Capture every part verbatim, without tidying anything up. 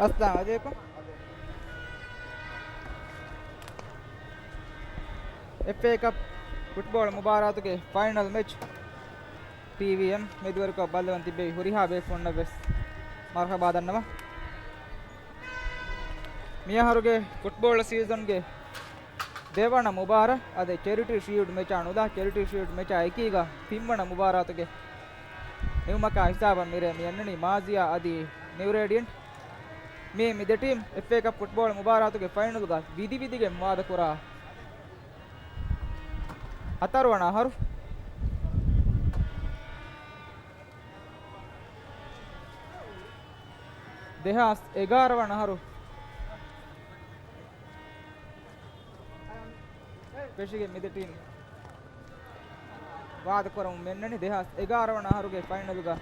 އައްސަލާމު ޢަލައިކުމް. އެފްއޭ ކަޕް ފުޓްބޯޅަ މުބާރާތުގެ ފައިނަލް މެޗް ޓީވީއެމް މެދުވެރިކޮށް ބައްލަވަން ތިއްބެވި ހުރިހާ ބޭފުޅުންނަށް ވެސް މަރުޙަބާ ދަންނަވަން. މިއަހަރުގެ ފުޓްބޯޅަ ސީޒަންގެ ދެވަނަ މުބާރާތް އަދި ޗެރިޓީ ޝީލްޑް މެޗާ ނުލާ، ޗެރިޓީ ޝީލްޑް މެޗާ އެކީގަ ތިންވަނަ މުބާރާތުގެ ނިމުމަކާ ހިސާބަށް މިރޭ މި އަންނަނީ މާޒިޔާ އަދި ނިއު ރޭޑިއަންޓް. މި، މި ދެ ޓީމް އެފްއޭ ކަޕް ފުޓްބޯޅަ މުބާރާތުގެ ފައިނަލްގަ ވިދި ވިދިގެން ވާދަކުރާ ހަތަރުވަނަ އަހަރު. ދެހާސް އެގާރަ ވަނަ އަހަރު ފެށިގެން މި ދެ ޓީމް ވާދަކުރަމުން މި އަންނަނީ. ދެހާސް އެގާރަ ވަނަ އަހަރުގެ ފައިނަލްގަ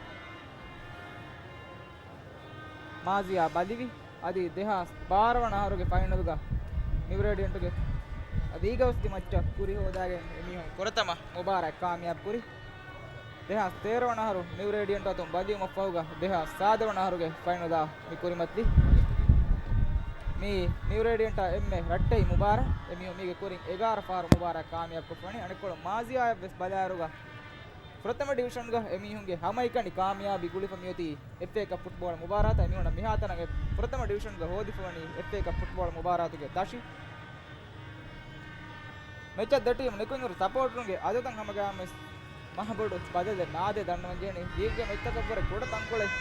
މާޒިޔާ ބަލިވި، އަދި ދެހާސް ބާރަ ވަނަ އަހަރުގެ ފައިނަލްގަ ނިއު ރޭޑިއަންޓުގެ އަދި އީގަލްސް މައްޗަށް ކުރި ހޯދާގެން އެމީހުން ފުރަތަމަ މުބާރާތް ކާމިޔާބު ކުރި. ދެހާސް ތޭރަ ވަނަ އަހަރު ނިއު ރޭޑިއަންޓް އަތުން ބަލިވުމަށްފަހުގަ ދެހާސް ސާދަ ވަނަ އަހަރުގެ ފައިނަލާ މި ކުރިމަތިލި. މީ ނިއު ރޭޑިއަންޓާ އެންމެ ރައްޓެހި މުބާރާތް. އެމީހުން މީގެ ކުރިން އެގާރަ ފަހަރު މުބާރާތް ކާމިޔާބުކޮށްފަ ވަނީ. އަނެއްކޮޅުން މާޒިޔާއަށް ވެސް ބަލާއިރުގަ ފުރަތަމަ ޑިވިޝަންގަ އެމީހުންގެ ހަމައެކަނި ކާމިޔާބީ ގުޅިފަ މިއޮތީ އެފްއޭ ކަޕް ފުޓްބޯޅަ މުބާރާތަށް. އެމީހުންނަށް މިހާތަނަށް އެ ފުރަތަމަ ޑިވިޝަންގަ ހޯދިފަ ވަނީ އެފްއޭ ކަޕް ފުޓްބޯޅަ މުބާރާތުގެ ދަށި. މެޗަށް ދެ ޓީމް ނިކުތްހުރި ސަޕޯޓަރުންގެ އަދަދަށް ހަމަގައިމުވެސް މަހަބޮޑު ބަދަލެއް ނާދޭ ދަންނަވަންޖެހެނީ. ލީގްގެ މެޗްތަކަށްވުރެ ކުޑަ ތަންކޮޅެއް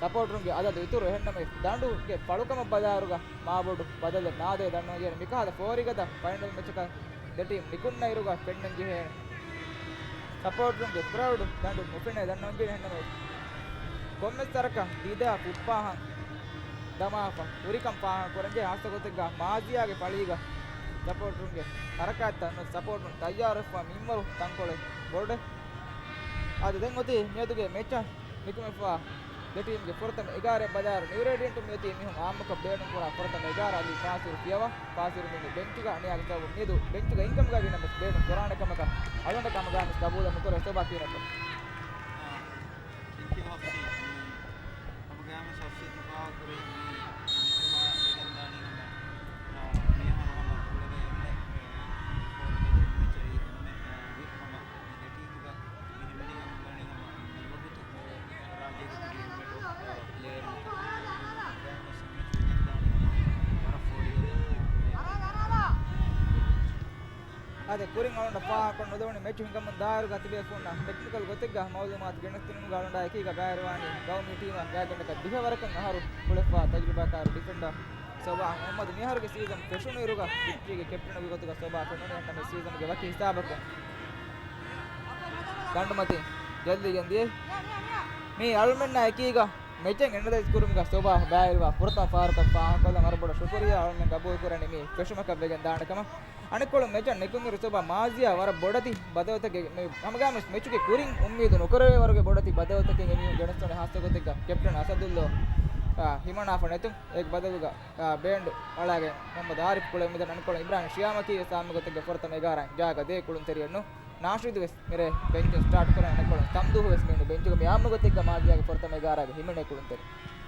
ސަޕޯޓަރުންގެ އަދަދު އިތުރު. އެހެންނަމަވެސް ދަނޑުގެ ފަޅުކަމަށް ބަލާއިރުގަ މާބޮޑު ބަދަލެއް ނާދޭ ދަންނަވަންޖެހެނީ. މިކަހަލަ ފޯރިގަދަ ފައިނަލް މެޗަކަށް ދެ ޓީމް ނިކުންނައިރުގަ ފެންނަން ޖެހޭނެ. ސަޕޯޓަރުންގެ ކްރައުޑު ދަނޑުން ނުފެނޭ ދަންނަވަންޖެހެނީ. އެހެންނަމަވެސް ކޮންމެސް ވަރަކަށް ދީދާ ފުއްޕާހަން ދަމާފަ ހުރިކަން ފާހަގަކުރަންޖެހޭ. ހާއްސަގޮތެއްގަ މާޒިޔާގެ ފަޅީގަ ސަޕޯޓަރުންގެ ހަރަކާތްތައް ސަޕޯޓަރުން ތައްޔާރުވެފަ މިންވަރު ތަންކޮޅެއް ބޮޑެއް. އަދި ދެން އޮތީ މިއަދުގެ މެޗަށް ނިކުމެފަ ދެ ޓީމްގެ ފުރަތަމަ އެގާރަ ބަލާއިރު ނިއު ރޭޑިއަންޓު މިއޮތީ މީހުން އާއްމުކޮށް ބޭނުންކުރާ ފުރަތަމަ އެގާރަ އަލީ ފާސިރު ފިޔަވާ. ފާސިރު މީގެ ބެންޗުގަ އަނިޔާގެ ސަބަބުން މިއަދު ބެންޗުގަ އިންކަމުގައި ގިނަ މެޗް ބޭނުން ކުރާނެ ކަމަކަށް އަޅުގަނޑަކަށް ހަމަގައިމުވެސް ގަބޫލެއް ނުކުރޭ. ސޮބާ ކިހިނެއްތޯ؟ އާ، ތެންކް ޔޫ ހަފްސީ. މި ހަމަގައިމުވެސް ހަފްސީ ތި ފާހަގަކުރީ މި މެޗުގަ ވެގެންދާނީ ހަމަ، އާ، މިއަހަރު ހަމަ ކުޅެވޭ އެންމެ، އެ، ފޯރުގެ މެޗެއް އެންމެ، އާ، ވީކް ހަމަ މި ދެ ޓީމުގަ މި ހިމެނިގެން އުޅެނީ ހަމަ މިވަގުތު ރާއްޖޭގެ ތިބި ހެލްމެޓް ޕްލޭޔަރުން ވަރަށް ފޯރި. އާދެ، ކުރިން އަޅުގަނޑަށް ފާހަގަކޮށް ނުލެވުނީ މެޗު ހިނގަމުން ދާއިރުގަ ތިބޭފުޅުންނަށް ޓެކްނިކަލް ގޮތެއްގަ މައުލޫމާތު ގެނެސްދިނުމުގަ އަޅުގަނޑާ އެކީގަ ބައިވެރިވާނީ ގައުމީ ޓީމަށް ގާތްގަނޑަކަށް ދިހަ ވަރަކަށް އަހަރު ކުޅެފާ ތަޖުރިބާކާރު ޑިފެންޑަރ ސޮބާ މުހައްމަދު. މިއަހަރުގެ ސީޒަން ފެށުނު އިރުގަ ވިކްޓަރީގެ ކެޕްޓަނުގެ ގޮތުގަ ސޮބާ ފެނުނީ. އެހެންނަމަވެސް ސީޒަންގެ ވަކި ހިސާބަކުން ގަނޑުމަތިން ޖަލްދީގެން ދިޔައީ. މީ އަޅުމެންނާ އެކީގަ މެޗެއް އެނަލައިޒް ކުރުމުގަ ސޮބާ ބައިވެރިވާ ފުރަތަމަ ފަހަރަކަށް ފާހަގަކޮށްލަން ވަރަށް ބޮޑަށް ޝުކުރިއްޔާ. އަޅުމެން ގަބޫލުކުރަނީ މީ ފެށުމަކަށް ވެގެން ދާނެ ކަމަށް. އަނެއްކޮޅުން މެޗަށް ނިކުތް އިރު ސޮބާ މާޒިޔާ ވަރަށް ބޮޑެތި ބަދަލުތަކެއް، މި ހަމަގައިމުވެސް މެޗުގެ ކުރިން އުއްމީދު ނުކުރެވޭ ވަރުގެ ބޮޑެތި ބަދަލުތަކެއް އެމީހުން ގެނެސްދިނުން. ހާއްސަގޮތެއްގަ ކެޕްޓަން އަސަދުއްލޯ، އާ، ހިމަނާފަ ނެތުން. އޭގެ ބަދަލުގަ، އާ، ބޭންޑް އަޅާގެން މުހައްމަދު އާރިފް ކުޅެ މިދަން. އަނެއްކޮޅުން އިބްރާހިމް ޝިޔާމަކީ ވެސް ހާއްސަގޮތެއްގަ ފުރަތަމަ އެގާރައިން ޖާގަ ދޭ ކުޅުންތެރިއެއްނު. ނާޝިދު ވެސް މިރޭ ބެންޗުން ސްޓާޓް ކުރަން. އަނެއްކޮޅުން ތަމްދޫހު ވެސް މިއުޅެނީ ބެންޗުގަ. މި އާއްމު ގޮތެއްގަ މާޒިޔާގެ ފުރަތަމަ އެގާރައިގަ ހިމެނޭ ކުޅުންތެރި.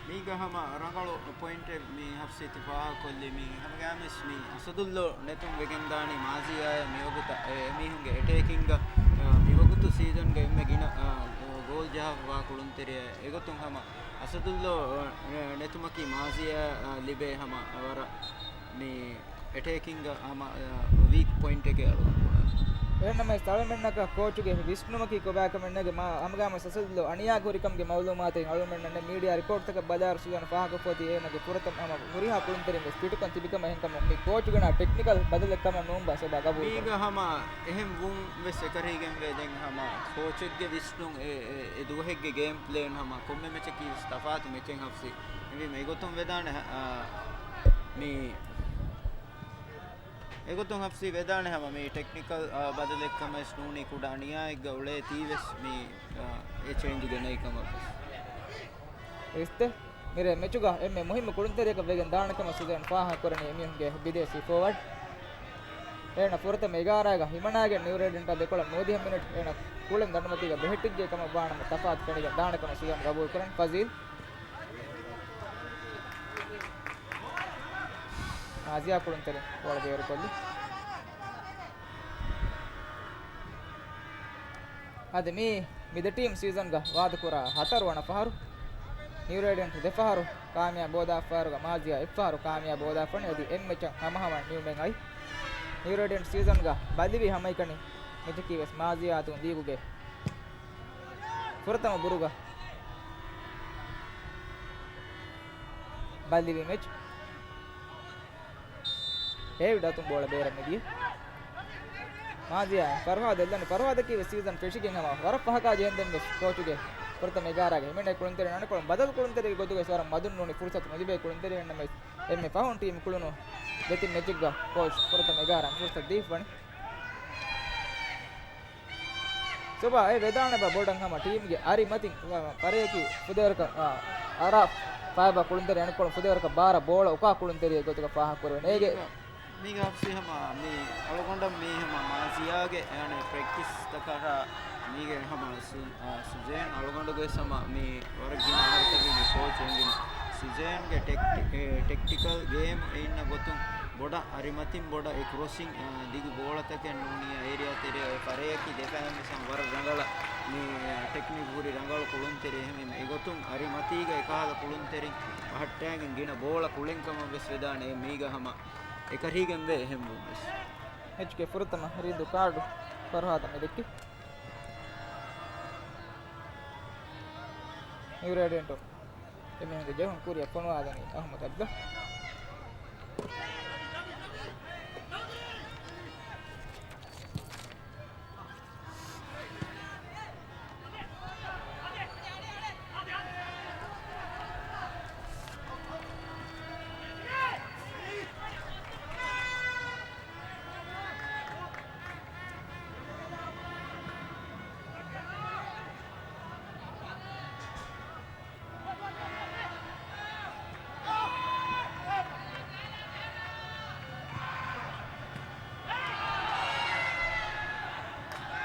މީގަ ހަމަ ރަނގަޅު ޕޮއިންޓެއް މި ހަފްސީ ތި ފާހަގަކޮށްލީ. މި ހަމަގައިމުވެސް މި އަސަދުއްލޯ ނެތުން ވެގެންދާނީ މާޒިޔާއަށް މިވަގުތަށް އެ، އެމީހުންގެ އެޓޭކިންގ، އަ، މިވަގުތު ސީޒަންގެ އެންމެ ގިނަ، އަ، ގޯލް ޖަހާފަ ކުޅުންތެރިއެއް. އެގޮތުން ހަމަ އަސަދުއްލޯ، އަ، ނެތުމަކީ މާޒިޔާއަށް ލިބޭ ހަމަ ވަރަށް މި އެޓޭކިންގ ހަމަ، އަ، ވީކް ޕޮއިންޓެކޭ އަޅުގަނޑު ބުނާނީ. އެހެންނަމަވެސް އަޅުމެންނަކަށް ކޯޗުގެ ވިސްނުމަކީ ކޮބާކަމެއް ނޭނގެ. މާ ހަމަގައިމުވެސް އަސަދުއްލޯ އަނިޔާގަ ހުރިކަމުގެ މައުލޫމާތެއް އަޅުމެންނަށް މީޑިއާ ރިޕޯޓްތަކަށް ބަލާއިރު ސުލޭމާން ފާހަގަކޮށްފަ އޮތީ އޭނަގެ ފުރަތަމަ ހަމަ ހުރިހާ ކުޅުންތެރިން ވެސް ފިޓުކަން ތިބިކަމަށް. އެހެންކަމުން މި ކޯޗުގެ ނާ ޓެކްނިކަލް ބަދަލެއް ކަމަށް ނޫން ބާ ސޮބާ ގަބޫލު ކުރަން. މީގަ ހަމަ އެހެން ވުން ވެސް އެކަށީގެންވޭ. ދެން ހަމަ ކޯޗެއްގެ ވިސްނުން އެ، އެ، އެ ދުވަހެއްގެ ގޭމް ޕްލޭން ހަމަ ކޮންމެ މެޗަކީ ވެސް ތަފާތު މެޗެއް ހަފްސީ. އެހެންވީމަ އެގޮތުން ވެދާނެ، އާ، މި އެގޮތުން ހަފްސީ ވެދާނެ ހަމަ މި ޓެކްނިކަލް، އާ، ބަދަލެއްކަމަށް ވެސް ނޫނީ ކުޑަ އަނިޔާއެއްގަ އުޅޭތީ ވެސް މި، އާ، އެ ޗޭންޖު ގެނައި ކަމަށް ވެސް. އިސްތެ، މިރޭ މެޗުގަ އެންމެ މުހިއްމު ކުޅުންތެރިޔަކަށް ވެގެން ދާނެ ކަމަށް ސުލޭމާން ފާހަގަކުރަނީ އެމީހުންގެ ބިދޭސީ ފޯވަޑް. އޭނަ ފުރަތަމަ އެގާރައިގަ ހިމަނާގެން ނިއު ރޭޑިއަންޓާ ދެކޮޅަށް ނުވަދިހަ މިނެޓް އޭނަ ކުޅެން ދަނޑުމަތީގަ ބެހެއްޓިއްޖެ ކަމަށް ވާނަމަ ތަފާތު ފެނިގެން ދާނެ ކަމަށް ސުލޭމާން ގަބޫލު ކުރަން. ފަޒީލް. މާޒިޔާ ކުޅުންތެރިން ގޯޅަ ބޭރުކޮށްލި. އަދި މީ މި ދެ ޓީމް ސީޒަންގަ ވާދަކުރާ ހަތަރު ވަނަ ފަހަރު. ނިއު ރޭޑިއަންޓް ދެ ފަހަރު ކާމިޔާބު ހޯދާފައިވާއިރުގަ މާޒިޔާ އެއް ފަހަރު ކާމިޔާބު ހޯދާފަނި. އަދި އެންމެ މެޗަށް ހަމަހަމަ ނިއުމެން އައި. ނިއު ރޭޑިއަންޓް ސީޒަންގަ ބަލިވި ހަމައެކަނި މެޗަކީ ވެސް މާޒިޔާ އަތުން ލީގުގެ ފުރަތަމަ ބުރުގަ ބަލިވި މެޗް. ޑޭވިޑް އަތުން ބޯޅަ ބޭރަށް މިދިޔަ. މާޒިޔާ ފަރުހާދަށް ލަނޑު. ފަރުހާދަކީ ވެސް ސީޒަން ފެށިގެން ހަމަ ވަރަށް ފަހަކާ ޖެހެންދެން ވެސް ކޯޗުގެ ފުރަތަމަ އެގާރާގެ ހިމެނޭ ކުޅުންތެރިން އަނެއްކޮޅުން ބަދަލު ކުޅުންތެރިއެއްގެ ގޮތުގައި ވަރަށް މަދުން ނޫނީ ފުރުސަތު ނުލިބޭ ކުޅުންތެރިންނަށް ވެސް އެންމެ ފަހުން ޓީމް ކުޅުނު ދެތިން މެޗެއްގަ ކޯޗް ފުރަތަމަ އެގާރަ ފުރުސަތު ދީފަނި. ސޮބާ އެ ވެދާނެބާ ބޮޑަށް ހަމަ ޓީމްގެ އަރިމަތިން ފަރެއަކީ ފުދޭވަރަކަށް، އާ، އަރާ ފައިބާ ކުޅުންތެރި އަނެއްކޮޅުން ފުދޭވަރަކަށް ބާރަށް ބޯޅަ އުކާ ކުޅުންތެރިއެއް ގޮތުގަ ފާހަގަކުރެވެން. އޭގެ މީގެ ހަފްސީ ހަމަ މި އަޅުގަނޑަށް މީ ހަމަ މާޒިޔާގެ އެ އަނެއް ޕްރެކްޓިސް ތަކަށް މީގެ ހަމަ ސު-، އާ، ސުޒޭން އަޅުގަނޑުގެ ހަމަ މީ ވަރަށް ގިނަ އަހަރުތަކެއްގެ ކޯޗް އެނގިން ސުޒޭންގެ ޓެކްޓި-، އެ، ޓެކްޓިކަލް ގޭމް އިންނަ ގޮތުން ބޮޑަށް އަރިމަތިން ބޮޑަށް އެ ކްރޮސިން، އާ، ދިގު ބޯޅަތަކެއް ނޫނީ އޭރިއާ ތެރެއަށް އެ ފަރެއަކީ ދެފަހެން ވެސް ހަމަ ވަރަށް ރަނގަޅަށް މި، އާ، ޓެކްނިކް ހުރި ރަނގަޅު ކުޅުންތެރި. އެހެންވެ އެގޮތުން އަރިމަތީގަ އެކަހަލަ ކުޅުންތެރިން ބަހައްޓާގެން ގިނަ ބޯޅަ ކުޅެން ކަމަށް ވެސް ވެދާނެ. އެ މީގަ ހަމަ އެކަށީގެންވޭ އެހެންވުން ވެސް. މެޗުގެ ފުރަތަމަ ރީނދޫ ކާޑު ފަރުހާދަށް މި ދެއްކި. ނިއު ރޭޑިއަންޓުން އެމީހުންގެ ޖެހުން ކުރިއަށް ފޮނުވާލަނީ އަހުމަދު އަބްދު.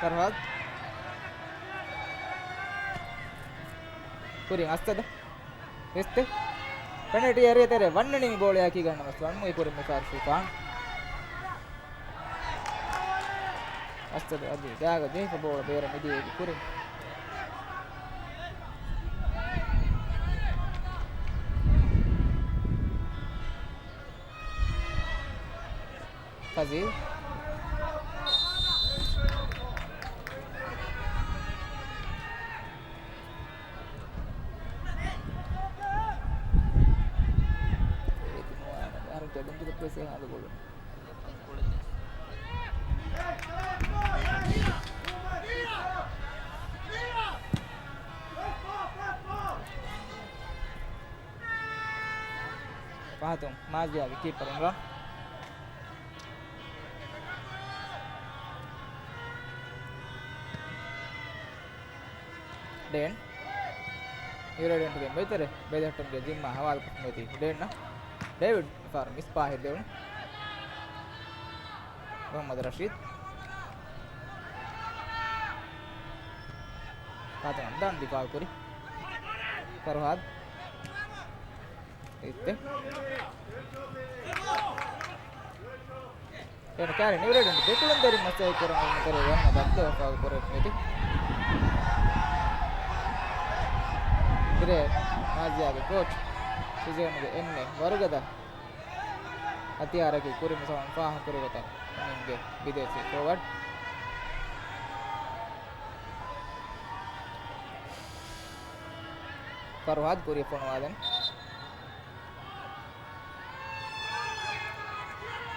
ފަރުހާދު. ކުރިން އަސްއަދު. ވެސްތެ. ޕެނަލްޓީ އެރިއާ ތެރޭ ވަންނަނީ މި ބޯޅަޔާ ކީ ގަންނަމަސް ވަންމުއި ކުރިން މި ފާރު ޝިފާން. އަސްއަދު އަދި ގާގަ ޖެހިފަ ބޯޅަ ބޭރަށް މިދިޔައީ ކުރިން. ފަޒީލް. އަހަރެން ކެބިންތުގަ ޕްރެސް ހާލު ބޮޑު. ފަހަތުން މާޒިޔާގެ ކީޕަރު އިމްރާން. ޑޭން. ނިއު ރޭޑިއަންޓުގެ މެދުތެރެ ބެލެހެއްޓުމުގެ ޒިންމާ ހަވާލުކޮށްފައި މިއޮތީ ޑޭންއަށް. ޑޭވިޑް މިފަހަރު މިސް ޕާހެއް ދެވުނު. މުހައްމަދު ރަޝީދު. ފާތިމަ ދާން ދިފާއު ކުރި. ފަރުހާދު. އިއްތެ. އޭނަ ކާރި ނިއު ރޭޑިއަންޓު ދެކުޅުންތެރިން މަސައްކަތް ކުރަން އުޅުނު ތެރޭ ވަން ދައްކަވަފާ ކުރެއްވި މިތި. މިރޭ މާޒިޔާގެ ކޯޗް ސުޒޭންގެ އެންމެ ވަރުގަދަ ހަތިޔާރަކީ ކުރިން މިސަމަން ފާހަގަކުރެވޭތޯ އެމީހުންގެ ބިދޭސީ ފޯވަޑް. ފަރުހާދު ކުރިއަށް ފޮނުވާލަން.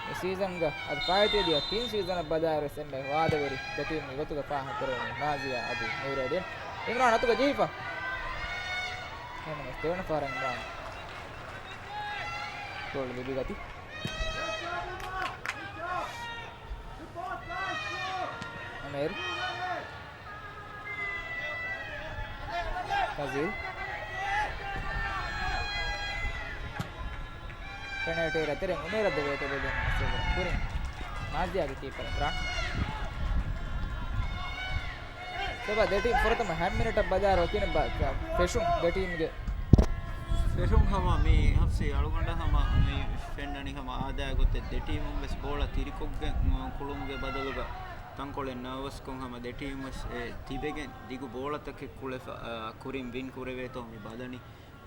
މި ސީޒަންގަ އަދި ފާއިތުވެދިޔަ ތިން ސީޒަނަށް ބަލާއިރުވެސް އެންމެ ވާދަވެރި ދެ ޓީމްގެ ގޮތުގަ ފާހަގަކުރެވުނީ މާޒިޔާ އަދި ނިއު ރޭޑިއަންޓް. އިމްރާން އަތުގަ ޖެހިފަ. އެހެންނަމަވެސް ދެވަނަ ފަހަރަށް އިމްރާން ގޯލް ލިބިގަތީ. އަމީރު. ފަޒީލް. ޕެނަލްޓީއަށް ތެރެއިން އުމޭރަށް ދެވޭތޯ ބެލުމަށް ކުރިން މާޒިޔާގެ ކީޕަރު އިމްރާން. ސޮބާ ދެ ޓީމް ފުރަތަމަ ހަ މިނެޓަށް ބަލާއިރު ކިހިނެއް ބަ-، ފެށުން ދެ ޓީމްގެ. ފެށުން ހަމަ މި ހަފްސީ އަޅުގަނޑަށް ހަމަ މި ފެންނަނީ ހަމަ އާދައިގެ ގޮތެއް ދެ ޓީމުން ވެސް ބޯޅަ ތިރިކޮށްގެން ކުޅުމުގެ ބަދަލުގަ ތަންކޮޅެއް ނާވަސްކޮށް ހަމަ ދެ ޓީމް ވެސް އެ ތިބެގެން ދިގު ބޯޅަތަކެއް ކުޅެފަ، އާ، ކުރިން ވިން ކުރެވޭތޯ މި ބަލަނީ.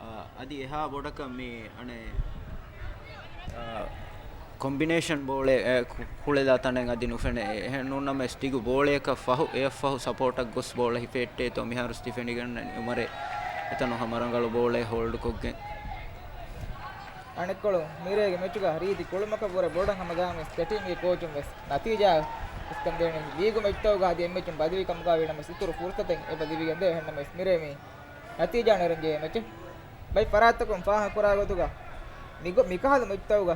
އާ، އަދި އެހާ ބޮޑަކަށް މި އަނެއް، އާ، ކޮމްބިނޭޝަން ބޯޅަ، އެ، ކު-، ކުޅެލާ ތަނެއް އަދި ނުފެނޭ. އެހެން ނޫން ނަމަވެސް ދިގު ބޯޅަޔަކަށް ފަހު، އެއަށް ފަހު ސަޕޯޓަށް ގޮސް ބޯޅަ ހިފެއްޓޭތޯ މިހާރު ވެސް ތި ފެނިގަންނަނީ އުމަރެއް އެތަނު ހަމަ ރަނގަޅު ބޯޅައެއް ހޯލްޑްކޮށްގެން. އަނެއްކޮޅު މިރޭގެ މެޗުގަ ރީތި ކުޅުމަކަށްވުރެ ބޮޑަށް ހަމަ ގާމެސް ދެ ޓީމްގެ ކޯޗުން ވެސް ނަތީޖާ އިސްކަން ދޭނެ. ލީގު މެޗްތަކުގަ އަދި އެއްމެޗުން ބަދިވި ކަމުގަ ވީނަމަވެސް އިތުރު ފުރުސަތެއް އެބަ ލިބިގެންދޭ. އެހެންނަމަވެސް މިރޭ މި ނަތީޖާ ނެރެން ޖެހޭ މެޗެއް. ބައި ފަރާތްތަކުން ފާހަގަކުރާ ގޮތުގަ މިގޮ-، މިކަހަލަ މެޗްތަކުގަ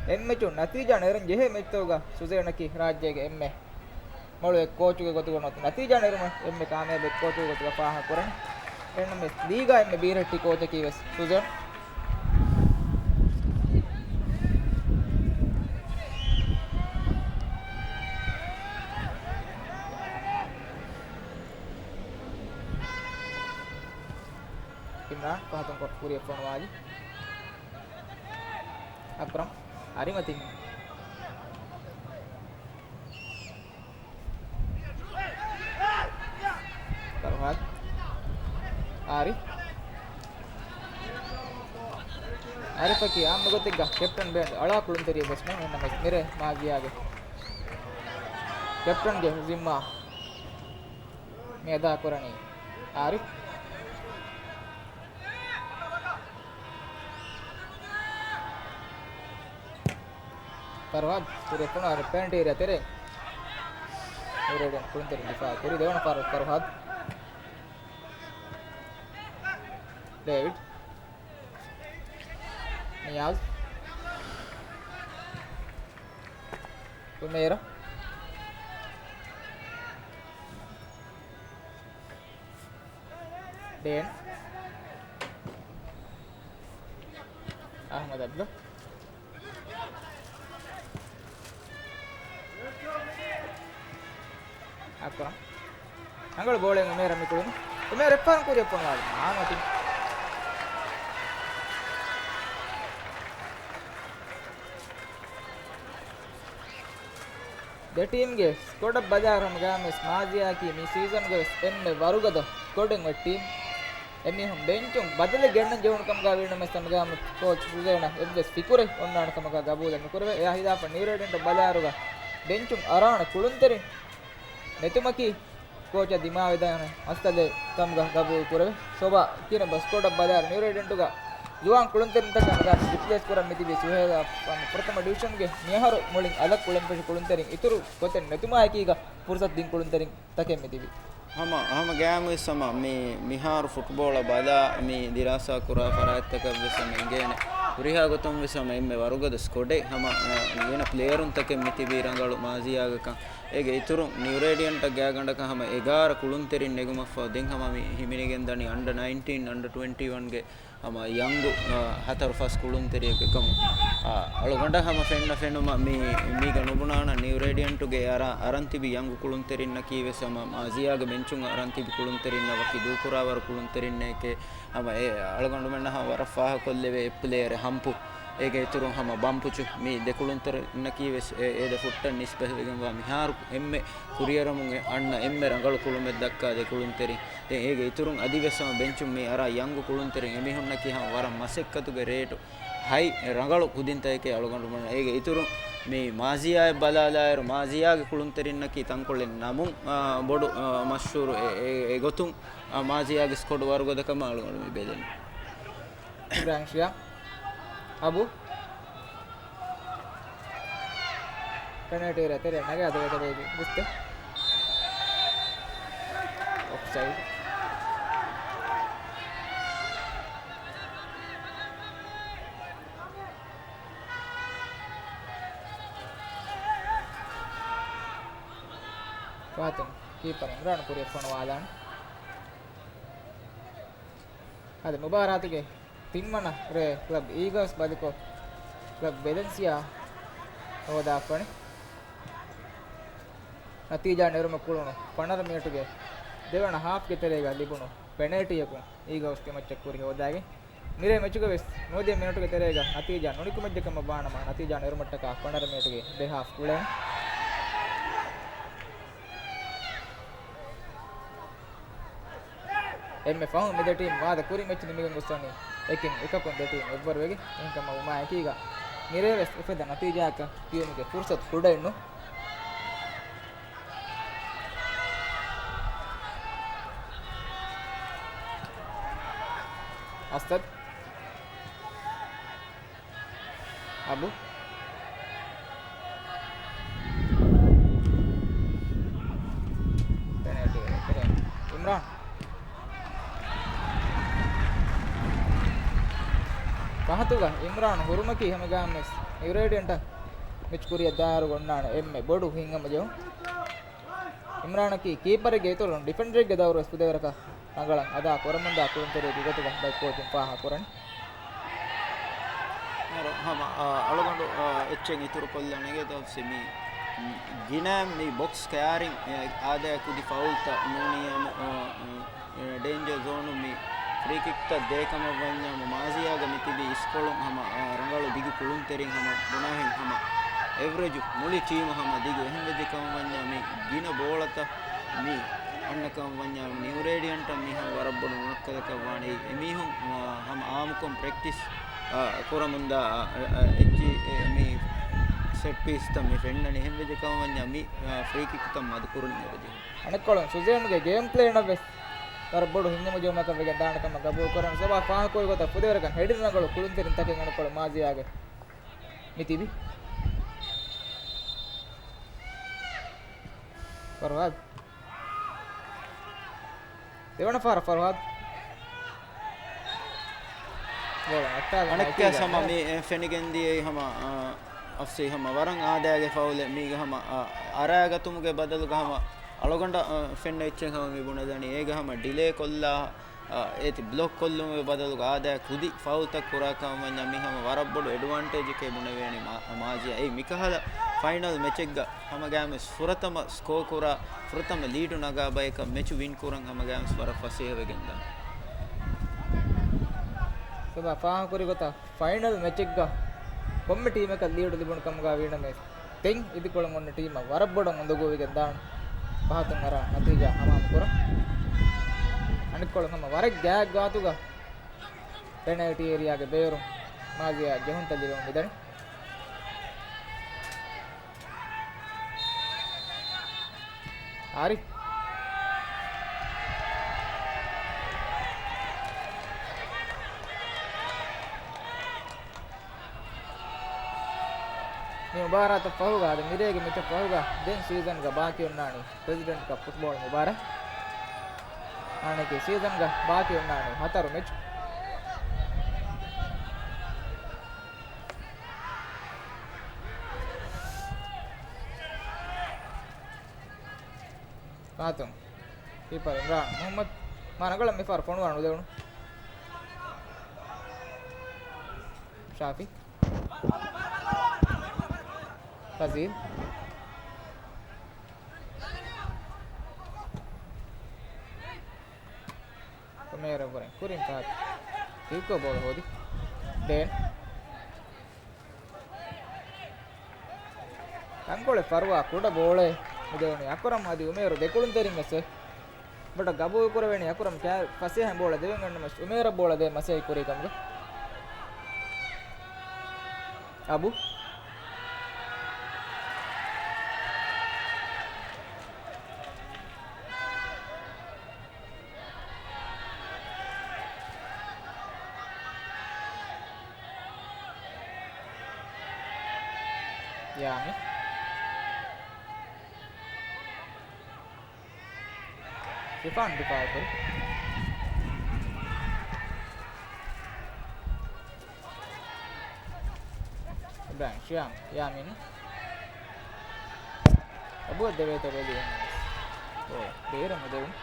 އެއްމެޗުން ނަތީޖާ ނެރެން ޖެހޭ މެޗްތަކުގަ ސުޒޭނަކީ ރާއްޖޭގެ އެންމެ މޮޅު އެއް ކޯޗުގެ ގޮތުގަ ނުވަތަ ނަތީޖާ ނެރުމަށް އެންމެ ކާމިޔާބު އެއް ކޯޗުގެ ގޮތުގަ ފާހަގަކުރަނީ. އެހެންނަމަވެސް ލީގާ އެންމެ ބީރައްޓި ކޯޗަކީ ވެސް ސުޒޭން. އިމްރާން ފަހަތުން ކޮށް ކުރިއަށް ފޮނުވާލި. އަކްރަމް އަރިމަތިން. ފަރުހާދް. އާރިފް. އާރިފަކީ އާއްމު ގޮތެއްގަ ކެޕްޓަން ބޭންޑް އަޅާ ކުޅުންތެރިއެއް ވެސް ނޫން. އެހެންނަމަވެސް މިރޭ މާޒިޔާގެ ކެޕްޓަންގެ ޒިންމާ މި އަދާކުރަނީ އާރިފް. ފަރުހާދް ކުރިއަށް ފޮނުވާލި ޕެނަލްޓީ އެރިއާ ތެރޭ. ނިއުރޭޑިއަން ކުޅުންތެރިން ދިފާއު ކުރި. ދެވަނަ ފަހަރަށް ފަރުހާދް. ޑޭވިޑް. ނިޔާޒް. އުމޭރަ. ޑޭން. އަހްމަދު އަބްދު. އަކްރަމް. ރަނގަޅު ބޯޅައެއް އުމޭރަށް މި ކުޅުނު. އުމޭރު އެއްފަހަރު ކުރިއަށް ފޮނުވާލި. އާ، މަތިން. ދެ ޓީމްގެ ސްކޮޑަށް ބަލާ ހަމަ ގާމެސް މާޒިޔާއަކީ މި ސީޒަންގެ ވެސް އެންމެ ވަރުގަދަ ސްކޮޑެއް އޮތް ޓީމް. އެމީހުން ބެންޗުން ބަދަލެއް ގެންނަން ޖެހުނު ކަމުގަ ވީނަމަވެސް ހަމަ ގާމެސް ކޯޗް ސުޒޭނަ އެއްވެސް ފިކުރެއް އޮންނާނެ ކަމަކަށް ގަބޫލެއް ނުކުރެވޭ. އެއާ ހިލާފަށް ނިއުރޭޑިއަންޓަށް ބަލާއިރުގަ ބެންޗުން އަރާނެ ކުޅުންތެރިން ނެތުމަކީ ކޯޗަށް ދިމާވެދާނެ މައްސަލައެއް ކަމުގަ ގަބޫލު ކުރެވޭ. ސޮބާ ކިޔަން ބަސްކޯޓަށް ބަލާއިރު ނިއުރޭޑިއަންޓުގަ ޒުވާން ކުޅުންތެރިންތަކެއް ހަދާ ރިޕްލޭސް ކުރަން މިތިބީ ސުހޭލާ ފަން ފުރަތަމަ ޑިވިޝަންގެ މިއަހަރު މުޅިން އަލަށް ކުޅެން ފެށި ކުޅުންތެރިން އިތުރު ގޮތެއް ނެތުމާއެކީގަ ފުރުސަތު ދިން ކުޅުންތެރިން ތަކެއް މިތިބީ. ހަމަ، ހަމަ ގައިމުވެސް ހަމަ މި، މިހާރު ފުޓްބޯޅަ ބަލާ މި ދިރާސާ ކުރާ ފަރާތްތަކަށްވެސް ހަމަ އެނގޭނެ. ހުރިހާ ގޮތުންވެސް ހަމަ އެންމެ ވަރުގަދަ ސްކޮޑެއް ހަމަ، އަ، ގިނަ ޕްލޭޔަރުންތަކެއް މިތިބީ ރަނގަޅު މާޒިޔާގަކަށް. އޭގެ އިތުރުން ނިއުރޭޑިއަންޓަށް ގާތްގަނޑަކަށް ހަމަ އެގާރަ ކުޅުންތެރިން ނެގުމަށްފަހު ދެން ހަމަ މި ހިމެނިގެން ދަނީ އަންޑަ ނައިންޓީން، އަންޑަ ޓްވެންޓީ ވަންގެ ހަމަ ޔަންގު، އަ، ހަތަރު ފަސް ކުޅުންތެރިއެއް ކަމު، އަ، އަޅުގަނޑަށް ހަމަ ފެންނަ ފެނުމަށް މި، މީގަ ނުބުނާނަން ނިއުރޭޑިއަންޓުގެ އަރާ، އަރަން ތިބި ޔަންގު ކުޅުންތެރިންނަކީ ވެސް ހަމަ މާޒިޔާގެ ބެންޗުން އަރަން ތިބި ކުޅުންތެރިންނަށް ވަކި ދޫކުރާވަރު ކުޅުންތެރިންނެކޭ. ހަމަ އެ އަޅުގަނޑުމެންނަށް ހަމަ ވަރަށް ފާހަގަކޮށްލެވޭ އެއް ޕްލޭޔަރެއް ހަމްޕު. އޭގެ އިތުރުން ހަމަ ބަންޕުޗު މި ދެ ކުޅުންތެރިންނަކީ ވެސް އެ، އެ ދެ ފުއްޓަށް ނިސްބަތްވެގެންވާ މިހާރު އެންމެ ކުރިއަރަމުން އެ އަންނަ އެންމެ ރަނގަޅު ކުޅުމެއް ދައްކާ ދެ ކުޅުންތެރިން. ދެން އޭގެ އިތުރުން އަދިވެސް ހަމަ ބެންޗުން މި އަރާ ޔަންގު ކުޅުންތެރިން އެމީހުންނަކީ ހަމަ ވަރަށް މަސައްކަތުގެ ރޭޓު ހައި ރަނގަޅު ކުދިންތަކެކޭ އަޅުގަނޑުމެން. އޭގެ އިތުރުން މި މާޒިޔާއަށް ބަލާލާއިރު މާޒިޔާގެ ކުޅުންތެރިންނަކީ ތަންކޮޅެއް ނަމުން، އާ، ބޮޑު، އާ، މަޝްހޫރު އެ، އެ، އެގޮތުން، އާ، މާޒިޔާގެ ސްކޮޑު ވަރުގަދަކަމަށް އަޅުގަނޑު މި ބެލެނީ. އިބްރާހިމް ޝިޔާ. އަބު. ޕެނަލްޓީ އެރިއާ ތެރެއަށް ނަގާ ދެވޭތޯ ބޭބީ ގުސްތެ. އޮފްސައިޑް. ފަހަތުން ކީޕަރު އިމްރާން ކުރިއަށް ފޮނުވާލާނެ. އަދި މުބާރާތުގެ ތިންވަނަ ރޭ ކްލަބް އީގަލްސް ބަލިކޮށް، ކްލަބް ވެލެންސިއާ ހޯދާފަނި. ނަތީޖާ ނެރުމަށް ކުޅުނު ފަނަރަ މިނެޓުގެ ދެވަނަ ހާފްގެ ތެރޭގަ ލިބުނު ޕެނަލްޓީއަކުން އީގަލްސްގެ މައްޗަށް ކުރި ހޯދާގެން. މިރޭ މެޗުގަ ވެސް ނުވަދިހަ މިނެޓުގެ ތެރޭގަ ނަތީޖާ ނުނިކުމެއްޖެކަމަށް ވާނަމަ، ނަތީޖާ ނެރުމަށްޓަކާ ކޮނަރަ މިނެޓުގެ ދެ ހާފް ކުޅޭނެ. އެންމެ ފަހުން މިދެ ޓީމް ވާދަ ކުރި މެޗް ނިމިގެން ގޮސްވަނީ އެކިން އެކަކުން ދެ ޓީމް އެއްވަރުވެގެން. އެހެންކަމަށް ވުމާއެކީގަ މިރޭ ވެސް އުފެދަ ނަތީޖާއަކަށް ޓީމުގެ ފުރުސަތު ކުޑައެއްނު. އަސްއަދް. އަބު. ޕެނަލްޓީ އެރިއާ. އިމްރާން. ފަހަތުގަ އިމްރާން ހުރުމަކީ ހަމަގާމްވެސް ނިއުރޭޑިއަންޓަށް މެޗް ކުރިއަށް ދާއިރު އޮންނާނެ އެންމެ ބޮޑު ހިތްހަމަޖެހުން. އިމްރާނަކީ ކީޕަރެއްގެ އިތުރުން ޑިފެންޑަރެއްގެ ދައުރުވެސް ފުދޭވަރަކަށް ރަނގަޅަށް އަދާ ކުރަމުންދާ ކުޅުންތެރިޔަކު ގޮތުގަ ބައެއް ކޯޗުން ފާހަގަކުރަނީ. ހަމަ، އާ، އަޅުގަނޑު، އާ، އެއްޗެއް އިތުރުކޮށްލަން އެނގޭ ތަފްސީ މި ގިނަ މި ބޮކްސް ކައިރިން، އެ، އާދައި ކުދި ފައުލްތައް ނޫނީ އަމު، އާ، އާ، ޑޭންޖަރ ޒޯނު މި ފްރީ ކިކްތައް ދޭކަމަށް ވަންޏާ މާޒިޔާގަ މި ތިބި އިސްކޮޅުން ހަމަ، އާ، ރަނގަޅު ދިގު ކުޅުންތެރިން ހަމަ ބުނާހެން ހަމަ އެވްރެޖު މުޅި ޓީމު ހަމަ ދިގު. އެހެންވެއްޖެ ކަމަށް ވަންޏާ މި ގިނަ ބޯޅަތައް މި އަންނަ ކަމަށް ވަންޏާ ނިއުރޭޑިއަންޓަށް މި ހަމަ ވަރަށް ބޮޑު ނުނައްކަލަކަށް ވާނެ. އެމީހުން، އާ، ހަމަ އާއްމުކޮށް ޕްރެކްޓިސް، އާ، ކުރަމުންދާ، އާ، އެއްޗި، އެ، މި ސެޓް ޕީސްތައް މި ފެންނަނީ. އެހެންވެއްޖެ ކަމަށް ވަންޏާ މި، އާ، ފްރީ ކިކްތައް މަދު ކުރުން އެބަޖެހޭ. އަނެއްކޮޅުން ސުޒޭންގެ ގޭމް ޕްލޭނަށް ވެސް ވަރަށް ބޮޑު ހިތްހަމަޖެހުމަކަށް ވެގެން ދާނެ ކަމަށް ގަބޫލު ކުރަން. ސަބާ ފާހަގަކުރި ގޮތަށް ފުދޭވަރަކަށް ހެޑިން ރަނގަޅު ކުޅުންތެރިންތަކެއް އަނެއްކޮޅު މާޒިޔާގެ މި ތިބި. ފަރުހާދު. ދެވަނަ ފަހަރަށް ފަރުހާދު. ގޯލަށް އައްޓާލަން އަނެއްކާ އެކީގަ ހަމަ މި ފެނިގެންދިޔައީ ހަމަ، އާ، އަފްސީ ހަމަ ވަރަށް އާދައިގެ ފައުލެއް މީގަ ހަމަ، އާ، އަރާގަތުމުގެ ބަދަލުގަ ހަމަ އަޅުގަނޑަށް، އާ، ފެންނަ އެއްޗެއް ހަމަ މި ބުނެދަނީ. އޭގަ ހަމަ ޑިލޭ ކޮށްލާ، އާ، އޭތި ބްލޮކް ކޮށްލުމުގެ ބަދަލުގަ އާދައި ކުދި ފައުލްތައް ކުރާ ކަމަށް ވަންޏާ މި ހަމަ ވަރަށް ބޮޑު އެޑްވާންޓޭޖެކޭ ބުނެވޭނީ މާ-، މާޒިޔާ. އެއީ މިކަހަލަ ފައިނަލް މެޗެއްގަ ހަމަގައިމުވެސް ފުރަތަމަ ސްކޯ ކުރާ، ފުރަތަމަ ލީޑު ނަގާ ބަޔަކަށް މެޗު ވިން ކުރަން ހަމަގައިމުވެސް ވަރަށް ފަސޭހަވެގެންދާނެ. ސަބާ ފާހަގަކުރި ގޮތަށް ފައިނަލް މެޗެއްގަ ކޮންމެ ޓީމަކަށް ލީޑު ލިބުނު ކަމުގަ ވީނަމަވެސް، ތެން އިދިކޮޅުން އޮންނަ ޓީމަށް ވަރަށް ބޮޑަށް އުނދަގޫވެގެން ދާނެ. ފަހަތުން އަރާ ނަތީޖާ ހަމަހަމަ ކުރަން. އަނެއްކޮޅުން ހަމަ ވަރަށް ގާތް ގާތުގަ ޕެނަލްޓީ އޭރިއާގެ ބޭރުން މާޒިޔާ ޖެހުންތައް ލިބެމުން މިދަނީ. އާރިފް. މި މުބާރާތަށް ފަހުގަ އަދި މިރޭގެ މެޗަށް ފަހުގަ ދެން ސީޒަންގަ ބާކީ އޮންނާނީ ޕްރެޒިޑެންޓް ކަޕް ފުޓްބޯޅަ މުބާރާތް. އަނެކީ ސީޒަންގަ ބާކީ އޮންނާނީ ހަތަރު މެޗު. ފަހަތުން ކީޕަރު އިމްރާން މުހައްމަދު މާ ރަނގަޅަށް މިފަހަރު ފޮނުވާ ނުލެވުނު. ޝާފި. ފަޒީލް. އުމޭރަށްވުރެން ކުރިން ފަހަތު ކިކްކޮށް ބޯޅަ ހޯދި. ޑޭން. ތަންކޮޅެއް ފަރުވާ ކުޑަ ބޯޅައެއް މިދެވުނީ އަކުރަމް އަދި އުމޭރު ދެކުޅުންތެރިން ވެސް އޮތް. ބޮޑަށް ގަބޫލު ކުރެވޭނީ އަކުރަމް ކާ-، ފަސޭހަ ބޯޅަ ދެވެން އަންނަމަސް އުމޭރަށް ބޯޅަ ދޭ މަސައްކަތް ކުރީ ކަމުގަ. އަބު. ޔާމި. ޝިފާން ދިފާއުކުރި. އިބްރާހިމް ޝިޔާމް ޔާމީން. އަބުއަށް ދެވޭތޯ ބެލި. އޯ، ބޭރަށް މި ދެވުން.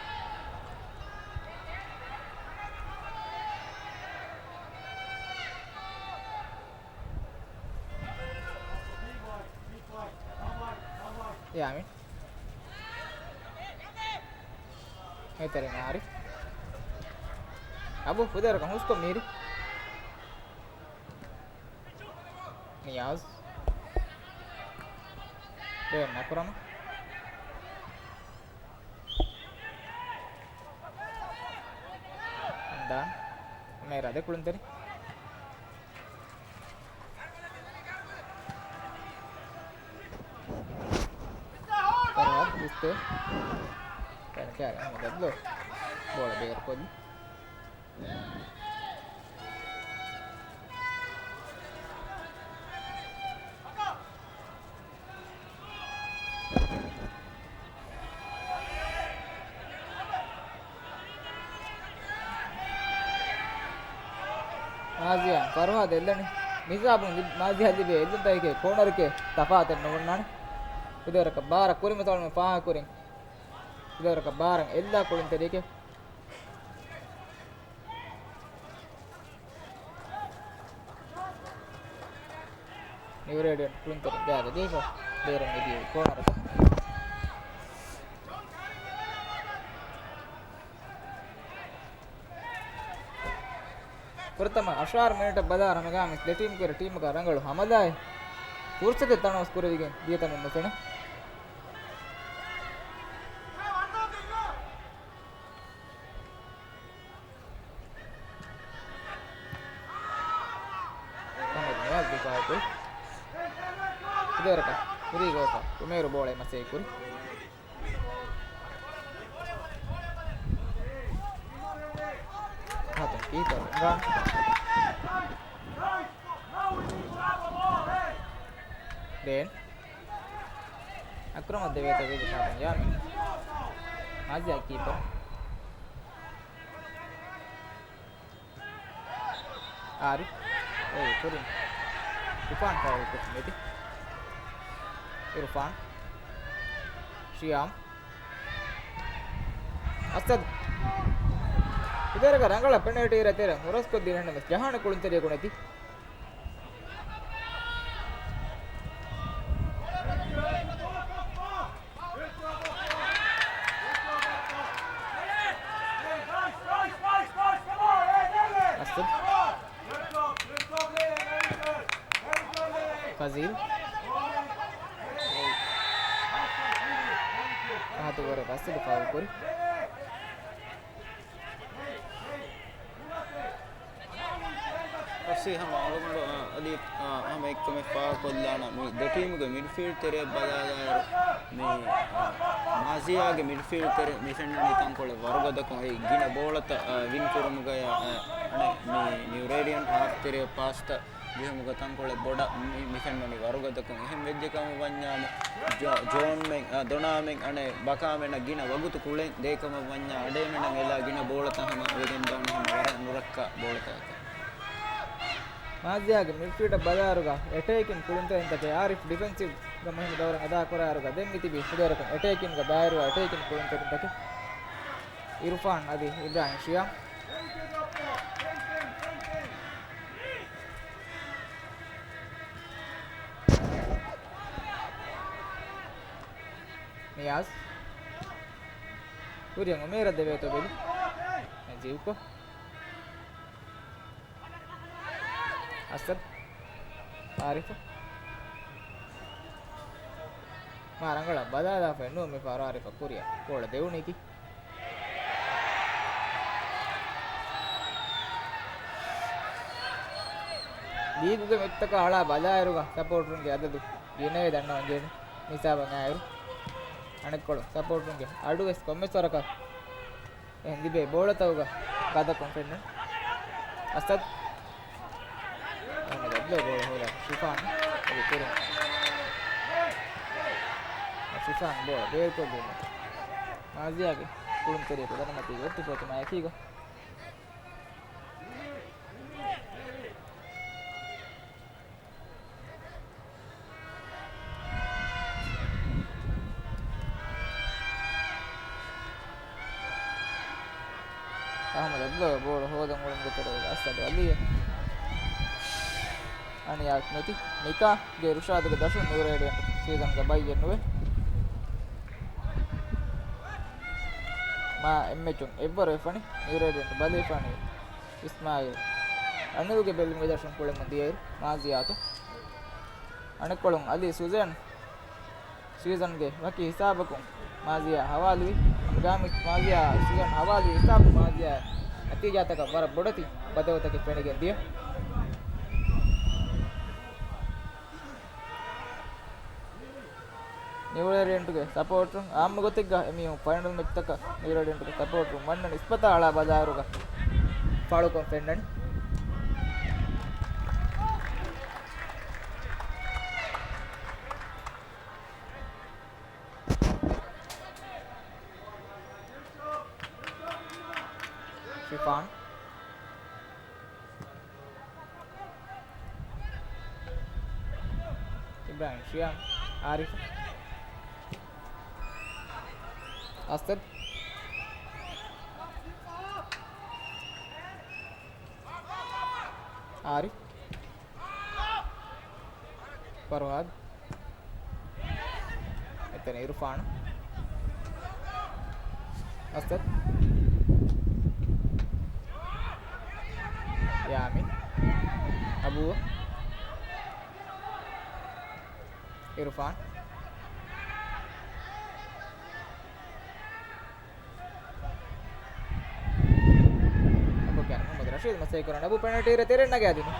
ޔާމީން. ހޭތެރެން އާރިފް. އަބު ފުދޭވަރަކަށް ހުސްކޮށް މީރި. ނިޔާޒް. ބޭން އަކުރަމަށް. ހަމްދާން. އުމޭރާ ދެ ކުޅުންތެރި. ފަރުހާދް ވިސްތޭ. ކައިރި އަހްމަދަށް ބޯޅަ ބޭރުކޮށްލި. މާޒިޔާ ފަރުހާދަށް އެއްލަނީ. މިސާބުން ލި-، މާޒިޔާ ލިބޭ އެއްލުންތަކެކޭ ކޯނަރެކޭ ތަފާތެއް ނުވަންނާނެ. ކުދޭވަރަކަށް ބާރަށް ކުރިމަތޮޅުމެ ފާހަގަކުރިން. ކުދޭވަރަކަށް ބާރަށް އެއްލާ ކުޅުންތެރިއެކޭ. ނިއު ރޭޑިއަންޓް ކުޅުންތެރި ގާގަ ދީފަ ބޭރަށް މިދިޔައީ ކޯނަރަކަށް. ފުރަތަމަ އަށާރަ މިނެޓަށް ބަލާ ހަމަގާމިސް ދެ ޓީމް ކުރެ ޓީމުގަ ރަނގަޅު ހަމަލާއެއް ފުރުސަތެއް ތަނަވަސް ކުރެވިގެން ދިޔަ ތަނެއް ނުފެނޭ. މުހައްމަދު ނިޔާޒް ދިފާއުކުރި. ކުދޭވަރަކަށް ފްރީ ގޯސް އުމޭރު ބޯޅަ މަސޭ ކުރި. ހަތުން ކީޕަރު އިމްރާން. ދެން އަކްރަމަށް ދެވޭތޯ ވީ ހަތުން ޔާމިން. މާޒިޔާ ކީޕަރު. އާރިފް. އޭ، ކުރިން. އިރުފާން ފައުލް ކޮށްފި މެދި. އިރުފާން. ޝިޔާމް. އަސަދު. ކުދޭވަރަކަށް ރަނގަޅަށް ޕެނަލްޓީ އިރަށް ތެރެއަށް ހުރަސްކޮށްދިން އެހެންނަމަވެސް ޖަހާނެ ކުޅުންތެރިޔަކު ނެތި. އަސަދު. ފަޒީލް. ފަހަތު ވަރަށް ރަސްތު ފައުލް ކުރި. ރަސީ ހަމަ އަޅުގަނޑު، އަ، އަދި، އަ، ހަމަ އެއްކަމެއް ފާހަގަކޮށްލާނަން. މި ދެ ޓީމުގެ މިޑްފީލްޑް ތެރެއަށް ބަލާލާއިރު، މި، އަ، މާޒިޔާގެ މިޑްފީލްޑް ތެރެ މި ފެންނަނީ ތަންކޮޅެއް ވަރުގަދަކޮށް. އެ ގިނަ ބޯޅަތައް، އަ، ވިން ކުރުމުގަޔާ، އަ، އަނެއް މި ނިއު ރޭޑިއަންޓް ހާފް ތެރެއަށް ޕާސްތައް ޖެހުމުގަ ތަންކޮޅެއް ބޮޑަށް މި، މި ފެންނަނީ ވަރުގަދަކޮށް. އެހެން ވެއްޖެ ކަމަށް ވަންޏާމު، ޖޯ-، ޖޯންމެން، އަ، ދޮނާމެން އަނެއް ބަކާމެންނަށް ގިނަ ވަގުތު ކުޅެން ދޭ ކަމަށް ވަންޏާ އަޑޭމެންނަށް އެލާ ގިނަ ބޯޅަތައް ހަމަ ވެގެން ދާނެ ހަމަ ވަރަށް ނުރައްކާ ބޯޅަތަކަކަށް. މާޒިޔާގެ މިޑްފީލްޑަށް ބަލާއިރުގަ އެޓޭކިން ކުޅުންތެރިންތަކެއް އާރިފް ޑިފެންސިވްގަ މުހިންމު ދައުރެއް އަދާކުރާއިރުގަ ދެން މިތިބީ ކުދޭވަރަކަށް އެޓޭކިންގަ ބައިވެރިވާ އެޓޭކިން ކުޅުންތެރިންތަކެއް. އިރުފާން އަދި އިބްރާހިމް ޝިޔާމް. ނިޔާޒް. ކުރިއަށް އުމޭރަށް ދެވޭތޯ ބެލި. ނަޖީބްކޮށް. އަސަދް. އާރިފް. މާ ރަނގަޅަށް ބަލާލާފައެއް ނޫން މި ފަހަރު އާރިފަށް ކުރިއަށް ބޯޅަ ދެވުނީކީ. ލީގުގެ މެޗްތަކަށް އަޅާ ބަލާއިރުގަ ސަޕޯޓަރުންގެ އަދަދު ގިނައޭ ދަންނަވަން ޖެހޭނެ. މިސާބަށް އައިރު އަނެއްކޮޅު ސަޕޯޓަރުންގެ އަޑުވެސް ކޮންމެސް ވަރަކަށް އެހެން ލިބޭ ބޯޅަތަކުގަ ގަދަކޮށް ފެންނަން. އަސަދް. އަހަން ދަބްލޯ ބޯޅަ ހޯދާ ޝިފާން އަދި ކުރިން. ޝިފާން ބޯޅަ ބޭރުކޮށްލީމަ މާޒިޔާގެ ކުޅުންތެރިޔަކު ދަނޑުމަތީގަ އޮތީ ފުރަތަމަ އެކީގަ. އަހަން ދަބްލޯ ބޯޅަ ހޯދަން އުޅުމުގެ ތެރޭގަ އަސްއަދު އަލީއެއް. އަނިޔާއެއް ނެތި. ނިކާގެ ރުޝާދުގެ ދަށުން ނިއުރޭޑިއަންޓް ސީޒަންގަ ބައްޔެއް ނުވޭ. މާ އެއްމެޗުން އެއްވަރު ވެފަނި ނިއުރޭޑިއަންޓް ބަލިވެފަނި އިސްމާއީލް އަނިލްގެ ބެލުމުގެ ދަށުން ކުޅެމުން ދިޔައިރު މާޒިޔާތު. އަނެއްކޮޅުން އަލީ ސުޒޭން، ސުޒޭންގެ ވަކި ހިސާބަކުން މާޒިޔާ ހަވާލުވި. ހަމަގާމި މާޒިޔާ ސުޒޭން ހަވާލުވި ހިސާބު މާޒިޔާ ނަތީޖާތަކަށް ވަރަށް ބޮޑެތި ބަދަލުތަކެއް ފެނިގެން ދިޔަ. ނިއުރޭޑިއެންޓުގެ ސަޕޯޓުން އާއްމު ގޮތެއްގަ އެމީހުން ފައިނަލް މެޗްތަކަށް ނިއުރޭޑިއެންޓުގެ ސަޕޯޓުން ވަންނަން އިސްޕަތާ އަޅާ ބަލާއިރުގަ ފާޅުކޮށް ފެންނަނީ. ޝިފާން. އިބްރާހިމް ޝިޔާމް. އާރިފް. އަސަދް. އާރިފް. ފަރުހާދު. އެތަނަށް އިރުފާން. އަސަދް. ޔާމިން. އަބޫ. އިރުފާން. އަބޫ ކިޔާން މުހައްމަދު ރަޝީދު މަސައްކަތް ކުރަން. އަބޫ ޕެނަލްޓީ އެރިއާ ތެރެއިން ނަގާދިނު.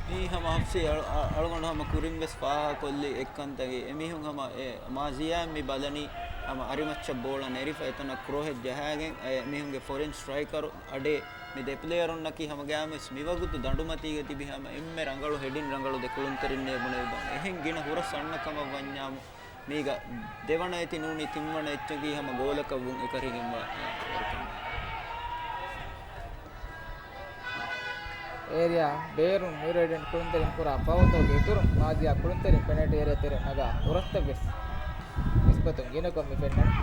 މީ ހަމަ ހަފްސީ އަޅު-، އަ-، އަޅުގަނޑު ހަމަ ކުރިން ވެސް ފާހަގަކޮށްލި އެއްކަންތަކެއް. އެމީހުން ހަމަ އެ މާޒިޔާ މި ބަލަނީ ހަމަ އަރިމައްޗަށް ބޯޅަ ނެރިފަ އެތަނަށް ކްރޯހެއް ޖަހާގެން އެ މީހުންގެ ފޮރިން ސްޓްރައިކަރު އަޑޭ މި ދެ ޕްލޭޔަރުންނަކީ ހަމަގައިމުވެސް މިވަގުތު ދަނޑުމަތީގަ ތިބި ހަމަ އެންމެ ރަނގަޅު ހެޑިން ރަނގަޅު ދެ ކުޅުންތެރިންނޭ ބުނެވި ބަ-، އެހެން ގިނަ ހުރަސް އަންނަ ކަމަށް ވަންޏާމު، މީގަ ދެވަނަ އެތި ނޫނީ ތިންވަނަ އެއްޗަކީ ހަމަ ގޯލަކަށް ވުން އެކަށީގެންވާ އެއްކަން. އޭރިއާ ބޭރުން ނިއުރޭޑިއެންޓް ކުޅުންތެރިން ކުރާ ފައުލްތަކުގެ އިތުރުން މާޒިޔާ ކުޅުންތެރިން ޕެނަލްޓީ އެރިއާ ތެރެއިން ނަގާ ހުރަސްތައް ވެސް ނިސްބަތުން ގިނަކޮށް މި ފެންނަނީ.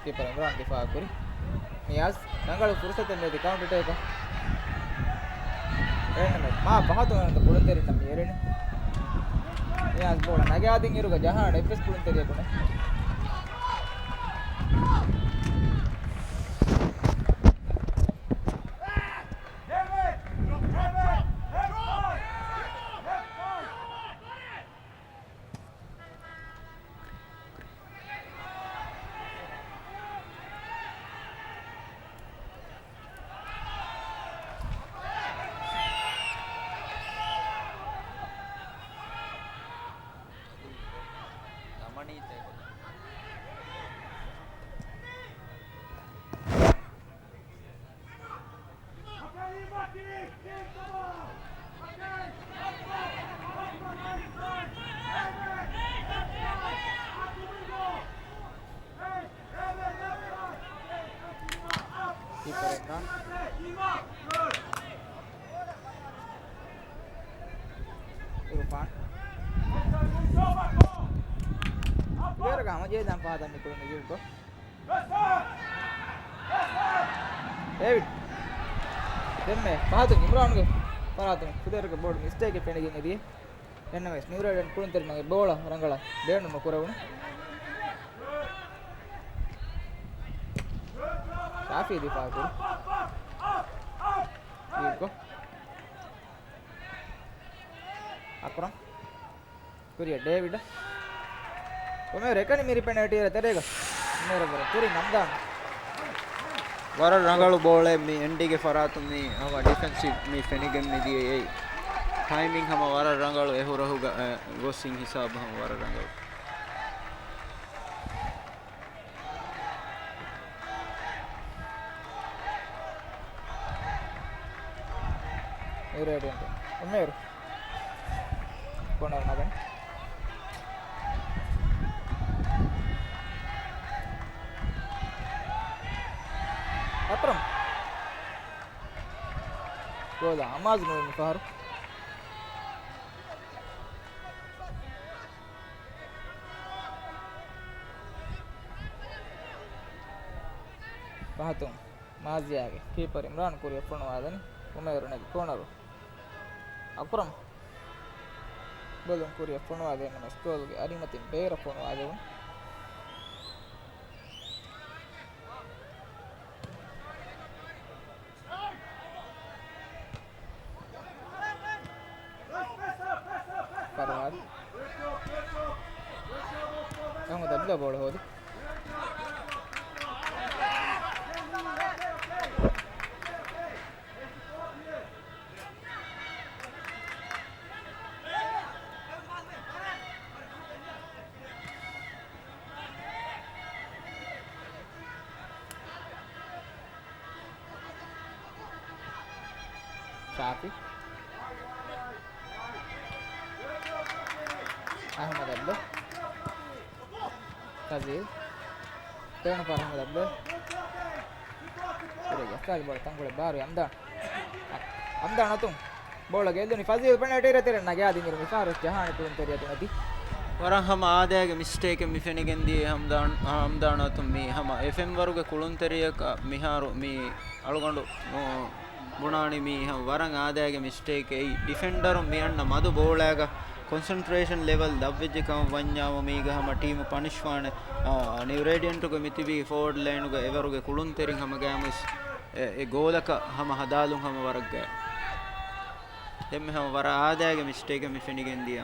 ކީޕަރު އިމްރާން ދިފާއު ކުރި. ނިޔާޒް ރަނގަޅު ފުރުސަތެއް މިއަދި ކައުންޓަރ އެޓޭކަށް. އެހެންނަމަވެސް މާ ފަހަތުން އެންމެ ކުޅުންތެރިންނަށް މި އެރެނީ. ނިޔާޒް ބޯޅަ ނަގާދިން އިރުގަ ޖަހާނެ އެއްވެސް ކުޅުންތެރިޔަކު ނެތް. ކީޕަރު އިމްރާން. އިރުފާން. ކުދޭވަރުގެ ހަމަޖެހިދާން ފަހަތަށް މި ކުޅުން އިރުކޮށް. ޑޭވިޑް. ދެންމެ ފަހަތުން އިމްރާންގެ ފަރާތުން ކުދޭވަރުގެ ބޯޑު މިސްޓޭކެއް ފެނިގެން އެރި. އެހެންނަމަވެސް ނިއުރޭޑިއެންޓް ކުޅުންތެރިންގެ ބޯޅަ ރަނގަޅަށް ބޭނުން ނުކުރެވުނު. ޝާފީ ދިފާއު ކުރި. އިރުކޮށް. އަކްރަމް. ކުރިއަށް ޑޭވިޑަށް. އުމޭރު އެކަނި މިރި ޕެނަލްޓީ އެރިއާ ތެރޭގަ. އުމޭރަށް ވަރަށް ކުރިން އަންދާން. ވަރަށް ރަނގަޅު ބޯޅައެއް މި އެންޑީގެ ފަރާތުން މި ހަމަ ޑިފެންސިވް މި ފެނިގެން މި ދިޔަ އެއީ. ޓައިމިން ހަމަ ވަރަށް ރަނގަޅު އެ ހުރަހުގަ، އެ، ގޮސް އިން ހިސާބު ހަމަ ވަރަށް ރަނގަޅު. އިރޭޑިއަންޓް އުމޭރު. ކޯނަރު ނަގަން. އަކްރަމް. ގޯލާ އަމާޒު ނުވި މިފަހަރު. ފަހަތުން މާޒިޔާގެ ކީޕަރު އިމްރާން ކުރިއަށް ފޮނުވާލަނީ އުމޭރު ނެގި ކޯނަރު. އަކްރަމް ބޮލުން ކުރިއަށް ފޮނުވާލެވުނު ގޯލުގެ އަރިމަތިން ބޭރަށް ފޮނުވާލެވުނު. އަހުމަދު އަބްދުﷲ ބޯޅަ ހޯދި. ޝާފި. އަހުމަދު އަބްދުﷲ. ފަޒީލް. ތެވެނަ ފަހަރަށް އަހުމަދު އަބްދުﷲ. ކުރެ ޖަފާގެ ބޯޅަ ތަންކޮޅެއް ބާރު އަމްދާން. އަމްދާން އަތުން ބޯޅަ ގެއްލުނީ ފަޒީލް ޕެނަލްޓީ އެރިއާ ތެރެއިން ނަގާ ދިނިރު މިފަހަރު ޖަހާނެ ކުޅުންތެރިޔާ ތުނަތި. ވަރަށް ހަމަ އާދައިގެ މިސްޓޭކެއް މި ފެނިގެން ދިޔަ އަމްދާން، އަމްދާން އަތުން މި ހަމަ އެ ފެންވަރުގެ ކުޅުންތެރިޔަކަށް މިހާރު މި އަޅުގަނޑު ބުނާނީ މީ ހަމަ ވަރަށް އާދައިގެ މިސްޓޭކެއް. އެއީ ޑިފެންޑަރުން މި އަންނަ މަދު ބޯޅައިގަ ކޮންސެންޓްރޭޝަން ލެވެލް ދަށްވެއްޖެ ކަމަށް ވަންޏާމު މީގަ ހަމަ ޓީމު ޕަނިޝްވާނެ. އާ، ނިއު ރޭޑިއަންޓުގެ މިތިބީ ފޯވަޑް ލައިނުގަ އެވަރުގެ ކުޅުންތެރިން ހަމަ ގައިމުވެސް އެ، އެ ގޯލަކަށް ހަމަ ހަދާލުން ހަމަ ވަރަށް ގައި. ދެންމެ ހަމަ ވަރަށް އާދައިގެ މިސްޓޭކެއް މި ފެނިގެން ދިޔަ.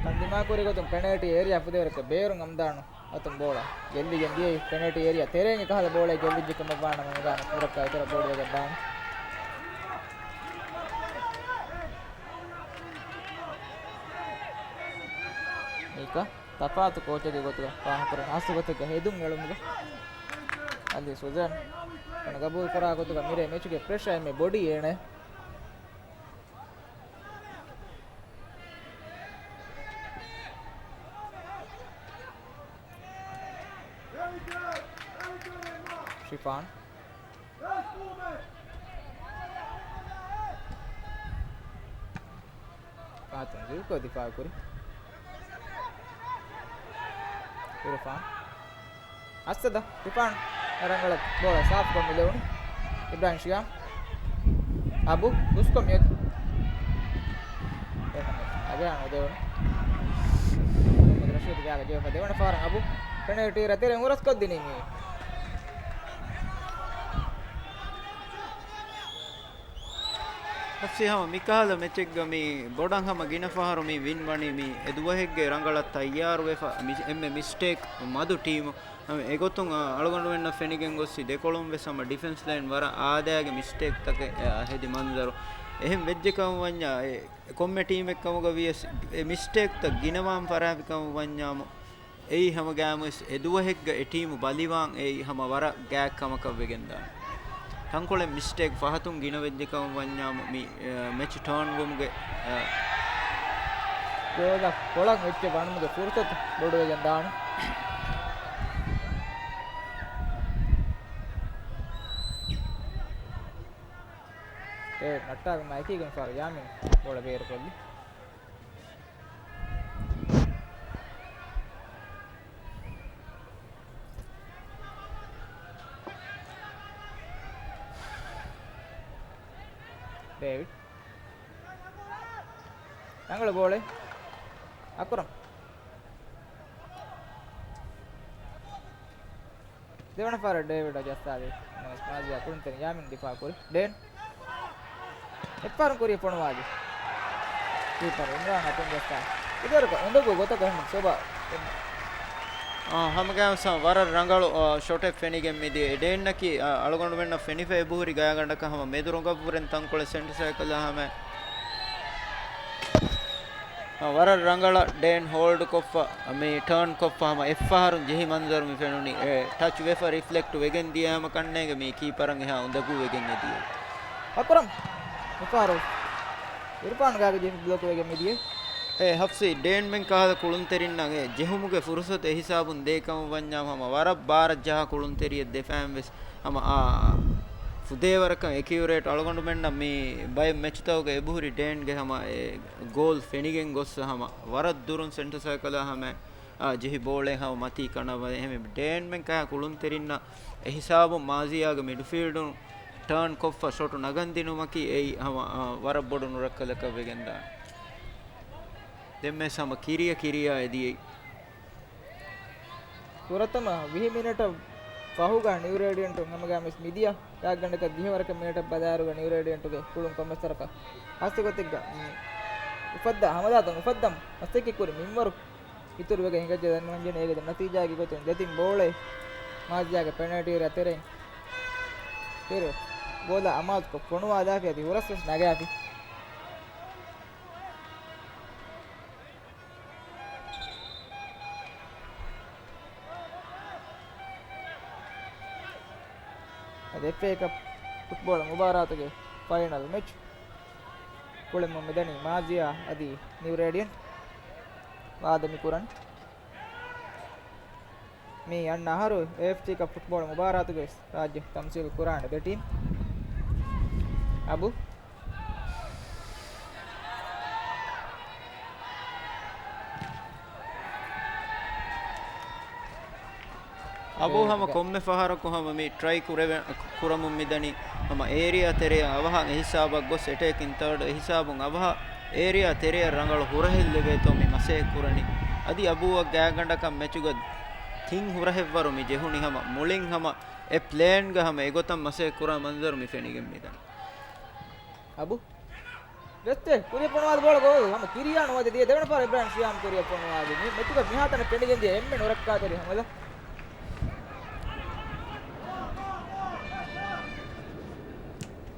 ތަން ދިމާކުރި ގޮތުން ޕެނަލްޓީ އޭރިއާ ފުދޭވަރަކަށް ބޭރުން އަމްދާނު އަތުން ބޯޅަ ގެއްލިގެން ދިޔައީ. ޕެނަލްޓީ އޭރިއާ ތެރޭގެ ކަހަލަ ބޯޅައެއް ގެއްލިއްޖެ ކަމަށްވާނަމަ މިގާނަ ކުރައްކާ އެތެރެ ބޯޑުވެގެން ދާނެ. މީކަ ތަފާތު ކޯޗެއްގެ ގޮތުގަ ފާހަގަކުރަން ހާސް ގޮތެއްގަ ހެދުން އެޅުމުގަ އަލީ ސުޒާން ގަބޫލު ކުރާ ގޮތުގަ މިރޭ މެޗުގެ ޕްރެޝާ އެންމެ ބޮޑީ އޭނަ. ޝިފާން. ފާތުން ޒުލްކޯ ދިފާއު ކުރި. އިރުފާން. އައްސަދަ އިރުފާން ރަނގަޅަށް ބޯޅަ ސާފުކޮށް މިލެވުނު. އިބްރާހިމް ޝިޔާމް. އަބު ހުސްކޮށް މިއޮތީ. އަގާން އުދެވުނު. މުހައްމަދު ރަޝީދު ގާގަ ޖެހިފަ ދެވަނަ ފަހަރަށް އަބު ޕެނަލްޓީ އޭރިއާ ތެރެއިން ހުރަސްކޮށްދިނީ މީ. ހަފްސީ ހަމަ މިކަހަލަ މެޗެއްގަ މި ބޮޑަށް ހަމަ ގިނަ ފަހަރު މި ވިން ވަނީ މި އެ ދުވަހެއްގެ ރަނގަޅަށް ތައްޔާރުވެފަ މި އެންމެ މިސްޓޭކް މަދު ޓީމު. އެގޮތުން އަޅުގަނޑުމެންނަށް ފެނިގެން ގޮއްސި ދެކޮޅުން ވެސް ހަމަ ޑިފެންސް ލައިން ވަރަށް އާދައިގެ މިސްޓޭކްތަކެއް ހެދި މަންޒަރު. އެހެން ވެއްޖެ ކަމަށް ވަންޏާ އެ ކޮންމެ ޓީމެއް ކަމުގަ ވިޔަސް އެ މިސްޓޭކްތައް ގިނަވާން ފަރާތް ކަމަށް ވަންޏާމު އެއީ ހަމަ ގައިމުވެސް އެ ދުވަހެއްގަ އެ ޓީމު ބަލިވާން އެއީ ހަމަ ވަރަށް ގާތް ކަމަކަށް ވެގެންދާނެ. ތަންކޮޅެއް މިސްޓޭކް ފަހަތުން ގިނަވެއްޖެ ކަމަށް ވަންޏާމު މި، އެ، މެޗު ޓާން ވުމުގެ، އެ، ގޯލަށް ކޮޅަށް އެއްޗެއް ވަނުމުގެ ފުރުސަތު ބޮޑުވެގެން ދާނެ. އެ ނައްޓާގެ މައިކީގެން ފާރު ޔާމިން ބޯޅަ ބޭރުކޮށްލި. ޑޭވިޑް. ރަނގަޅު ބޯޅަ. އަކުރަމް. ދެވަނަ ފަހަރަށް ޑޭވިޑަށް ޖައްސާލި. މާޒިޔާ ކުޅުންތެރިން ޔާމިން ދިފާ ކުރި. ޑޭން. އެއްފަހަރު ކުރި ފޮނުވާލި. ކީޕަރު އިމްރާން އަތުން ޖައްސާ. އިދަރުކަ އުނދަގޫ ގޮތަކަށް ހަމަ ސޮބާ. އާ، ހަމަގައިމުސާ ވަރަށް ރަނގަޅު، އާ، ޝޮޓެއް ފެނިގެން މިދިޔަ. ޑޭންއަކީ، އާ، އަޅުގަނޑުމެންނަށް ފެނިފަ އެބަހުރި ގާތްގަނޑަކަށް ހަމަ މެދު ރޮނގަށްވުރެން ތަންކޮޅެއް ސެންޓަރ ސައިކަލާ ހަމަ އަ، ވަރަށް ރަނގަޅަށް ޑޭން ހޯލްޑް ކޮށްފަ، މި ޓާން ކޮށްފަ ހަމަ އެއްފަހަރުން ޖެހި މަންޒަރު މި ފެނުނީ. އެ، ޓަޗް ވެފަ ރިފްލެކްޓް ވެގެން ދިޔަ ހަމަ ކަންނޭނގެ މި ކީޕަރަށް އެހާ އުނދަގޫ ވެގެން އެދިޔަ. އަކުރަމް މިފަހަރު އިރުފާން ގާގަ ޖެހި ބްލޮކް ވެގެން މިދިޔަ. އެ، ހަފްސީ ޑޭންމެން ކަހަލަ ކުޅުންތެރިންނަށް އެ ޖެހުމުގެ ފުރުސަތު އެހިސާބުން ދޭ ކަމަށް ވަންޏާ ހަމަ ވަރަށް ބާރަށް ޖަހާ ކުޅުންތެރިއެއް ދެފައިން ވެސް ހަމަ އާ ފުދޭވަރަކަށް އެކިއުރޭޓް އަޅުގަނޑުމެންނަށް މި ބައެއް މެޗުތަކުގަ އެބަހުރި ޑޭންގެ ހަމަ އެ ގޯލް ފެނިގެން ގޮއްސަ ހަމަ ވަރަށް ދުރުން ސެންޓަރ ސައިކަލާ ހަމަ، އާ، ޖެހި ބޯޅައެއް ހަމަ މަތީ ކަނޑަވަ އެހެން ޑޭންމެން ކަހަ ކުޅުންތެރިންނަށް އެހިސާބުން މާޒިޔާގެ މިޑްފީލްޑުން ޓާން ކޮށްފަ ޝޮޓު ނަގަން ދިނުމަކީ އެއީ ހަމަ، އާ، ވަރަށް ބޮޑު ނުރައްކަލަކަށް ވެގެންދާނެ. ދެންމެސް ހަމަ ކިރިޔަ ކިރިޔާ އެދިޔައީ. ފުރަތަމަ ވިހި މިނެޓަށް ފަހުގަ ނިއު ރޭޑިއަންޓުން ހަމަގައިމުވެސް މިދިޔަ ގާތްގަނޑަކަށް ދިހަވަރަކަށް މިނެޓަށް ބަލާއިރުގަ ނިއު ރޭޑިއަންޓުގެ ކުޅުން ކޮންމެސް ވަރަކަށް ހަސްތަ ގޮތެއްގަ މި އުފައްދާ ހަމަލާތައް އުފައްދަން މަސައްކަތްކުރި މިންވަރު އިތުރުވެގެން ހިނގައްޖެ ދަންނަވަންޖެހޭ. އޭގެ ނަތީޖާގެ ގޮތުން ދެތިން ބޯޅައެއް މާޒިޔާގެ ޕެނަލްޓީ އެރިއާ ތެރެއިން ތެރެ ގޯލާ އަމާޒުކޮށް ފޮނުވާލާފި އަދި ހުރަސްވެސް ނަގާފި. އަދި އެފްއޭ ކަޕް ފުޓްބޯޅަ މުބާރާތުގެ ފައިނަލް މެޗް ކުޅެމުން މިދަނީ މާޒިޔާ އަދި ނިއު ރޭޑިއަންޓް ވާދަ މިކުރަން. މި އަންނަ އަހަރު އޭއެފްސީ ކަޕް ފުޓްބޯޅަ މުބާރާތުގެ ރާއްޖެ ތަމްސީލް ކުރާނެ ދެ ޓީމް. އަބު. އަބޫ ހަމަ ކޮންމެ ފަހަރަކު ހަމަ މި ޓްރައި ކުރެވެ-، ކުރަމުން މިދަނީ ހަމަ އޭރިއާ ތެރެއަށް އަވަހަށް އެހިސާބަށް ގޮސް އެޓޭކިން ތާޑް އެހިސާބުން އަވަހަށް އޭރިއާ ތެރެއަށް ރަނގަޅު ހުރަހެއް ލެވޭތޯ މި މަސައްކަތް ކުރަނީ. އަދި އަބޫއަށް ގާތްގަނޑަކަށް މެޗުގަ ތިން ހުރަހެއްވަރު މި ޖެހުނީ ހަމަ މުޅިން ހަމަ އެ ޕްލޭންގަ ހަމަ އެގޮތަށް މަސައްކަތް ކުރާ މަންޒަރު މި ފެނިގެން މިދަނީ. އަބު. ރެސްޓެ، ކުރިއަށް ފޮނުވާލި ބޯޅަ ގޯލް. ހަމަ ކިރިޔާ ނުވަދެ ދިޔަ ދެވަނަ ފަހަރަށް އިބްރާހިމް ޝިޔާމް ކުރިއަށް ފޮނުވާލި. މި މެޗުގަ މިހާތަނަށް ފެނިގެން ދިޔަ އެންމެ ނުރައްކާތެރި ހަމަލާ.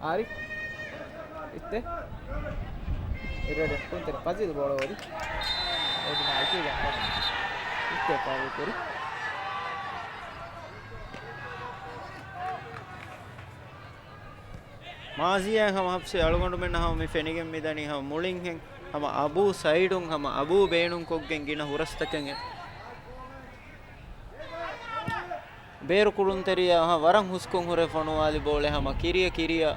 އާރިފް. އިއްތެ. އިރަޑެން ކުންތެރި ފަޒީލް ބޯޅަ ވަދި. އެދުމާ އެކީގަން ކަމަށް. އިއްތެ ފައުލް ކުރި. މާޒިޔާ ހަމަ ހަފްސި އަޅުގަނޑުމެންނަށް ހަމަ މި ފެނިގެން މިދަނީ ހަމަ މުޅިންހެން ހަމަ އަބޫ ސައިޑުން ހަމަ އަބޫ ބޭނުންކޮށްގެން ގިނަ ހުރަސްތަކެއް އެ ބޭރު ކުޅުންތެރިޔާ ހަމަ ވަރަށް ހުސްކޮށް ހުރެ ފޮނުވާލި ބޯޅެ ހަމަ ކިރިޔަ ކިރިޔަ.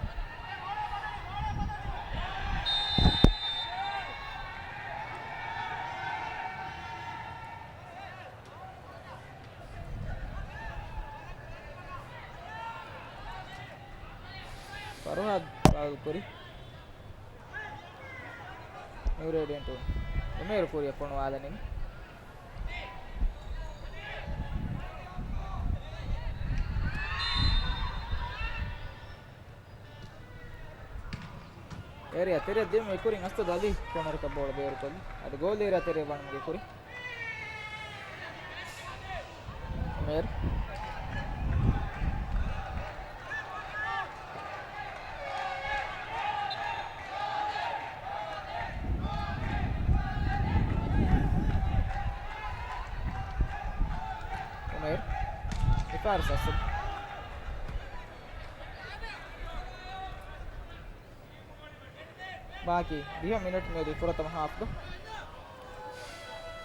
ފަރުހާދު ފައުލް ކުރި. ނިއު ރޭޑިއަންޓު އުމޭރު ކުރިއަށް ފޮނުވާލަނީ. އޭރިއާ ތެރެއަށް ދިއުމުގެ ކުރިން އަސްތަދު އަލީ ކޯނަރަކަށް ބޯޅަ ބޭރުކޮށްލި. އަދި ގޯލް އޭރިއާ ތެރެއަށް ވަނުމުގެ ކުރިން. އުމޭރު. އުމޭރު. އެފާރިސް އަސްލު. ބާކީ ދިހަ މިނެޓް މިއަދު ފުރަތަމަ ހާފްގަ.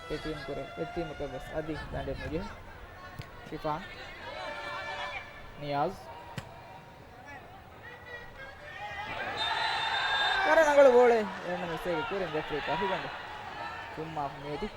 އެ ޓީމް ކުރެ، އެ ޓީމަކަށް ވެސް އަދި ދަނޑެއް ނުޖެހޭ. ޝިފާން. ނިޔާޒް. ވަރަށް ރަނގަޅު ބޯޅައެއް. އެހެންނަމަވެސް އޭގެ ކުރިން ރެފްރީ ކަށިގަނޑެއް ފުންމާފަ މިއޮތީ.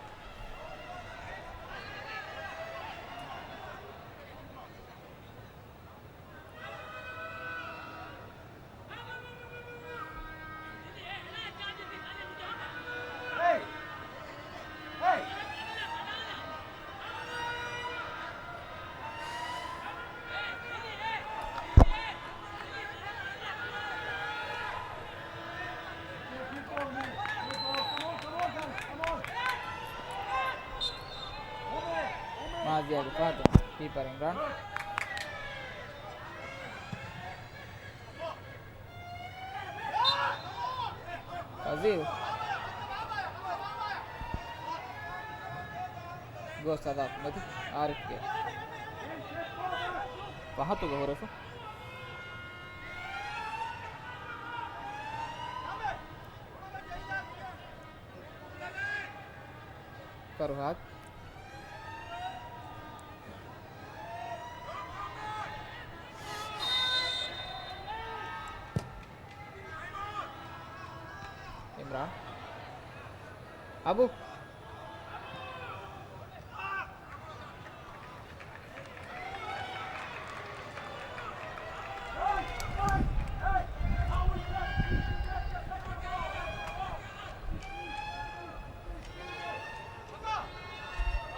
މާޒިޔާގެ ފަހަތުން ކީޕަރ އިމްރާން. ފަޒީލް. ގޯސް އަދާ ނެތި އާރިފްގެ ފަހަތުގަ ހުރެފަ. ފަރުހާދު. އިމްރާން. އަބު.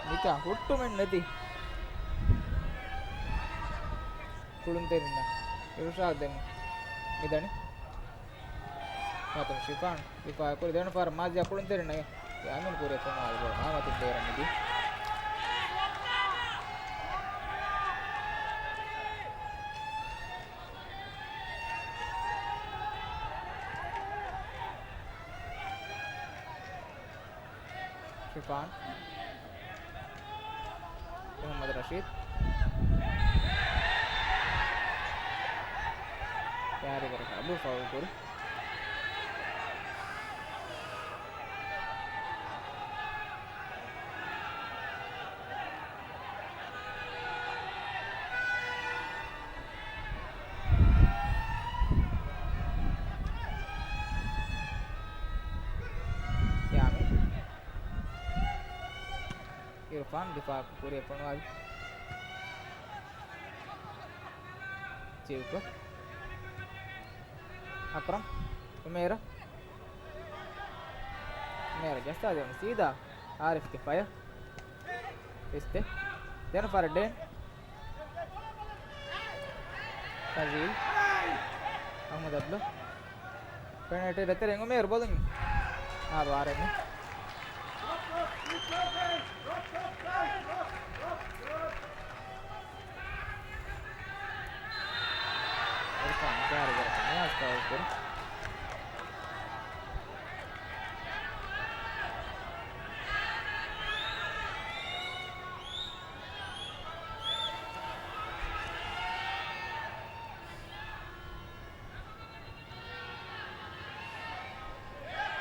މިކަން ހުއްޓުމެއް ނެތި ކުޅުންތެރިންނަށް. އިރުޝާދު ދެން މިދަނީ. ފާތުމަ ޝިފާން ދިފާއު ކުރި ދެވަނަ ފަހަރަށް މާޒިޔާ ކުޅުންތެރިންނަށް ޔާމީން ކުރިއަށް ފޮނުވާލި ބޯޅަ މާމަތިން ބޭރަށް މިދި. ޝިފާން. މުހައްމަދު ރަޝީދު. ކާރިގަރަކަށް އަބު ފައުލް ކުރި. ޔާމީން. އިރުފާން ދިފާއަށް ކުރިއަށް ފޮނުވާލި. ޗިއުކޮ. އަކްރަމް. އުމޭރަ. އުމޭރަ ޖައްސާދެވުނު ސީދާ އާރިފްގެ ފަޔަށް. ވިސްތެ. ދެން ފަރަށް ޑޭން. ފަޒީލް. އަހްމަދު އަބްދު. ޕެނަލްޓީ ދޭތެރެއިން އުމޭރު ބޮލުން. އާ ވާރެއް ނެތް. އިރުފާން ކާރިގަރަކަށް ނިޔާޒް ފައުލް ކުރި.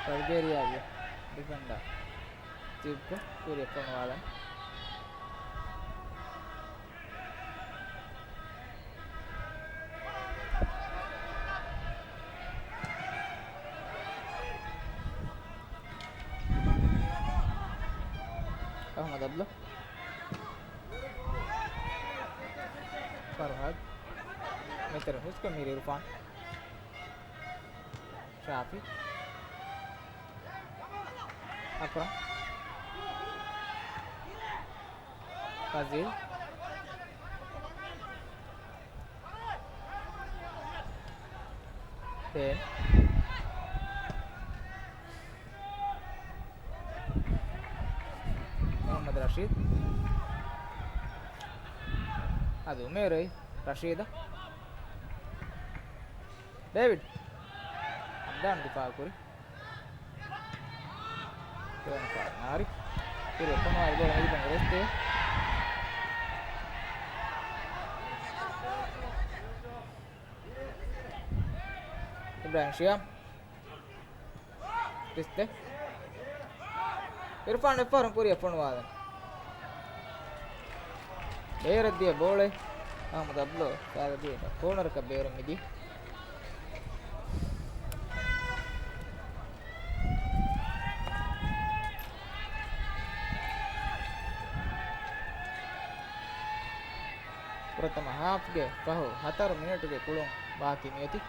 ބަލްގޭރިއާގެ ޑިފެންޑަރ ތިއްބަ ކުރިއަށް ފޮނުވާލަން. އަހްމަދު އަބްދު. ފަރުހާދު. މިތަރަށް ހުސްކޮށް މިހިރީ އިރުފާން. ޝާފި. އަކްރަމް. ފަޒީލް. ދޭން. މުހައްމަދު ރަޝީދު. އަދި އުމޭރު ރަޝީދަށް. ޑޭވިޑް. ހަމްދާން ދިފާއު ކުރި. ދެވަނަ ފަހަރަށް ނާރި. ކުރިއަށް ފޮނުވާލި ބޯޅަ މިދިފަން ރެސްޓޭ. އިބްރާހިމް ޝިޔާމް. ވިސްތެ. އިރުފާން އެއްފަހަރުން ކުރިއަށް ފޮނުވާލަން. ބޭރަށް ދިޔަ ބޯޅައެއް. އަހްމަދު އަބްދު ސާދަ ދިޔަ ކޯނަރަކަށް ބޭރަށް މިދި. ފުރަތަމަ ހާފްގެ ފަހު ހަތަރު މިނެޓުގެ ކުޅުން ބާކީ މިއޮތީ.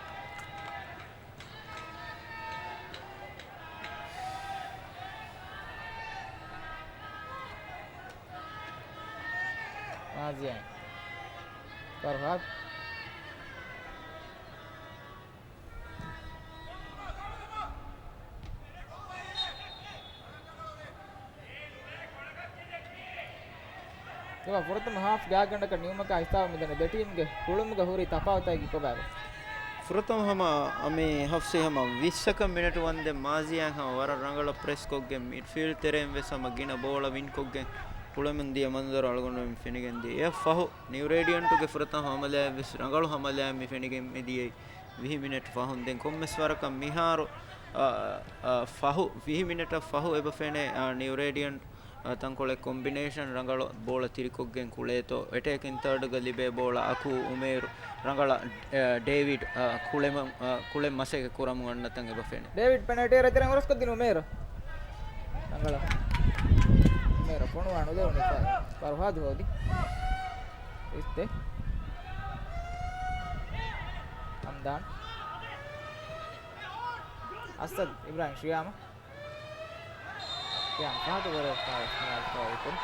މާޒިޔާ. ފަރުހާދު. އެވާ ފުރަތަމަ ހާފް ގާތްގަނޑަކަށް ނިމުމަކާ ހިސާބަށް މިދަނީ ދެ ޓީމްގެ ކުޅުމުގަ ހުރި ތަފާތުތަކަކީ ކޮބާތޯ؟ ފުރަތަމަ ހަމަ މި ހަފްސީ ހަމަ ވިއްސަކަށް މިނެޓު ވަންދެން މާޒިޔާ ހަމަ ވަރަށް ރަނގަޅަށް ޕްރެސްކޮށްގެން މިޑްފީލްޑް ތެރެއިން ވެސް ހަމަ ގިނަ ބޯޅަ ވިންކޮށްގެން ކުޅެމުން ދިޔަ މަންޒަރު އަޅުގަނޑުމެން ފެނިގެން ދިޔަ. އެއަށް ފަހު ނިއު ރޭޑިއަންޓުގެ ފުރަތަމަ ހަމަލާއެއް ވެސް ރަނގަޅު ހަމަލާއެއް މި ފެނިގެން މި ދިޔައީ. ވިހި މިނެޓް ފަހުން ދެން ކޮންމެސް ވަރަކަށް މިހާރު، އަ، އަ، ފަހު، ވިހި މިނެޓަށް ފަހު އެބަ ފެނޭ، އަ، ނިއު ރޭޑިއަންޓް، އަ، ތަންކޮޅެއް ކޮމްބިނޭޝަން ރަނގަޅަށް ބޯޅަ ތިރިކޮށްގެން ކުޅޭތޯ. އެޓޭކިން ތާޑުގަ ލިބޭ ބޯޅަ އަކޫ އުމޭރު ރަނގަޅަށް، އަ، ޑޭވިޑް، އަ، ކުޅެމަ-، އަ، ކުޅެ މަސައްކަތް ކުރަމުން އަންނަތަން އެބަ ފެނޭ. ޑޭވިޑް ޕެނަލްޓީ އެރިއާ ތެރެއިން އުރަސްކޮށްދިނު އުމޭރު. ރަނގަޅަށް އުމޭރު ފޮނުވާ ނުދެވުނު ފަރުހާދު ހޯދި. ވިސްތެ. ހަމްދާން. އަސަދް އިބްރާހިމް ޝިޔާމަށް. ޝިޔާމް ފަހަތު ވަރަށް ފާސް ނިޔާޒް ފައުލް ކުރި.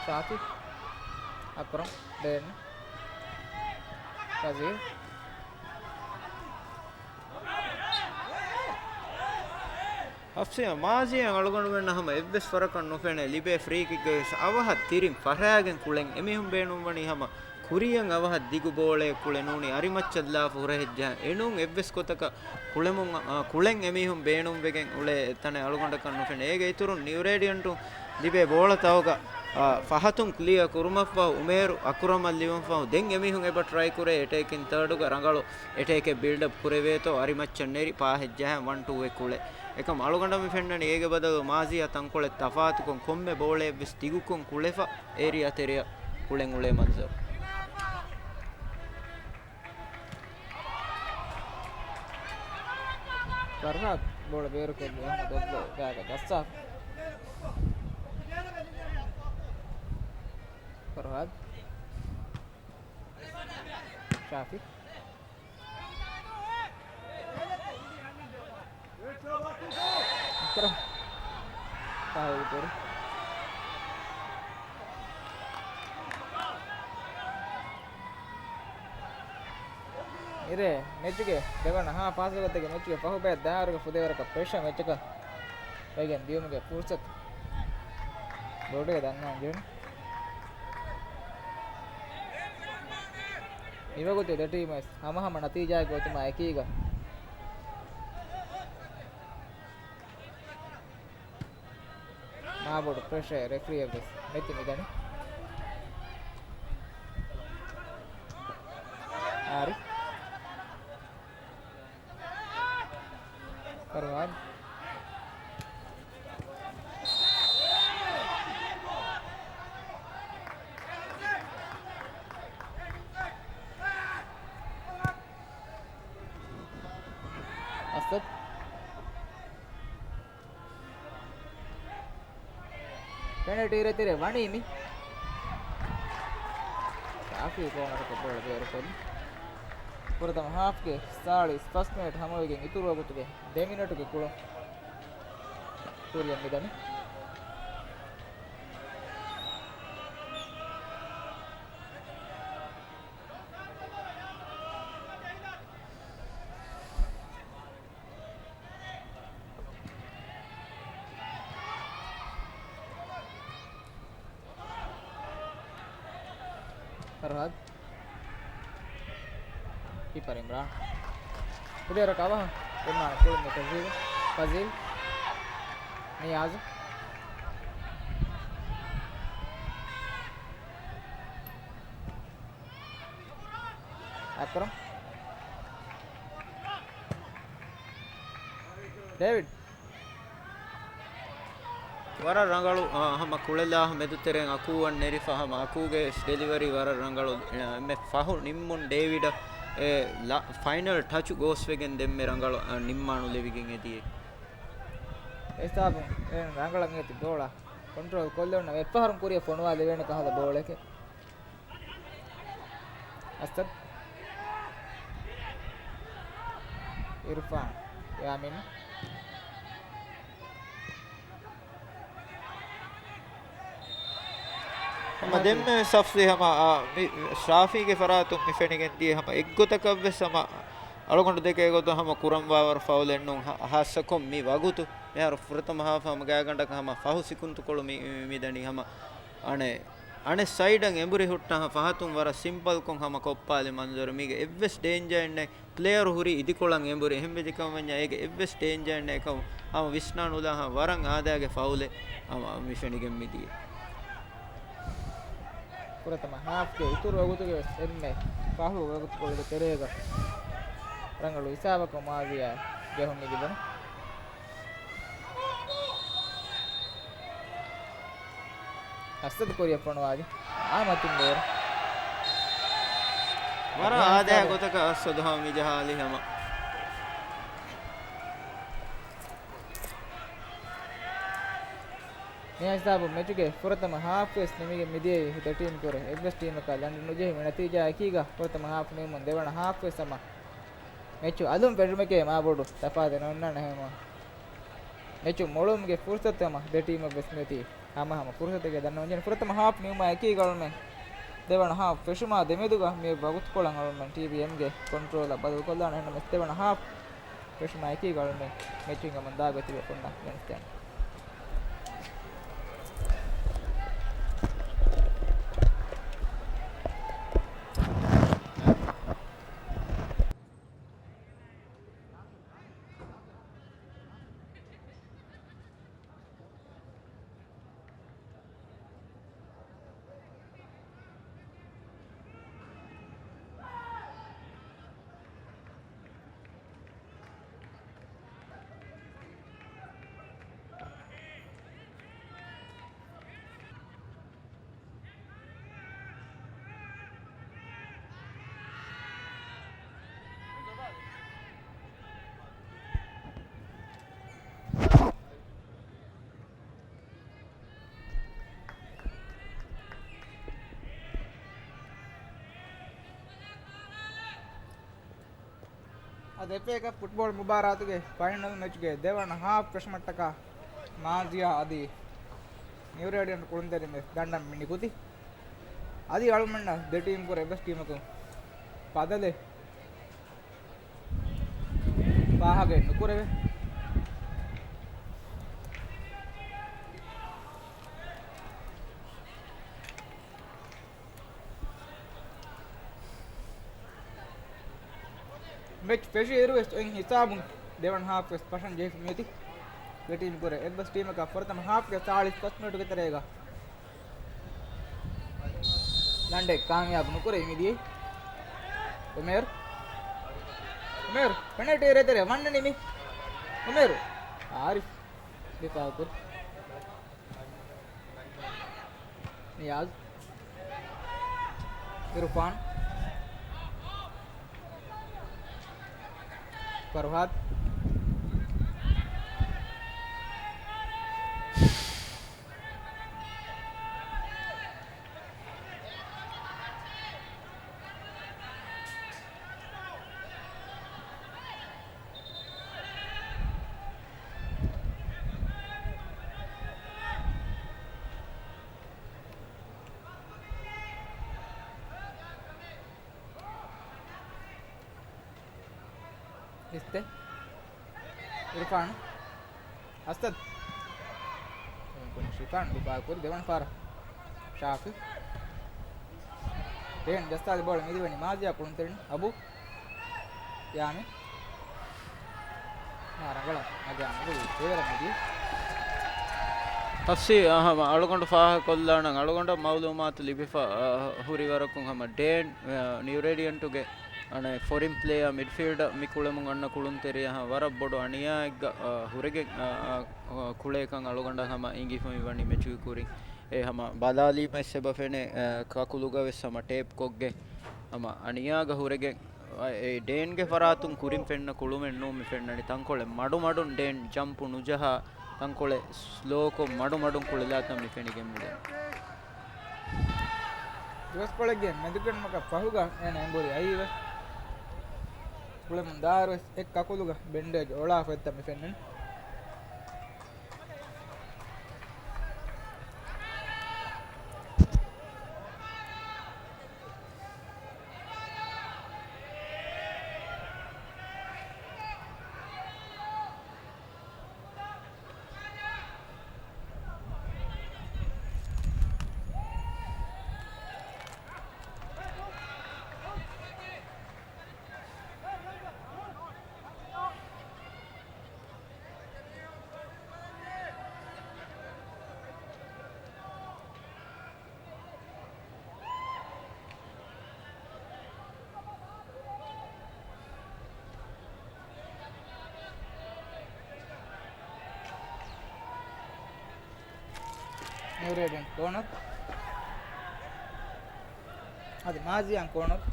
ޝާފި. އަކްރަމް. ޑޭން. ފަޒީލް. ހަފްސިޔާ މާޒީއަށް އަޅުގަނޑުމެންނަށް ހަމަ އެއްވެސް ފަރަކަށް ނުފެނޭ، ލިބޭ ފްރީ ކިކްގައި ވެސް އަވަހަށް ތިރިން ފަށާގެން ކުޅެން އެމީހުން ބޭނުންވަނީ ހަމަ ކުރިއަށް އަވަހަށް ދިގު ބޯޅައެއް ކުޅެ ނޫނީ އަރިމައްޗަށް ލާފަ ހުރަހެއްޖަހަން އެނޫން އެއްވެސް ގޮތަކަށް ކުޅެމުން، އާ، ކުޅެން އެމީހުން ބޭނުންވެގެން އުޅޭ ތަނެއް އަޅުގަނޑަކަށް ނުފެނޭ. އޭގެ އިތުރުން ނިއުރޭޑިއަންޓުން ލިބޭ ބޯޅަ ތައުގަ، އާ، ފަހަތުން ކްލިއާ ކުރުމަށްފަހު އުމޭރު އަކުރަމަށް ލިބުންފަހު ދެން އެމީހުން އެބަ ޓްރައި ކުރޭ އެޓޭކިން ތާޑުގަ ރަނގަޅު އެޓޭކެއް ބިލްޑަޕް ކުރެވޭތޯ އަރިމައްޗަށް ނެރި ޕާހެއް ޖަހަން ވަން ޓޫއެއް ކުޅެ. އެކަމް އަޅުގަނޑަށް މި ފެންނަނީ އޭގެ ބަދަލު މާޒީއާ ތަންކޮޅެއް ތަފާތުކޮށް ކޮންމެ ބޯޅައެއްވެސް ދިގުކޮށް ކުޅެފަ އޭރިއާ ތެރެއަށް ކުޅެން އުޅޭ މަންޒަރު. ފަރްހާދު ބޯޅަ ބޭރުކޮށްލީ ހަމަ ދޮށްލޯ ގާގަ ޖައްސާފަ. ފަރްހާދު. ޝާފި. އަކްރަމް. ފާހުގެ ތެރެ. އިރޭ، މެޗުގެ ދެވަނަ ހާ ފާސްގޮތެއްގެ މެޗުގެ ފަހު ބައެއް ދާއިރުގެ ފުދޭވަރަކަށް ޕްރެޝަ މެޗަކަށް ވެގެން ދިޔުމުގެ ފުރުސަތު ބޮޑުވެ ދަންނަވަން ޖެހުނު. މިވަގުތު ދެ ޓީމު ވެސް ހަމަހަމަ ނަތީޖާއެއްގެ ގޮތުމާ އެކީގަ މާބޮޑު ޕްރެޝައެއް ރެފްރީއަށް ވެސް ނެތި މިދަނީ. އާރިފް. ފަރްވާން. އަސަދް. ޕެނަލްޓީ އިރެތެރެ ވަނީ މި. ޝާފީ ކޯނަރަކަށް ބޯޅަ ބޭރުކޮށްލި. ފުރަތަމަ ހާފްގެ ސާޅީސް ފަސް މިނެޓް ހަމަވެގެން އިތުރު ވަގުތުގެ ދެ މިނެޓުގެ ކުޅުން ކުރިއަށް މިދަނީ. ފަރްހާދް. ކީޕަރ އިމްރާން. ކުދޭރަކަށް އަވަހަށް އިމްރާން ކުޅުން ފަޒީލް. ފަޒީލް. ނިޔާޒު. އަކްރަމް. ޑޭވިޑް. ވަރަށް ރަނގަޅު، އާ، ހަމަ ކުޅެލާ މެދުތެރެއިން އަކޫއަށް ނެރިފަ ހަމަ އަކޫގެ ޑެލިވަރީ ވަރަށް ރަނގަޅު. އެ، އެންމެ ފަހު ނިންމުން ޑޭވިޑަށް އެ ލަ-، ފައިނަލް ޓަޗު ގޯސްވެގެން ދެންމެ ރަނގަޅު، އާ، ނިންމާނުލެވިގެން އެދިޔަ. އެ ހިސާބުން އެ ރަނގަޅަށް އެތި ބޯޅަ ކޮންޓްރޯލް ކޮށްލެވުނަމަ އެއްފަހަރު ކުރިއަށް ފޮނުވާލެވޭނެ ކަހަލަ ބޯޅައެކެއް. އަސަދް. އިރުފާން. ޔާމިން. ހަމަ ދެންމެ ސަފްސި ހަމަ، އާ، މި ޝާފީގެ ފަރާތުން މި ފެނިގެން ދިޔަ ހަމަ އެއްގޮތަކަށް ވެސް ހަމަ އަޅުގަނޑު ދެކޭ ގޮތަށް ހަމަ ކުރަންވާވަރު ފައުލެއް ނޫން. ހަ-، ހާއްސަކޮށް މި ވަގުތު މިހާރު ފުރަތަމަ ހާފް ހަމަ ގާތްގަނޑަކަށް ހަމަ ފަހު ސިކުންތުކޮޅު މި، މި، މިދަނީ ހަމަ އަނެއް އަނެއް ސައިޑަށް އެނބުރި ހުއްޓާ ފަހަތުން ވަރަށް ސިމްޕަލްކޮށް ހަމަ ކޮށްޕާލި މަންޒަރު. މީގެ އެއްވެސް ޑޭންޖާއެއް ނެތް. ޕްލޭޔަރު ހުރީ އިދިކޮޅަށް އެނބުރި. އެހެންވެދިކަމަށް ވަންޏާ އޭގެ އެއްވެސް ޑޭންޖާއެއް ނެތް އެކަމު ހަމަ ވިސްނާނުލާ ހަމަ ވަރަށް އާދައިގެ ފައުލެއް ހަމަ މި ފެނިގެން މިދިޔަ. ފުރަތަމަ ހާފްގެ އިތުރު ވަގުތުގެ ވެސް އެންމެ ފަހު ވަގުތުކޮޅުގެ ތެރޭގަ ރަނގަޅު ހިސާބަކުން މާޒިޔާ ޖެހުނީ ލިބުނު. އަސަދު ކުރިއަށް ފޮނުވާލި. އާ މަތިން ބޭރު. ވަރަށް އާދައިގެ ގޮތަކަށް އަސަދު ހަމަ މި ޖަހާލި ހަމަ. މި ހިސާބުން މެޗުގެ ފުރަތަމަ ހާފް ވެސް ނިމިގެން މިދިޔައީ ދެ ޓީމް ކުރެ. އެއްވެސް ޓީމަކަށް ލަނޑު ނުޖެހި މި ނަތީޖާ އެކީގަ ފުރަތަމަ ހާފް ނިމުމުން ދެވަނަ ހާފް ވެސް ހަމަ މެޗު އަލުން ފެށުމެކޭ މާބޮޑު ތަފާތެއް ނޯންނާނެ ހަމަ. މެޗު މޮޅުވުމުގެ ފުރުސަތު ހަމަ ދެ ޓީމަށް ވެސް މިއޮތީ. ހަމަ ހަމަ ފުރުސަތެއްގެ ދަންނަވަން ޖެހެނީ. ފުރަތަމަ ހާފް ނިމުމާ އެކީ ގަޅުމެއް. ދެވަނަ ހާފް ފެށުމާ ދެމެދުގަ މި ވަގުތުކޮޅަށް އަޅުމެން ޓީވީއެމްގެ ކޮންޓްރޯލަށް ބަދަލުކޮށްލާނެ. އެހެންނަމަވެސް ދެވަނަ ހާފް ފެށުމާ އެކީ ގަޅުމެއް. މެޗު ހިނގަމުން ދާ ގޮތުގެ ފުންނަ ގެނެސްދޭނެ. އަދި އެފްއޭ ކަޕް ފުޓްބޯޅަ މުބާރާތުގެ ފައިނަލް މެޗްގެ ދެވަނަ ހާފް ފެށުމަށްޓަކާ މާޒިޔާ އަދި ނިއުރޭޑިއަން ކުޅުންތެރިން ވެސް ދަނޑަށް މި ނިކުތީ. އަދި އަޅުމެންނަށް ދެ ޓީމް ކުރެ އެއްވެސް ޓީމަކުން ބަދަލެއް ފާހަގައެއް ނުކުރެވޭ. މެޗް ފެށި އިރުވެސް އޮތް ހިސާބުން ދެވަނަ ހާފް ވެސް ފަށަން ޖެހިފަ މިއޮތީ. ދެ ޓީމް ކުރެ އެއްވެސް ޓީމަކަށް ފުރަތަމަ ހާފްގެ ސާޅީސް ފަސް މިނެޓުގެ ތެރޭގަ ލަނޑެއް ކާމިޔާބު ނުކުރެވި މިދިޔައީ. އުމޭރު. އުމޭރު. ޕެނަލްޓީ އެރޭ ތެރޭ ވަންނަނީ މި. އުމޭރު. އާރިފް. ދިފާއު ކުރި. ނިޔާޒް. އިރުފާން. ފަރުހާދް. އިސްތެ. އިރުފާން. އަސަދް. ޝިފާން ދިފާއު ކުރި ދެވަނަ ފަހަރަށް. ޝާފި. ދޭން ޖައްސާލި ބޯޅަ މިދިވަނީ މާޒިޔާ ކުޅުންތެރިން. އަބޫ. ޔާމި. މާ ރަނގަޅަށް މަގޭ އަނގުލު ފޭވަރަށް މިދިޔަ. ތަފްސީ އަހަ، އަޅުގަނޑު ފާހަގަކޮށްލާނަން. އަޅުގަނޑަށް މައުލޫމާތު ލިބިފަ، އަ، ހުރި ވަރަކުން ހަމަ ޑޭން، އަ، ނިއުރޭޑިއަންޓުގެ އަނެއް ފޮރިން ޕްލޭޔާ މިޑްފީލްޑަ މި ކުޅެމުން އަންނަ ކުޅުންތެރިޔާ ހަ، ވަރަށް ބޮޑު އަނިޔާއެއްގަ، އަ، ހުރެގެން، އަ، އަ، ކުޅޭކަން އަޅުގަނޑަށް ހަމަ އިނގިފަ މި ވަނީ މެޗުގެ ކުރިން. އެ ހަމަ ބަލާލީމައިސް އެބަ ފެނޭ، އަ، ކަކުލުގަ ވެސް ހަމަ ޓޭޕް ކޮށްގެ ހަމަ އަނިޔާގަ ހުރެގެން، އަ، އެ ޑޭންގެ ފަރާތުން ކުރިން ފެންނަ ކުޅުމެއް ނޫން މި ފެންނަނީ. ތަންކޮޅެއް މަޑުމަޑުން ޑޭން ޖަމްޕު ނުޖަހާ، ތަންކޮޅެއް ސްލޯކޮށް މަޑުމަޑުން ކުޅެލާތަން މި ފެނިގެން މިދެން. ދުވަސްކޮޅެއްގެ މެދުކެނޑުމަކަށް ފަހުގަ އޭނަ އެނބުރި އައީވެ. ކުޅެމުން ދާއިރުވެސް އެއް ކަކުލުގަ ބެންޑޭޖް އޮޅާފަ އޮތްތަން މި ފެންނަނީ. ނިއުރޭޑިއަން ކޯނަރު. އަދި މާޒިޔާ ކޯނަރު.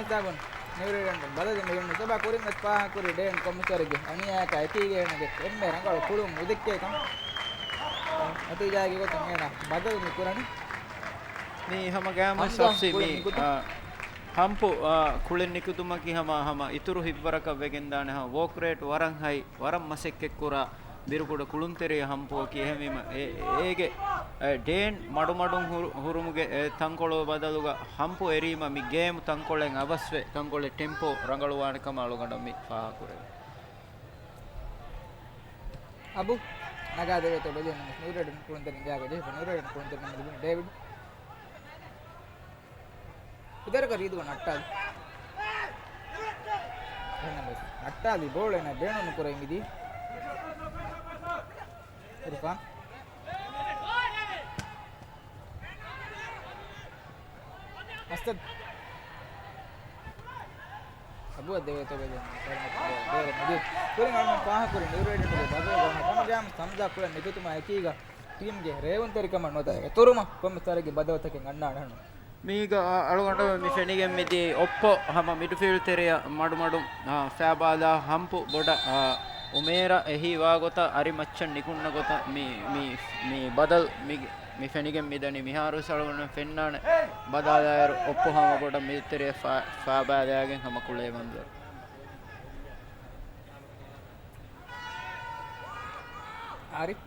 ހިސާބުން ނިއުރީޑަންޓުން ބަދަލު މި ގެންނު ސަބާ ކުރިން ވެސް ފާހަގަކުރި ޑޭން ކޮމިސަރގެ އަނިޔާއަކާ އެކީގައި އޭނަގެ އެންމެ ރަނގަޅު ކުޅުން ނުދެއްކޭކަން. ނަތީޖާގެ ގޮތުން އޭނަ ބަދަލު މި ކުރަނީ. މީ ހަމަ ގައިމުވެސް ހަމްޒާ ހަފްސީ މީ، ކުޅެން ނިކުތު. އާ، ހަމްޕު، އާ، ކުޅެން ނިކުތުމަކީ ހަމަ، ހަމަ އިތުރު ހިތްވަރަކަށް ވެގެންދާނެ ހަމަ ވޯކް ރޭޓް ވަރަށް ހައި، ވަރަށް މަސައްކަތްކުރާ ބިރުކުޑަ ކުޅުންތެރިޔާ ހަމްޕުއަކީ. އެހެންވީމަ އޭ، އޭގެ، އެ، ޑޭން މަޑުމަޑުން ހުރު، ހުރުމުގެ، އެ، ތަންކޮޅު ބަދަލުގަ ހަމްޕު އެރީމަ މި ގޭމް ތަންކޮޅެއް އަވަސްވެ، ތަންކޮޅެއް ޓެމްޕޯ ރަނގަޅުވާނެ ކަމަށް އަޅުގަނޑަށް މި ފާހަގަކުރެވޭ. އަބު ނަގާދެވޭތޯ ބެލި ނުވިރެޑުން ކުޅުންތެރިން ގާގަ ޖެހިފަ ނުވިރެޑުން ކުޅުންތެރިން މިދިބުނީ ޑޭވިޑް. ކުދަރަކަށް ރީދުގަ ނައްޓާލި. އެހެންނަމަވެސް، ނައްޓާލި ބޯޅަ އޭނަ ބޭނުން ނުކުރައި މިދީ. އިރުފާން. އަސަދް. އަބުއަށް ދެވޭތޯ ބެލުން. ބޯޅަ މިދީ. ކުރިން އަޅުގަނޑު ފާހަގަކުރި ނިއުރޭޑަންޓުގެ ބަދަލު ގަންނަ ކަމަށް ގާމު ސަމްޒާ ކުޅެން ނިކުތުމާ އެކީގަ ޓީމްގެ ރޭވުންތެރިކަމަށް ނުވަތަ އެތުރުމަށް ކޮންމެ ސަރަގެ ބަދަލުތަކެއް އަންނާނެ ހަނު. މީގަ، އަ، އަޅުގަނޑު މި ފެނިގެން މިދިޔަ އޮއްޕޯ ހަމަ މިޑްފީލްޑް ތެރެއަށް މަޑުމަޑުން، އަ، ފައިބާލާ ހަމްޕު ބޮޑަށް، އަ، އުމޭރަށް އެހީ ވާގޮތަށް އަރި މައްޗަށް ނިކުންނަ ގޮތަށް މި، މި، މި ބަދަލު މި، މި ފެނިގެން މިދަނީ. މިހާރުވެސް އަޅުގަނޑު ފެންނާނެ ބަލާލާއިރު އޮއްޕޯ ހަމަ ބޮޑަށް މިޑް ތެރެއަށް ފަ، ފައިބާލާގެން ހަމަ ކުޅޭ މަންޒަރު. އާރިފް.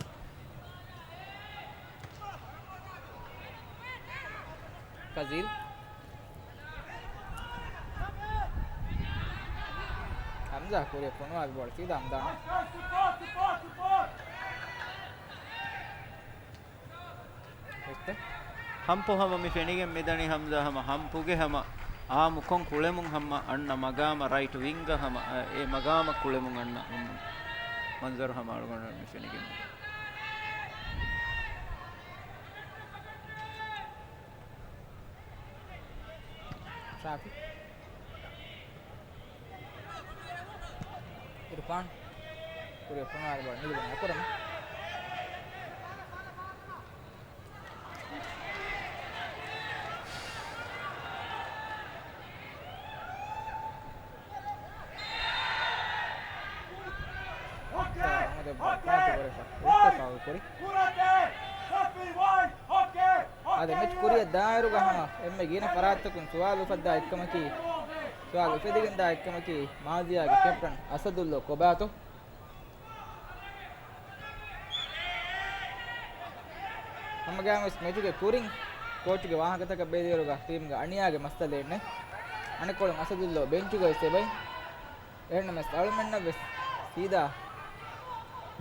ފަޒީލް. ހަމްޒާ ކުރިއަށް ފޮނުވާލި ބޯޅަ ސީދާ ހަމްޒާ. ހަމްޕު ހަމަ މި ފެނިގެން މިދަނީ ހަމްޒާ ހަމަ ހަމްޕުގެ ހަމަ އާއްމުކޮށް ކުޅެމުން ހަމަ އަންނަ މަގާމަށް ރައިޓް ވިންގަށް ހަމަ، އެ މަގާމަށް ކުޅެމުން އަންނަ މަންޒަރު ހަމަ އަޅުގަނޑަށް މި ފެނިގެން މިދަނީ. ޝާފި. އިރުފާން. ކުރިއަށް ފޮނުވާލި ބޯޅަ ނިލިބުނެ އަކުރަމަށް. އަހްމަދު އެއްބަ ފާތު ކުރެފަ އިސްތިފާވު ކުރި. އާދެ، މެޗް ކުރިއަށް ދާއިރުގަ ހަމަ އެންމެ ގިނަ ފަރާތްތަކުން ސުވާލު އުފައްދާ އެއްކަމަކީ، ސުވާލު އުފެދިގެންދާ އެއްކަމަކީ، މާޒިޔާގެ ކެޕްޓަން އަސަދުއްލޯ ކޮބާތޯ؟ ހަމަގައިމުވެސް މެޗުގެ ކުރިން ކޯޗުގެ ވާހަކަތަކަށް ބެލިއިރުގަ ޓީމްގެ އަނިޔާގެ މައްސަލައެއް ނެތް. އަނެއްކޮޅުން އަސަދުއްލޯ ބެންޗުގައި ވެސް އެބައި. އެހެންނަމަވެސް އަޅުމެންނަށްވެސް ސީދާ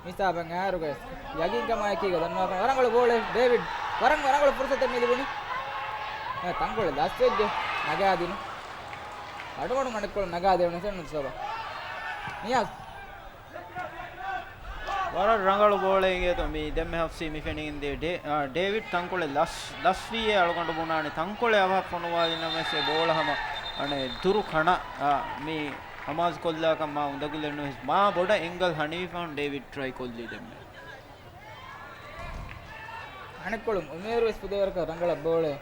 މިސާބަށް އައިރުގައި ޔަގީންކަމާއެކީގަ ދަންނަވާކަށް ވަރަށް ރަނގަޅު ބޯޅައެއް ޑޭވިޑް. ވަރަށް ރަނގަޅު ފުރުސަތެއް މި ލިބުނީ. އެ ތަންކޮޅެއް ލަސްވެއްޖެ ނަގާދިނު. އަޑުމަޑުން އަނެއްކޮޅު ނަގާދެވުނު ސެން ސޯބާ. ނިޔާޒް. ވަރަށް ރަނގަޅު ބޯޅައެއް އިނގޭތޯ މި ދެންމެ ހަފްސީ މި ފެނިގެންދޭ ޑޭ-، އާ، ޑޭވިޑް ތަންކޮޅެއް ލަސް، ލަސްވީއޭ އަޅުގަނޑު ބުނާނެ. ތަންކޮޅެއް އަވަހަށް ފޮނުވާލިނަމަވެސް އެ ބޯޅަ ހަމަ އަނެއް ދުރު ކަނަ، އާ، މި ހަމާސް ކޮށްލާކަށް މާ އުނދަގުލެއް ނުވެސް މާ ބޮޑަށް އެންގަލް ހަނިވިފަހުން ޑޭވިޑް ޓްރައި ކޮށްލީ ދެންމެ. އަނެއްކޮޅުން އުމޭރު ވެސް ފުދޭވަރަކަށް ރަނގަޅަށް ބޯޅައެއް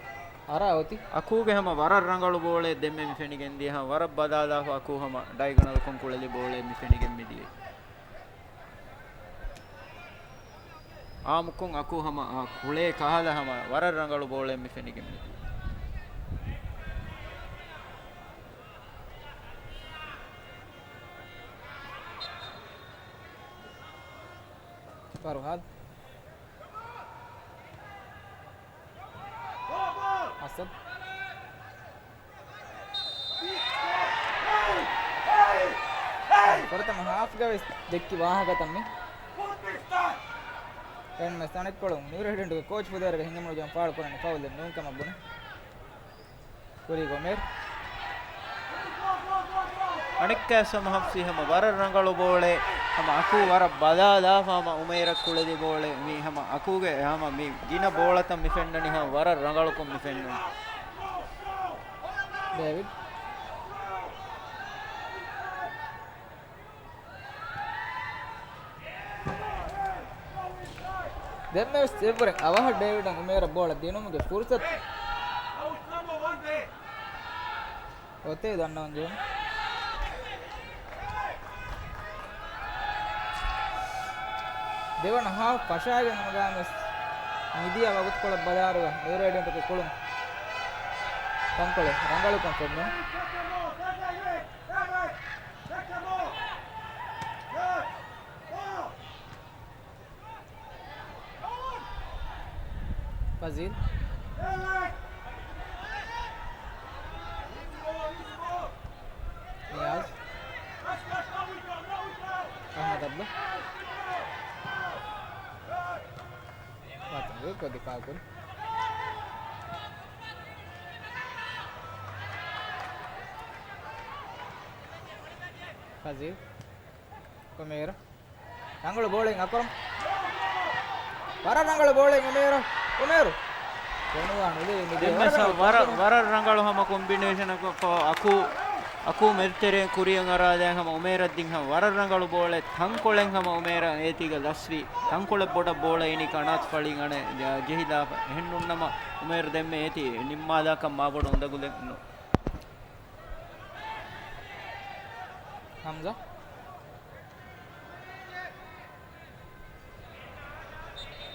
އަރާ އޮތީ. އަކޫގެ ހަމަ ވަރަށް ރަނގަޅު ބޯޅައެއް ދެންމެ މި ފެނިގެންދިޔަ ހަމަ ވަރަށް ބަލާލާފަ އަކޫ ހަމަ ޑައިގަނަލްކޮށް ކުޅެލި ބޯޅައެއް މި ފެނިގެން މިދިޔަ. އާއްމުކޮށް އަކޫ ހަމަ، އާ، ކުޅޭ ކަހަލަ ހަމަ ވަރަށް ރަނގަޅު ބޯޅައެއް މި ފެނިގެން މިދިޔަ. ފަރުހާދް. އަސަދް. ފުރަތަމަ ހާފްގަ ވެސް ދެއްކި ވާހަކަތައް މި. އެންމެ ސަނެއްކޮޅުން ނިއުރޭޑެންޓުގެ ކޯޗް ފުދޭވަރުގެ ހިނގަމުނު ޖަމް ފާޅު ކުރަނީ ފައުލެއް ނޫން ކަމަށް ބުނެ. ކުރީގެ އުމޭރު. އަނެއްކާސް ހަމަ ހަފްސީ ހަމަ ވަރަށް ރަނގަޅު ބޯޅައެއް. ހަމަ އަކޫ ވަރަށް ބަލާލާފަ ހަމަ އުމޭރަށް ކުޅެލި ބޯޅައެއް. މީ ހަމަ އަކޫގެ ހަމަ މި ގިނަ ބޯޅަތައް މި ފެންނަނީ ހަމަ ވަރަށް ރަނގަޅުކޮށް މި ފެންނަނީ. ޑޭވިޑް. ދެންމެވެސް އެއްވުރެ އަވަހަށް ޑޭވިޑަށް އުމޭރަށް ބޯޅަ ދިނުމުގެ ފުރުސަތު. އޮތޭ ދަންނަވަން ޖެހުނު. ދެވަނަ ހާފް ފަށާގެން ހަމަގާން ވެސް މިދިޔަ ވަގުތުކޮޅަށް ބަލާއިރުގަ ނިއުރޭޑިއަންޓުގެ ކުޅުން ތަންކޮޅެއް ރަނގަޅުކަން ފެންނުން. ފަޒީލް. ނިޔާޒް. އަޙްމަދު އަބްދު. ފާތިމަ ދިފާޢުކުރި. ފަޒީލް. އުމޭރު. ރަނގަޅު ބޯޅައިން އަކްރަމް. ވަރަށް ރަނގަޅު ބޯޅައިން އުމޭރު. އުމޭރު. ފޮނުވާ ނުލެވި މިދިޔަ. ދެން ވަރަށް ވެސް ރަނގަޅު ވަރަށް، ކޮންބިނޭޝަން. ވަރަށް ރަނގަޅު ހަމަ ކޮންބިނޭޝަނަކު އަކޫ، އަކޫ މެދުތެރެއިން ކުރިއަށް އަރާދޭ ހަމަ އުމޭރަށް ދިން ހަމަ ވަރަށް ރަނގަޅު ބޯޅައެއް ތަންކޮޅެއް ހަމަ އުމޭރަށް އޭތީގަ ލަސްވި. ތަންކޮޅެއް ބޮޑަށް ބޯޅަ އިނީ ކަނާތު ފަޅިން އަނެއް ޖެހިލާފަ. އެހެންނޫންނަމަ އުމޭރު ދެންމެ އޭތި ނިންމާލާކަށް މާބޮޑު އުނދަގުލެއް ނޫން. ހަމްޒާ.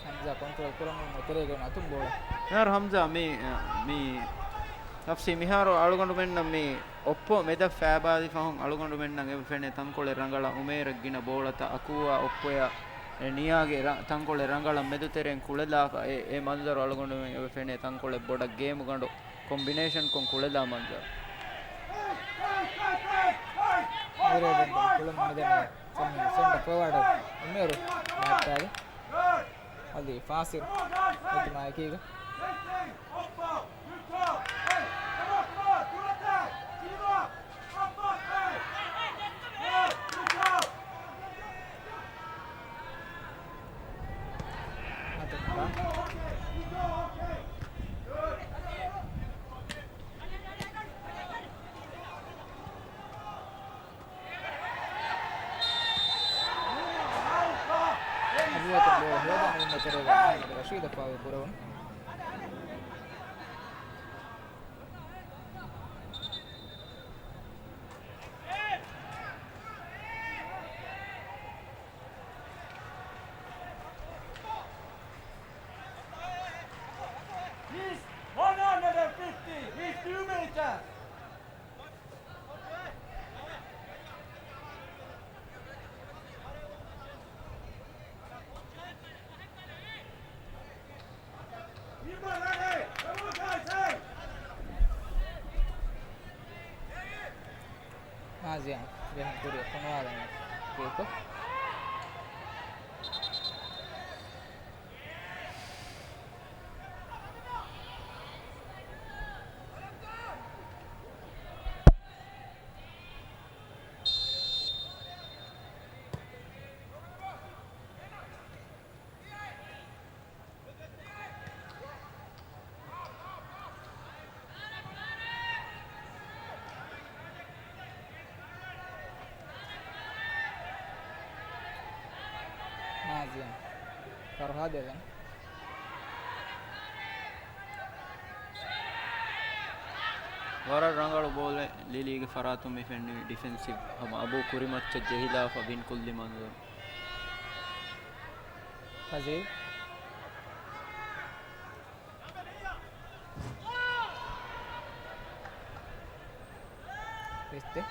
ހަމްޒާ ކޮންޓްރޯލް ކުރަމުން ތެރޭގައި އަތުން ބޯޅަ. މިހާރު ހަމްޒާ މި، މި ތަފްސީ މިހާރު އަޅުގަނޑުމެންނަށް މި އޮއްޕޯ މެދަށް ފައިބާލި ފަހުން އަޅުގަނޑުމެންނަށް އެބަ ފެނޭ ތަންކޮޅެއް ރަނގަޅަށް އުމޭރަށް ގިނަ ބޯޅަތައް އަކޫއާ އޮއްޕޮޔާ ނިޔާގެ ރަ-، ތަންކޮޅެއް ރަނގަޅަށް މެދުތެރެއިން ކުޅެލާފަ އެ، އެ މަންޒަރު އަޅުގަނޑުމެން އެބަ ފެނޭ ތަންކޮޅެއް ބޮޑަށް ގޭމުގަނޑު ކޮމްބިނޭޝަންކޮށް ކުޅެލާ މަންޒަރު. މިރޭޑެން ކުޅަމުން މިދަނީ ސެމީ ސެންޓަ ފޯވާޑަށް އުމޭރު ބައްޓާލި. އަލީ ފާސިލް އެތިމާ އެކީގަ. އަބުބަކުރު ބޯޅަ ހޯދަން އިންނަ ތެރޭގަ މުޙައްމަދު ރަޝީދަށް ފާޅު ކުރެވުނު. He's one hundred fifty, he's two meters. މާޒިޔާ ޖެހުން ކުރިއަށް ފޮނުވާލަން ކީކޮށް. މާޒިޔާ ފަރުހާދަށް ދެން. ވަރަށް ރަނގަޅު ބޯޅަ ލިލީގެ ފަރާތުން މި ފެންނީ ޑިފެންސިވް ހަމަ އަބޫ ކުރިމައްޗަށް ޖެހިލާފަ ބިން ކުއްލި މަންޒަރު. ފަޒީލް. ރިޝްތެ.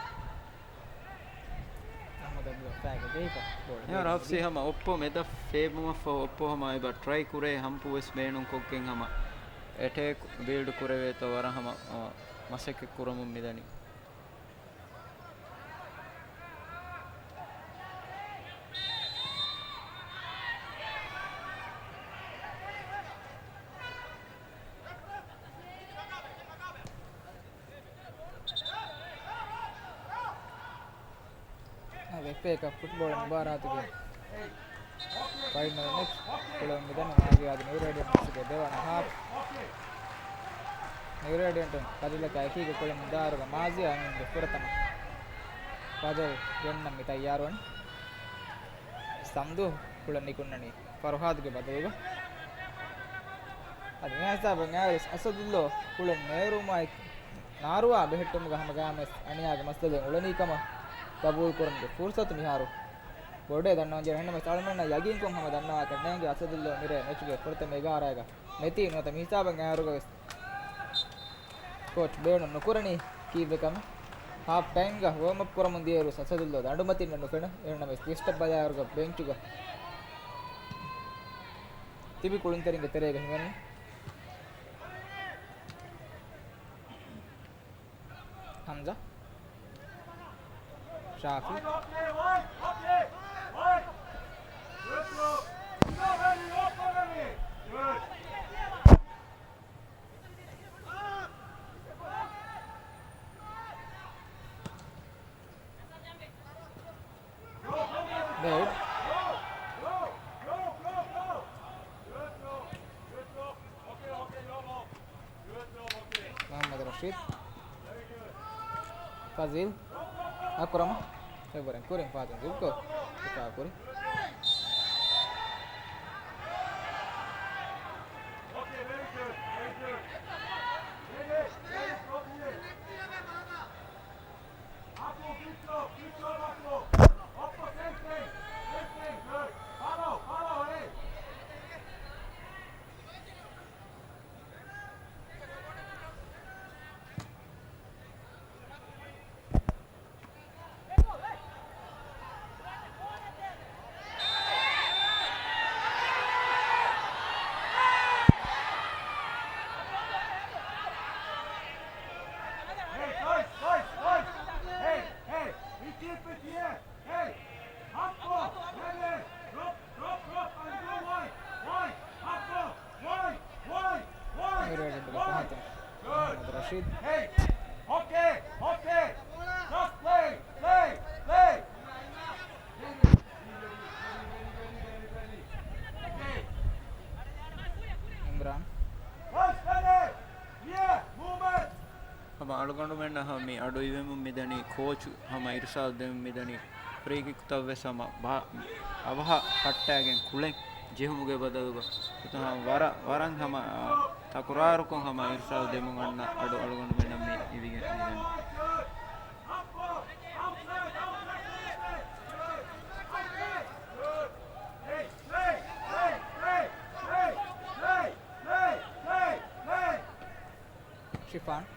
އަޙްމަދު އަބްދުލް ފާގެ ޖެހިފަ ބޯޅަ މިހާރު ހަފްސީ ހަމަ އޮއްޕޯ މެދަށް ފޭބުމަށްފަހު އޮއްޕޯ ހަމަ އެބަ ޓްރައި ކުރޭ ހަމްޕު ވެސް ބޭނުންކޮށްގެން ހަމަ އެޓޭކް ބިލްޑް ކުރެވޭތޯ ވަރަށް ހަމަ، އަ، މަސައްކަތް ކުރަމުން މިދަނީ. އެފްއޭ ކަޕް ފުޓްބޯޅަ މުބާރާތުގެ ފައިނަލް މެޗް ކުޅެވުން މިދަނީ މާޒިޔާ އަދި ނިއުރޭޑިއަންޓްސްގެ ދެވަނަ ހާފް. ނިއުރޭޑިއަންޓުން ބަދަލަކާ އެކީގަ ކުޅެމުން ދާއިރުގަ މާޒިޔާ އިނިންގެ ފުރަތަމަ ބަދަލު ގެންނަން މި ތައްޔާރުވަނީ. ސަމްދޫ ކުޅެން ނިކުންނަނީ ފަރުހާދުގެ ބަދަލުގަ. އަދި މި ހިސާބުން އާރިސް އަސަދުއްލޯ ކުޅެން ނޭރުމާއެކު ނާރުވާ ބެހެއްޓުމުގަ ހަމަގައިމުވެސް އަނިޔާގެ މައްސަލައެއް އުޅެނީ ކަމަށް ގަބޫލުކުރުމުގެ ފުރުސަތު މިހާރު ބޮޑޭ ދަންނަވަންޖެހޭ. އެހެންނަމަވެސް އަޅުމެންނަށް ޔަގީންކޮށް ހަމަ ދަންނަވާކަށް ނޭނގެ އަސަދުއްލޯ މިރޭ މެޗުގެ ފުރަތަމަ އެގާރައިގަ ނެތީ ނުވަތަ މިހިސާބަށް އައިއިރުގަވެސް ކޯޗް ބޭނުން ނުކުރަނީ ކީއްވެ ކަމެއް. ހާފް ޓައިމްގަ ވޯމް އަޕް ކުރަމުން ދިޔައިރު އަސަދުއްލޯ ދަނޑުމަތިންނެއް ނުފެނުނު. އެހެންނަމަވެސް ގެސްޓަށް ބަލާއިރުގަ ބެންޗުގަ ތިބި ކުޅުންތެރިންގެ ތެރޭގަ ހިމެނުނު. ހަމްޒާ. ޝާފި. ޑޭވިޑް. މުޙައްމަދު ރަޝީދު. ފަޒީލް. އަކްރަމަށް. އެއްވަރެއް ކުރިން ފާތުން ދުއްކޮށް ދިފާޢު ކުރި. މިރޭގަނޑުގެ ފަހަތުން މުޙައްމަދު ރަޝީދު. އިމްރާން. ހަމަ އަޅުގަނޑުމެންނަށް ހަމަ މި އަޑު އިވެމުން މިދަނީ ކޯޗު ހަމަ އިރުޝާދު ދެމުން މިދަނީ ފްރީ ކިކްތައް ވެސް ހަމަ ބަ-، އަވަހަށް ފައްޓައިގެން ކުޅެން ޖެހުމުގެ ބަދަލުގަ އެތަން ވަރަށް، ވަރަށް ހަމަ، އާ، ތަކުރާރުކޮށް ހަމަ އިރުޝާދު ދެމުން އަންނަ އަޑު އަޅުގަނޑުމެންނަށް މި އިވިގެން މިދަނީ. ޝިފާން.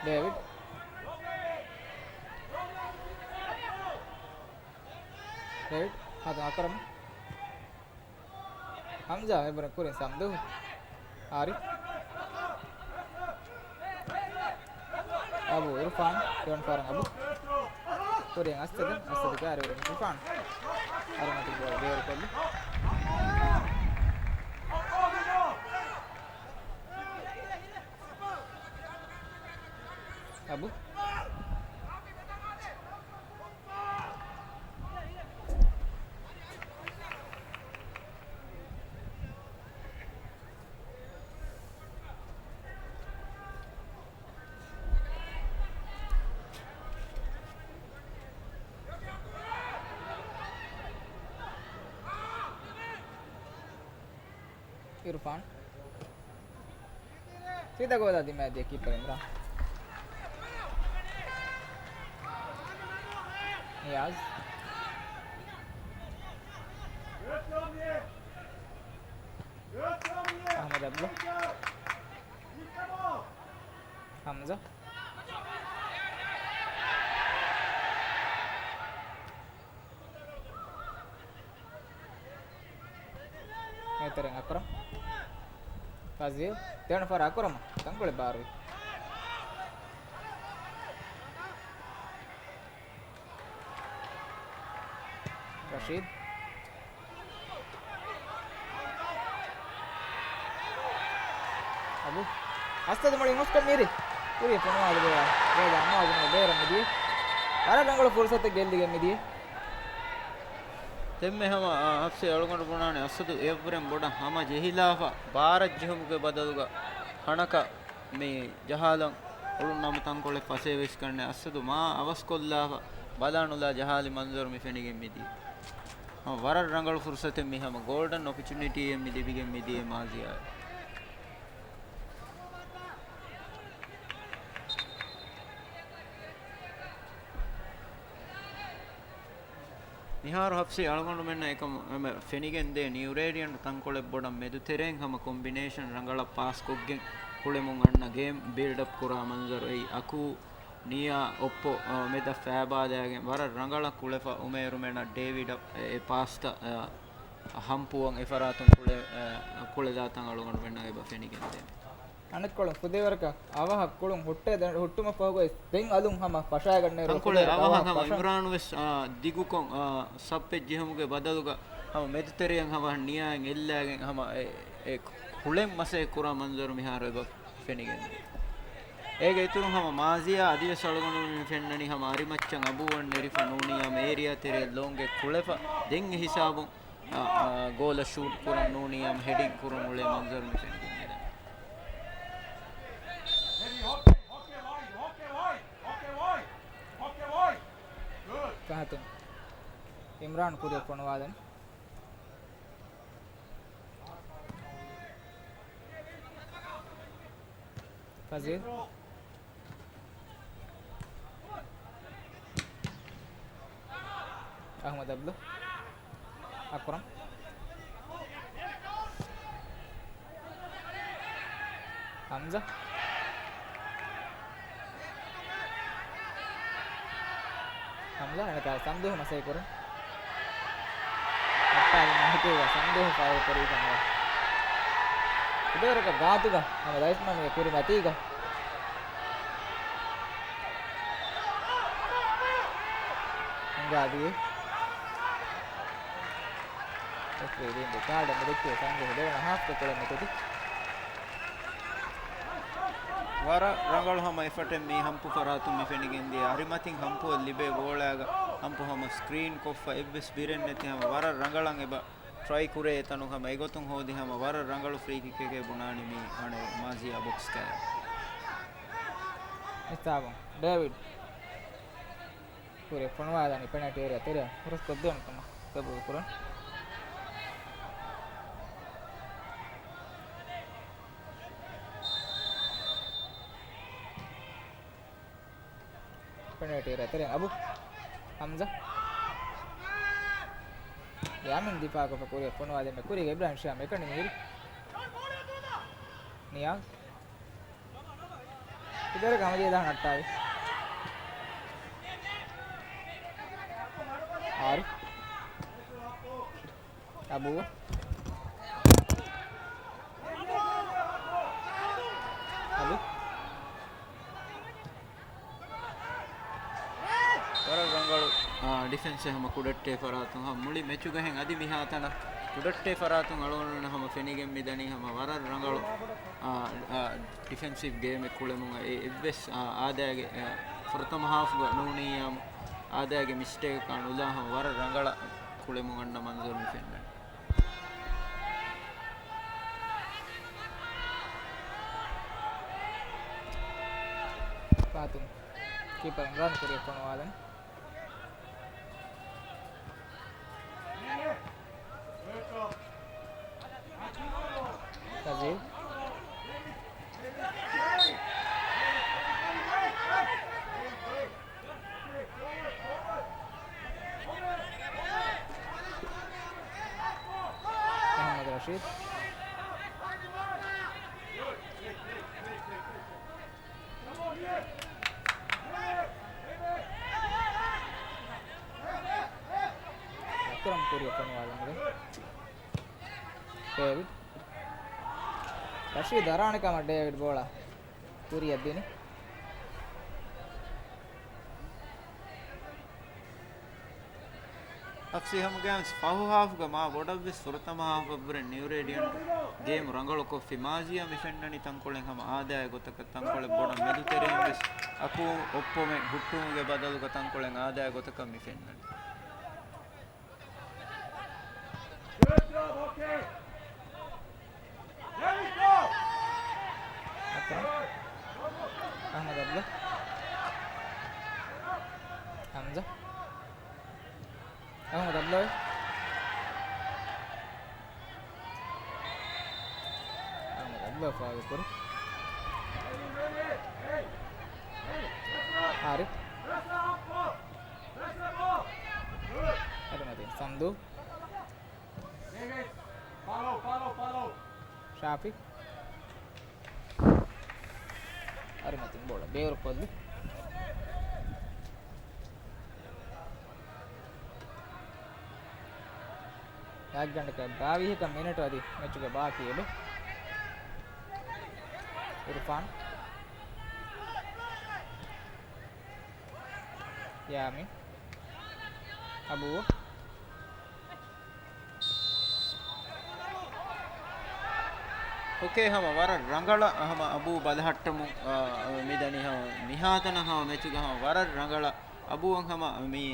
ޑޭވިޑް. ޑޭވިޑް. ހަދަ އަކްރަމް. ހަމްޒާ އެބަރަށް ކުރިން ސަމްދު. އާރިފް. އަބު އިރުފާން، ދެވަނަ ފަހަރަށް އަބު. ކުރިން އަސްއަދު، އަސްއަދުގެ އަރިވަރުން އިރުފާން. އަރިމަތި ބޯޅަ ބޭރުކޮށްލި. އަބު. އިރުފާން. ސީދާ ގޯލާ ދިމާ ދިޔަ ކީޕަރ އިމްރާން. ނިޔާޒް. އަޙްމަދު އަބްދުﷲ. ހަމްޒާ. އެތެރެން އަކްރަމް. ފަޒީލް. ދެވަނަ ފަހަރަށް އަކްރަމް. ތަންކޮޅެއް ބާރުވި. ރަޝީދު. އަބު. އަސްއަދު މުޅި އުސްކަން މީރި. ކުރިޔަށް ފޮނުވާލި ބޯޅަ. ބޯޅަ އައްމާޒުމުގެ ބޭރަށް މިދިޔަ. ވަރަށް ރަނގަޅު ފުރުސަތެއް ގެއްލިގެން މިދިޔަ. ދެންމެ ހަމަ، އާ، ހަފްސޭ އަޅުގަނޑު ބުނާނެ އަސަދު އެއަށްވުރެން ބޮޑަށް ހަމަ ޖެހިލާފަ، ބާރަށް ޖެހުމުގެ ބަދަލުގަ ހަނަކަށް މި ޖަހާލަން އުޅުން ނަމަ ތަންކޮޅެއް ފަސޭ ވެސް ކަންނެ އަސަދު މާ އަވަސްކޮށްލާފަ، ބަލާނުލާ ޖަހާލި މަންޒަރު މި ފެނިގެން މިދީ. ހަމަ ވަރަށް ރަނގަޅު ފުރުސަތެއް މި ހަމަ ގޯލްޑަން އޮޕިޗުނިޓީއެއް މި ލިބިގެން މިދިޔަ މާޒިޔާއެއް. މިހާރު ހަފްސީ އަޅުގަނޑުމެންނަށް އެކަމު އެމެ ފެނިގެންދޭ ނިއުރޭޑިއަންޓް ތަންކޮޅެއް ބޮޑަށް މެދުތެރެއިން ހަމަ ކޮމްބިނޭޝަން ރަނގަޅަށް ޕާސްކޮށްގެން ކުޅެމުން އަންނަ ގޭމް ބިލްޑްއަޕް ކުރާ މަންޒަރު އެއީ. އަކޫ ނިޔާ އޮއްޕޯ، އަ، މެދަށް ފައިބާލާގެން ވަރަށް ރަނގަޅަށް ކުޅެފަ އުމޭރުމެނަށް ޑޭވިޑަށް އެ، އެ ޕާސްތައް، އަ، ހަމްޕުވަން އެފަރާތުން ކުޅެ-، އަ، ކުޅެދާތަން އަޅުގަނޑުމެންނަށް އެބަ ފެނިގެންދޭ. އަނެއްކޮޅުން ފުދޭވަރަކަށް އަވަހަށް ކުޅުން ހުއްޓޭ ދެ-، ހުއްޓުމަށް ފަހުގައި ދެން އަލުން ހަމަ ފަށާގަންނައިރު ތަންކޮޅެއް ފުދޭވަރަކަށް އަވަހަށް އަވަހަށް ހަމަ ކުޅުން. އިމްރާން ވެސް، އާ، ދިގުކޮށް، އާ، ސައްޕެއް ޖެހުމުގެ ބަދަލުގަ ހަމަ މެދުތެރެއަށް ހަމަ ނިޔާއިން އެއްލާގެން ހަމަ އެ، އެ ކުޅެން މަސައްކަތް ކުރާ މަންޒަރު މިހާރު އެބަ ފެނިގެންދޭ. އޭގެ އިތުރުން ހަމަ މާޒިޔާ އަދިވެސް އަޅުގަނޑުމެން ފެންނަނީ ހަމަ އަރިމައްޗަށް އަބޫއަށް ނެރިފަ ނޫނީ ހަމަ އޭރިއާ ތެރެއަށް ލޯންގެ ކުޅެފަ ދެން އެ ހިސާބުން އާ، އާ، ގޯލަށް ޝޫޓް ކުރަން ނޫނީ ހަމަ ހެޑިން ކުރަން އުޅޭ މަންޒަރު މި ފެނިގެންދޭ. ފަހަތުން އިމްރާން ކުރިއަށް ފޮނުވާލަން. ފަޒީލް. އަހްމަދު އަބްދު. އަކްރަމް. ހަމްޒާ. ހަމްޒާ އަނެކާ ސަމްދޫ މަސައްކަތް ކުރަން. އައްޓާލި މާހިތީގަ ސަމްދޫ ފައުލް ކުރީ ކަމަށް. ފުދޭވަރަކަށް ގާތުގަ ހަމަ ލައިސްމަންގެ ކުރިމަތީގަ. ހިނގާދިޔަ. ރެފްރީ ދީން ރިކާޑަށް މިދެއްކި ސަމްދޫ ދެވަނަ ހާފްގެ ކުޅެން ނިކުތީ. ވަރަށް ރަނގަޅު ހަމަ އެފަޓެއް މީ ހަމްޕު ފަރާތުން މި ފެނިގެންދިޔަ. އަރިމަތިން ހަމްޕުއަށް ލިބޭ ބޯޅައިގަ ހަމްޕު ހަމަ ސްކްރީން ކޮށްފަ އެއްވެސް ބިރެއް ނެތި ހަމަ ވަރަށް ރަނގަޅަށް އެބަ ޓްރައި ކުރޭ އެތަނުން ހަމަ އެގޮތުން ހޯދި ހަމަ ވަރަށް ރަނގަޅު ފްރީ ކިކެކޭ ބުނާނީ މީ އަނެއް މާޒިޔާ ބޮކްސް ކައި. މިސާބުން ޑޭވިޑް ކުރި ފޮނުވާލަނީ ޕެނަލްޓީ އޭރިއާ ތެރެއަށް ހުރަސްކޮށްދޭނެ ކަމަށް ގަބޫލު ކުރަން. ޕެނަލްޓީ އޭރިއާ ތެރެއިން އަބު ހަމްޒާ. ޔާމިން ދިފާއުކޮށްފަ ކުރިއަށް ފޮނުވާލީމަ ކުރީގަ އިބްރާހިމް ޝިހާމް އެކަނި މީރި. ނިޔާޒް. އިދަރަކަށް ހަމަޖެހިދާން އައްޓާލި. އާރިފް. އަބޫ. އަބޫ. ވަރަށް ރަނގަޅު، އާ، ޑިފެންސެއް ހަމަ ކުޑައްޓޭ ފަރާތުން ހަމަ މުޅި މެޗުގަ ހެން އަދި މިހާތަނަށް ކުޑައްޓޭ ފަރާތުން އަޅުގަނޑުމެން ހަމަ ފެނިގެން މިދަނީ ހަމަ ވަރަށް ރަނގަޅު، އާ، އާ، ޑިފެންސިވް ގޭމެއް ކުޅެމުން އެ އެއްވެސް، އާ، އާދައިގެ، އާ، ފުރަތަމަ ހާފްގަ ނޫނިއްޔާމު އާދައިގެ މިސްޓޭކަކާ ނުލާ ހަމަ ވަރަށް ރަނގަޅަށް ކުޅެމުން އަންނަ މަންޒަރު މި ފެންނަނީ. ފާތުން ކީޕަރ އިމްރާން ކުރިއަށް ފޮނުވާލަން. ކަޒީ. މުޙައްމަދު ރަޝީދު. އަކްރަމް ކުރިއަށް ފޮނުވާލުމުގެ ޑޭވިޑް. ރަޝީދު އަރާނެ ކަމަށް ޑޭވިޑް ބޯޅަ ކުރިއަށް ދިނި. އަފްސީ ހަމަ ގޭމްސް ފަހު ހާފްގަ މާ ބޮޑަށްވެސް ފުރަތަމަ ހާފަށްވުރެ ނިއުރޭޑިއަންޓް ގޭމް ރަނގަޅުކޮށްފި. މާޒިޔާ މި ފެންނަނީ ތަންކޮޅެއް ހަމަ އާދައިގެ ގޮތަކަށް ތަންކޮޅެއް ބޮޑަށް މެދުތެރެއިން ވެސް އަކޫ އޮއްޕޮމެ ހުއްޓުމުގެ ބަދަލުގަ ތަންކޮޅެއް އާދައިގެ ގޮތަކަށް މި ފެންނަނީ. އަކްރަމް. އަހްމަދު އަބްދު. ހަމްޒާ. އަހްމަދު އަބްދު. އަހްމަދު އަބްދު ފާއުލު ކުރި. އާރިފް. އަރިމަތިން ސަންދޫ. ޝާފި. އަރިމަތިން ބޯޅަ ބޭރުކޮށްލި. ގާތްގަނޑަކަށް ބާވީހަކަށް މިނެޓު އަދި މެޗުގެ ބާކީ އެބަ. އިރުފާން. ޔާމިން. އަބޫ. އޯކޭ، ހަމަ ވަރަށް ރަނގަޅަށް ހަމަ އަބޫ ބަލަހައްޓަމުން، އާ، މިދަނީ ހަމަ މިހާތަނަށް ހަމަ މެޗުގަ ހަމަ ވަރަށް ރަނގަޅަށް އަބޫއަށް ހަމަ މި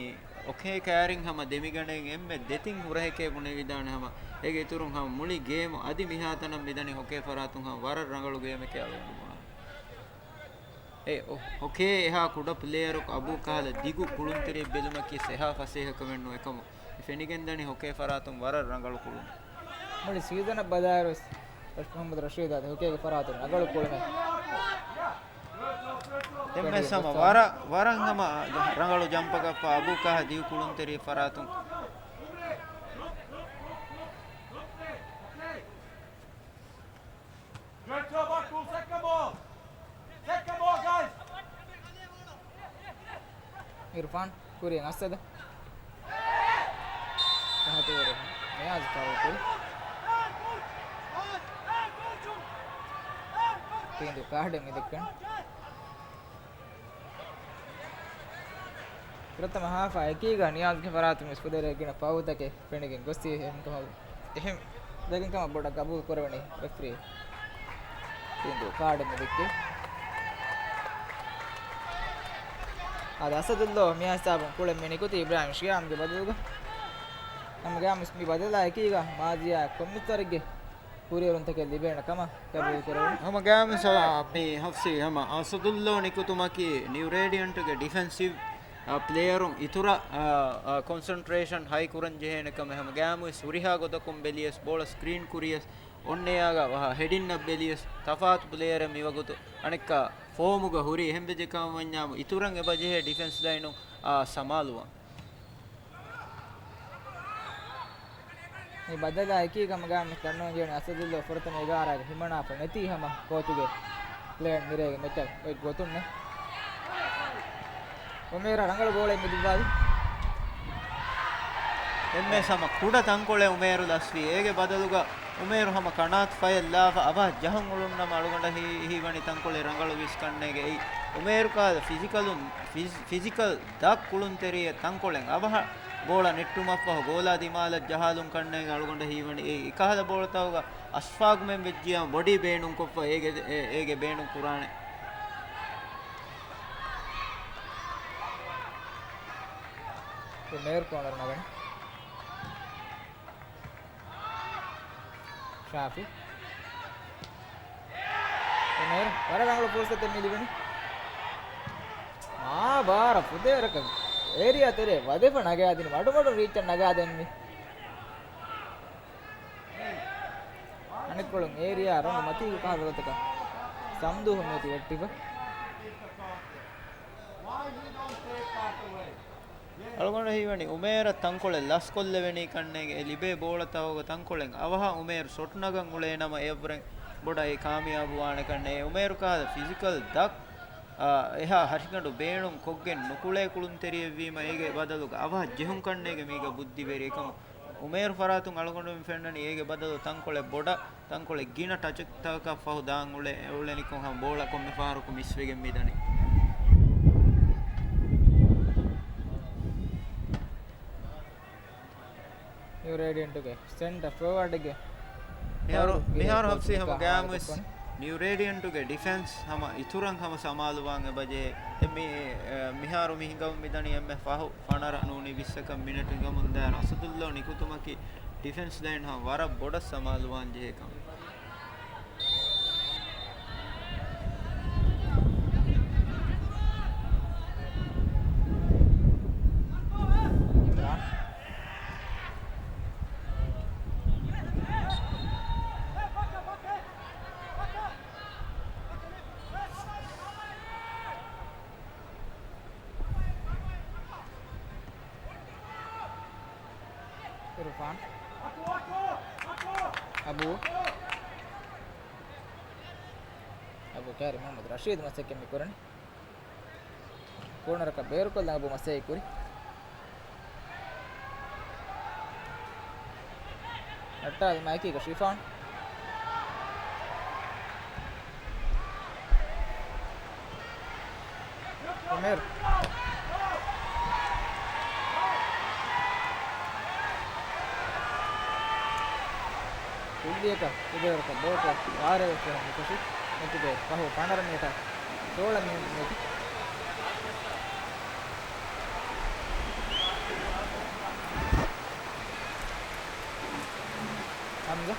އޯކޭ ކައިރިން ހަމަ ދެމިގަނޑެއް އެންމެ ދެތިން ހުރަހެކޭ ބުނެވިދާނެ ހަމަ. އޭގެ އިތުރުން ހަމަ މުޅި ގޭމު އަދި މިހާތަނަށް މިދަނީ އޯކޭ ފަރާތުން ހަމަ ވަރަށް ރަނގަޅު ގޭމެކޭ އަޅުގަނޑު ބުނާނެ. އެ އޯ-، އޯކޭ އެހާ ކުޑަ ޕްލޭޔަރަކު އަބޫ ކަހަލަ ދިގު ކުޅުންތެރިއެއް ބެލުމަކީ އެހާ ފަސޭހަކަމެއް ނޫން އެކަމު. މި ފެނިގެންދަނީ އޯކޭ ފަރާތުން ވަރަށް ރަނގަޅު ކުޅުން. މުޅި ސީޒަނަށް ބަލާއިރުވެސް މުޙައްމަދު ރަޝީދާ އޯކޭގެ ފަރާތުން ރަނގަޅު ކުޅުމެއް. ދެންމެ ސަމަ ވަރަށް، ވަރަށް ހަމަ ރަނގަޅު ޖަމްޕަކަށްފަ އަބޫ ކަހަ ދިގު ކުޅުންތެރި ފަރާތުން. އިރުފާން ކުރިޔަށް އައްސަދަ. ފަހަތުވެރި ނިޔާޒް ފައުލް ކުރި. ތީނދޫ ކާޑެއް މި ދެއްކަން. ފުރަތަމަ ހާފާ އެކީގަ ނިޔާޒްގެ ފަރާތުން ވެސް ފުދޭވަރު ގިނަ ފައުލްތަކެއް ފެނިގެން ގޮސްތީ އެހެންކަމަށް އެހެން ވެގެން ކަމަށް ބޮޑަށް ގަބޫލު ކުރެވެނީ ރެފްރީ. ތީނދޫ ކާޑެއް މި ދެއްކި. އާދެ، އަސަދުއްލޯ މިހާ ހިސާބުން ކުޅެން މި ނިކުތީ އިބްރާހިމް ޝިޔާމްގެ ބަދަލުގަ. ހަމަ ގާމިސް މި ބަދަލާ އެކީގަ މާޒިޔާ ކޮންމެސް ވަރެއްގެ ކުރިއެރުންތަކެއް ލިބޭނެ ކަމަށް ގަބޫލު ކުރެވުނު. ހަމަ ގާމިސް މި ހަފްސީ ހަމަ އަސަދުއްލޯ ނިކުތުމަކީ ނިއު ރޭޑިއަންޓުގެ ޑިފެންސިވް އާ، ޕްލޭޔަރުން އިތުރަށް، އާ، އާ، ކޮންސަންޓްރޭޝަން ހައި ކުރަން ޖެހޭނެ ކަމެއް. ހަމަ ގާމުވެސް ހުރިހާ ގޮތަކުން ބެލިޔަސް، ބޯޅަ ސްކްރީން ކުރިޔަސް، އޮންނަ އެއާގަ ވަހާ ހެޑިންއަށް ބެލިޔަސް، ތަފާތު ޕްލޭޔަރެއް މިވަގުތު އަނެއްކާ ފޯމުގަ ހުރީ. އެހެންވެއްޖެ ކަމަށް ވަންޏާމު، އިތުރަށް އެބަޖެހޭ ޑިފެންސް ލައިނުން، އާ، ސަމާލުވާން. މި ބަދަލާ އެކީ ކަމަށް ގާމިސް ދަންނަވަން ޖެހުނީ އަސަދުއްލޯ ފުރަތަމަ އެގާރައިގަ ހިމަނާފަ ނެތީ ހަމަ ކޯޗުގެ ޕްލޭން މިރޭގެ މެޗަށް އޮތް ގޮތުންނޭ. އުމޭރަށް ރަނގަޅު ބޯޅައެއް މި ދުއްވާލި. އެންމެ ހަމަ ކުޑަ ތަންކޮޅެއް އުމޭރު ލަސްވީ. އޭގެ ބަދަލުގަ އުމޭރު ހަމަ ކަނާތު ފަޔަށް ލާފަ އަވަހަށް ޖަހަން އުޅުނު ނަމަ އަޅުގަނޑަށް ހީ-، ހީވަނީ ތަންކޮޅެއް ރަނގަޅު ވިސް ކަންނޭގެ އެއީ. އުމޭރު ކާލަ ފިޒިކަލުން، ފިޒް-، ފިޒިކަލް ދަށް ކުޅުންތެރިއެއް ތަންކޮޅެއް އަވަހަށް ބޯޅަ ނެއްޓުމަށްފަހު ގޯލާ ދިމާލަށް ޖަހާލުން ކަންނޭގެ އަޅުގަނޑަށް ހީވަނީ އެއީ. އެކަހަލަ ބޯޅަތަކުގަ އަޝްފާގުމެން ވެއްޖިޔާ ބޮޑީ ބޭނުންކޮށްފަ އޭގެ، އޭ-، އޭގެ ބޭނުން ކުރާނެ. އުމޭރު ކޯނަރު ނަގަނީ. ޝާފި. އުމޭރު ވަރަށް ރަނގަޅު ފުރުސަތެއް މި ލިބެނީ. މާ ބާރަށް ފުދޭވަރަކަށް އޭރިއާ ތެރޭ ވަދެފަ ނަގައިދިނީ މަޑުމަޑުން ރީއްޗަށް ނަގާދެންވީ. އަނެއްކޮޅުން އޭރިއާ ރޮނގު މަތީގެ ކަހަލަ ގޮތަކަށް ސަމްދޫ ހުންނެތި ވެއްޓިފަ. އަޅުގަނޑަށް ހީވަނީ އުމޭރަށް ތަންކޮޅެއް ލަސްކޮށްލެވެނީ ކަންނޭގެ އެ ލިބޭ ބޯޅަތަކުގަ ތަންކޮޅެއް އަވަހަށް އުމޭރު ޝޮޓް ނަގަން އުޅޭ ނަމަ އެއަށްވުރެން ބޮޑަށް އެ ކާމިޔާބު ވާނެ ކަންނޭ. އެ އުމޭރު ކަހަލަ ފިޒިކަލް ދަށް، އާ، އެހާ ހަށިގަނޑު ބޭނުން ކޮށްގެން ނުކުޅޭ ކުޅުންތެރިއެއްވީމަ އޭގެ ބަދަލުގަ އަވަހަށް ޖެހުން ކަންނޭގެ މީގަ ބުއްދިވެރި އެކަމު. އުމޭރު ފަރާތުން އަޅުގަނޑުމެން ފެންނަނީ އޭގެ ބަދަލު ތަންކޮޅެއް ބޮޑަށް، ތަންކޮޅެއް ގިނަ ޓަޗުތަކަށް ފަހު ދާން އުޅެ-، އުޅެނިކޮށް ހަމަ ބޯޅަ ކޮންމެ ފަހަރަކު މިސްވެގެން މިދަނީ. ނިއު ރޭޑިއަންޓުގެ ސެންޓަ ފޯވާޑްގެ މިހާރު، ފައުލް މިހާރު ހަފްސީ ހަމަ ގާމުވެސް ނިއު ރޭޑިއަންޓުގެ ޑިފެންސް ހަމަ އިތުރަށް ހަމަ ސަމާލުވާން އެބަޖެހޭ. އެ މި-، އެ، މިހާރު މި ހިނގަމުން މިދަނީ އެންމެ ފަހު ފަނަރަ ނޫނީ ވިއްސަކަށް މިނެޓު ހިނގަމުން ދާއިރު އަސަދުއްލޯ ނިކުތުމަކީ ޑިފެންސް ލައިން ހަމަ ވަރަށް ބޮޑަށް ސަމާލުވާން ޖެހޭ ކަމެއް. އަބޫ. އަބޫ ކާރި މުޙައްމަދު ރަޝީދު މަސައްކަތް މި ކުރަނީ. ކޯނަރަކަށް ބޭރުކޮށްލަން އަބޫ މަސައްކަތް ކުރި. އައްޓާލުމާއެކީގަ ޝިފާން. އުމޭރު. ކުއްލިއަކަށް ކުދޭވަރަކަށް ބޯކޮށް ވާރޭވެސް ޖެހުން ނުކުށި، މެޗުގެ ފަހު ޕަނަރަ މިނެޓަށް ސޯޅަ މިނެޓު މިއޮތީ. ހަމްޒާ.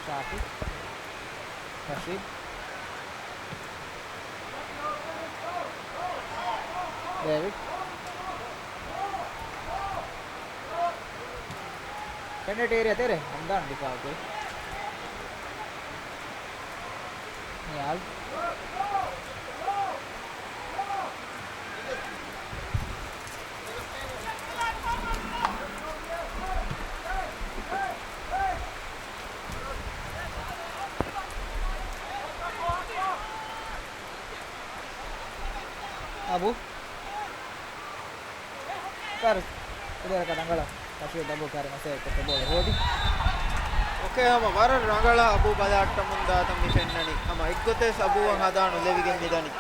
ޝާފި. ރަޝީދު. ޑޭވިޑް. ޕެނަލްޓީ އޭރިއާ ތެރޭ ހަމްދާން ދިފާއު ކުރި. ނިޔާލް. އަބޫ. ކާރި ކުދޭވަރަކަށް ރަނގަޅަށް ރަޝީދު އަބޫ ކާރި މަސައްކަތް ކޮށްފަ ބޯޅަ ހޯދި. އޯކޭ، ހަމަ ވަރަށް ރަނގަޅަށް އަބޫ ބަލަހައްޓަމުން ދާތަން މި ފެންނަނީ. ހަމަ އެއްގޮތެއް ވެސް އަބޫއަށް ހަދާނުލެވިގެން މިދަނީ.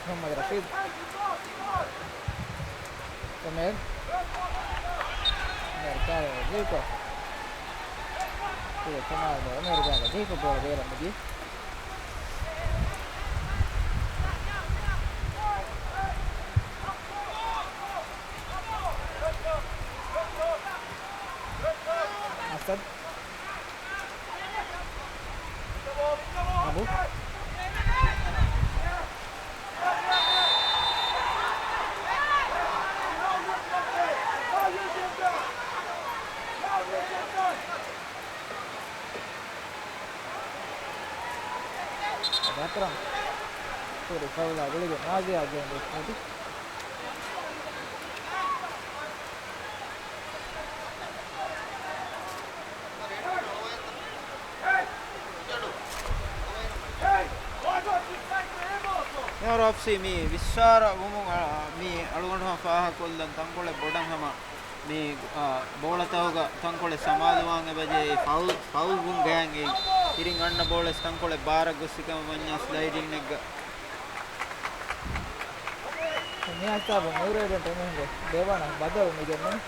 މުޙައްމަދު ރަޝީދު. އުމޭރު. އުމޭރު ކާރި ޖެހިކޮށް. ކުރި ސަމާލު އުމޭރު ގާގަ ޖެހިކޮށް ބޯޅަ ބޭރަށް މިދިޔަ. އަސަދު. އަބޫ. އަދި އަކްރަމް ކުރި ފައުލާ ގުޅިގެން ނާޒިޔާ ގެންދެވި. މިހާރު އަފްސީ މި ވިއްސާރަ ވުމުން، އަ، މި އަޅުގަނޑު ހަމަ ފާހަގަކޮށްލަން ތަންކޮޅެއް ބޮޑަށް ހަމަ މި، އާ، ބޯޅަތަކުގަ ތަންކޮޅެއް ސަމާލުވާން އެބަޖެހޭ ފައުލް، ފައުލް ވުން ގާތް އެއީ. ތިރިން އަންނަ ބޯޅައެއް ތަންކޮޅެއް ބާރަށް ގޮސް ސިކަމަށް ވަންޏާ ސްލައިޑިންއެއްގަ. މި ހިސާބުން އިރޭޑަންޓް އެމީހުންގެ ދެވަނަ ބަދަލު މި ގެންނަނީ.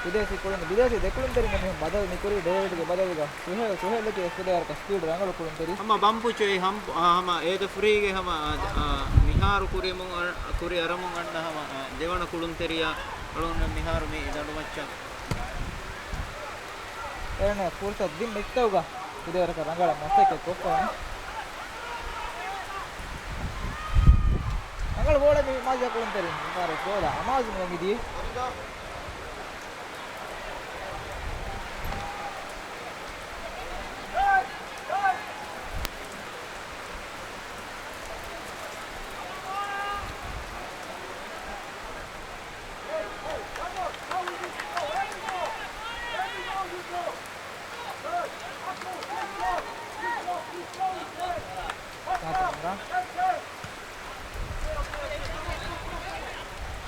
ބިދޭސީ ކުޅުން، ބިދޭސީ ދެ ކުޅުންތެރިން އެމީހުން ބަދަލު މި ކުރީ ޑޭވިޑްގެ ބަދަލުގަ ސުހޭލް، ސުހޭލްއަކީ އެއްފަދައިރަކަށް ސްޕީޑް ރަނގަޅު ކުޅުންތެރި. ހަމަ ބަންޕުޗު އެއީ ހަމަ، އާ، ހަމަ އޭދަ ފްރީގެ ހަމަ، އާ، އާ، މިހާރު ކުރިމުން އަ-، ކުރި އަރަމުން އަންނަ ހަމަ، އާ، ދެވަނަ ކުޅުންތެރިޔާ އަޅުގަނޑަށް މިހާރު މި ދަނޑުމައްޗަށް. އޭނަ ފުރުސަތު ދިން މެޗްތަކުގަ ކުދޭވަރަކަށް ރަނގަޅަށް މަސައްކަތް ކޮށްފަވަނީ. ރަނގަޅު ބޯޅަ މި މާޒިޔާ ކުޅުންތެރިން ފާރިސް ގޯލާ އަމާޒު ނުވެ މިދިޔަ.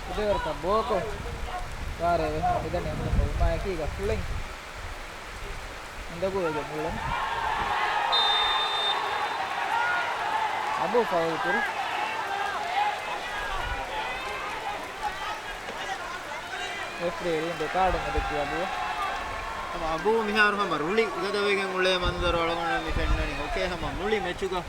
ކުދޭވަރަކަށް ބޯކޮށް، ވާރޭ ވެހުނު މިދަނީ އެމީހުންގެ ވުމާއެކީގަ ކުޅެން އިނދަގޫވެގެން އުޅެން. އަބޫ ފައުލް ކުރި. ރެފްރީ ރީނދެ ކާޑު މެދެއްކި އަބޫ. ހަމަ އަބޫ މިހާރު ހަމަ ރުޅި ގަދަވެގެން އުޅޭ މަންޒަރު އަޅުގަނޑަށް މި ފެންނަނީ. އޯކޭ، ހަމަ މުޅި މެޗުގަ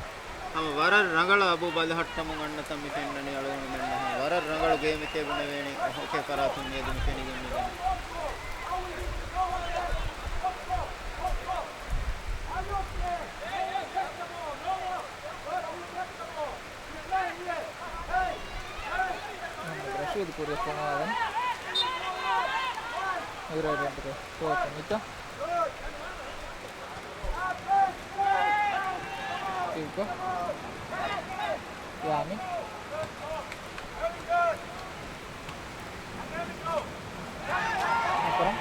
ހަމަ ވަރަށް ރަނގަޅަށް އަބޫ ބަލަހައްޓަމުން އަންނަތަން މި ފެންނަނީ. އަޅުގަނޑުމެންނަށް ހަމަ ވަރަށް ރަނގަޅު ގޭމެކޭ ބުނެވޭނީ. އޯކޭ ފަރާތުން މިއަދު މި ފެނިގެން މިދަނީ. ކުރިއަށް ފޮނުވާލަން. އިބްރާހިމްގެ ކޯޗު މިތަ. ކިއްކޮ. ޔާމިން. އަކްރަމް.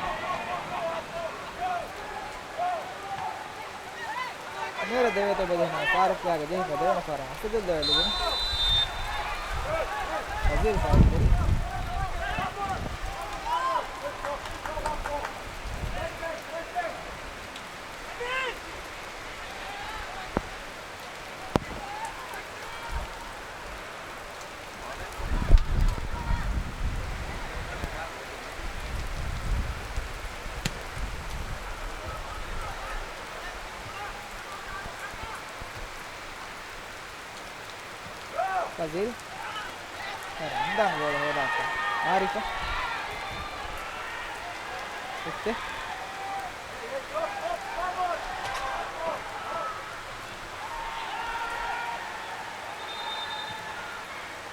މިއަށް ދެވޭތޯ ބެލުނު ފާރުޤާގެ ޖެހިފަ ދެވަނަ ފަހަރަށް އަސަދުއްލާ އެޅިގެން ފަޒީލް ފައިން ކުރި. ފަޒީލް. ރަންދާން ގޯލަށް ހޯދާފަ. އާރިފަ. އެއްޗެއް.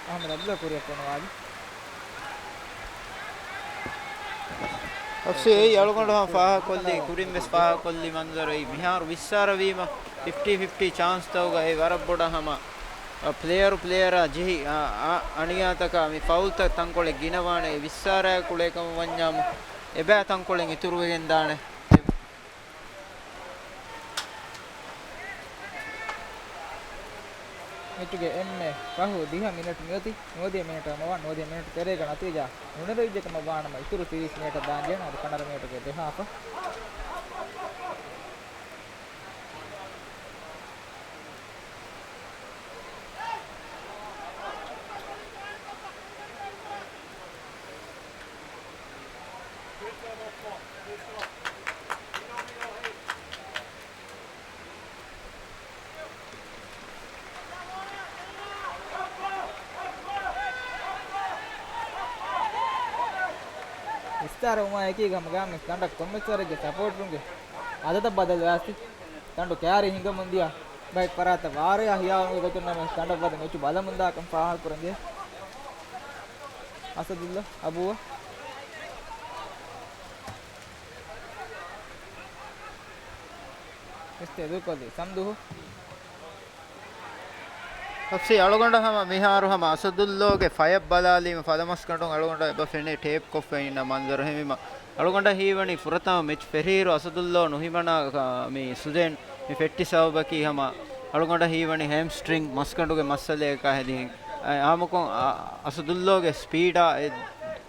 އަހްމަދު އަބްދުﷲ ކުރިއަށް ފޮނުވާލި. އޮފްސީ އެއީ އަޅުގަނޑު ހަމަ ފާހަގަކޮށްލީ، ކުރިން ވެސް ފާހަގަކޮށްލި މަންޒަރު އެއީ. މިހާރު ވިއްސާރަވީމަ ފިފްޓީ ފިފްޓީ ޗާންސްތަކުގައި ވަރަށް ބޮޑަށް ހަމަ، އަ، ޕްލޭޔަރު ޕްލޭޔަރާ ޖެހި، އަ، އަ، އަނިޔާތަކާ މި ފައުލްތައް ތަންކޮޅެއް ގިނަވާނެ. އެ ވިއްސާރައާ ކުޅޭކަމަށް ވަންޏާމު އެބައި ތަންކޮޅެއް އިތުރުވެގެންދާނެ. މެޗުގެ އެންމެ ފަހު ދިހަ މިނެޓު މިއޮތީ. ނުވަދިހަ މިނެޓަށް ހަމަވާން. ނުވަދިހަ މިނެޓު ތެރޭގަ ނަތީޖާ ނުނެރެވިއްޖެކަމަށް ވާނަމަ، އިތުރު ތިރީސް މިނެޓަށް ދާންޖެހޭނެ އަދި ފަނަރަ މިނެޓުގެ ދެހާފަ. ވިއްސާރަވުމާ އެކީގަ ހަމަ ގާމި ތަނޑަށް ކޮންމެސް ވަރެއްގެ ސަޕޯޓުންގެ އަދަދަށް ބަދަލުވާސްތި. ތަނޑު ކައިރި ހިނގަމުން ދިޔަ ބައެއް ފަރާތަށް ވާރޭ ހިޔާވަމުގެ ގޮތުން ނަމަ ތަނޑަށް ވަދެ މެޗު ބަލަމުންދާކަން ފާހަގަކުރަން ޖެހޭ. އަސަދުއްލާ އަބޫއަށް. މިސްޓޭ ދޫކޮށްލީ ސަމްދުހު. އޮފްސީ އަޅުގަނޑަށް ހަމަ މިހާރު ހަމަ އަސަދުއްލޯގެ ފަޔަށް ބަލާލީމަ ފަލަމަސްގަނޑުން އަޅުގަނޑަށް އެބަ ފެނޭ ޓޭޕްކޮށްފަ އިންނަ މަންޒަރު. އެހެންވީމަ އަޅުގަނޑަށް ހީވަނީ ފުރަތަމަ މެޗް ފެށިއިރު އަސަދުއްލޯ ނުހިމަނާ، އާ، މި ސުޖޭން މި ފެއްޓި ސަބަބަކީ ހަމަ އަޅުގަނޑަށް ހީވަނީ ހޭމްސްޓްރިންގް މަސްގަނޑުގެ މައްސަލައަކާ ހެދިގެން. އާ، އާއްމުކޮށް، އާ، އަސަދުއްލޯގެ ސްޕީޑާ އެ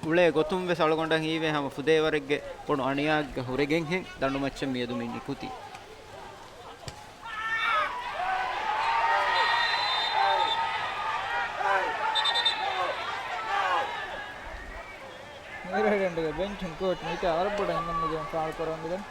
އުޅޭ ގޮތުން ވެސް އަޅުގަނޑަށް ހީވޭ ހަމަ ފުދޭވަރެއްގެ ބޮޑު އަނިޔާއެއްގަ ހުރެގެންހެން ދަނޑުމައްޗަށް މިއަދު މި ނިކުތީ. މިރަޑެންޑުގެ ބެންޗުން ކޯޗް މިތާ ވަރަށް ބޮޑަށް ހިނގަމުގެ ފާޅު ކުރަމުންދެން.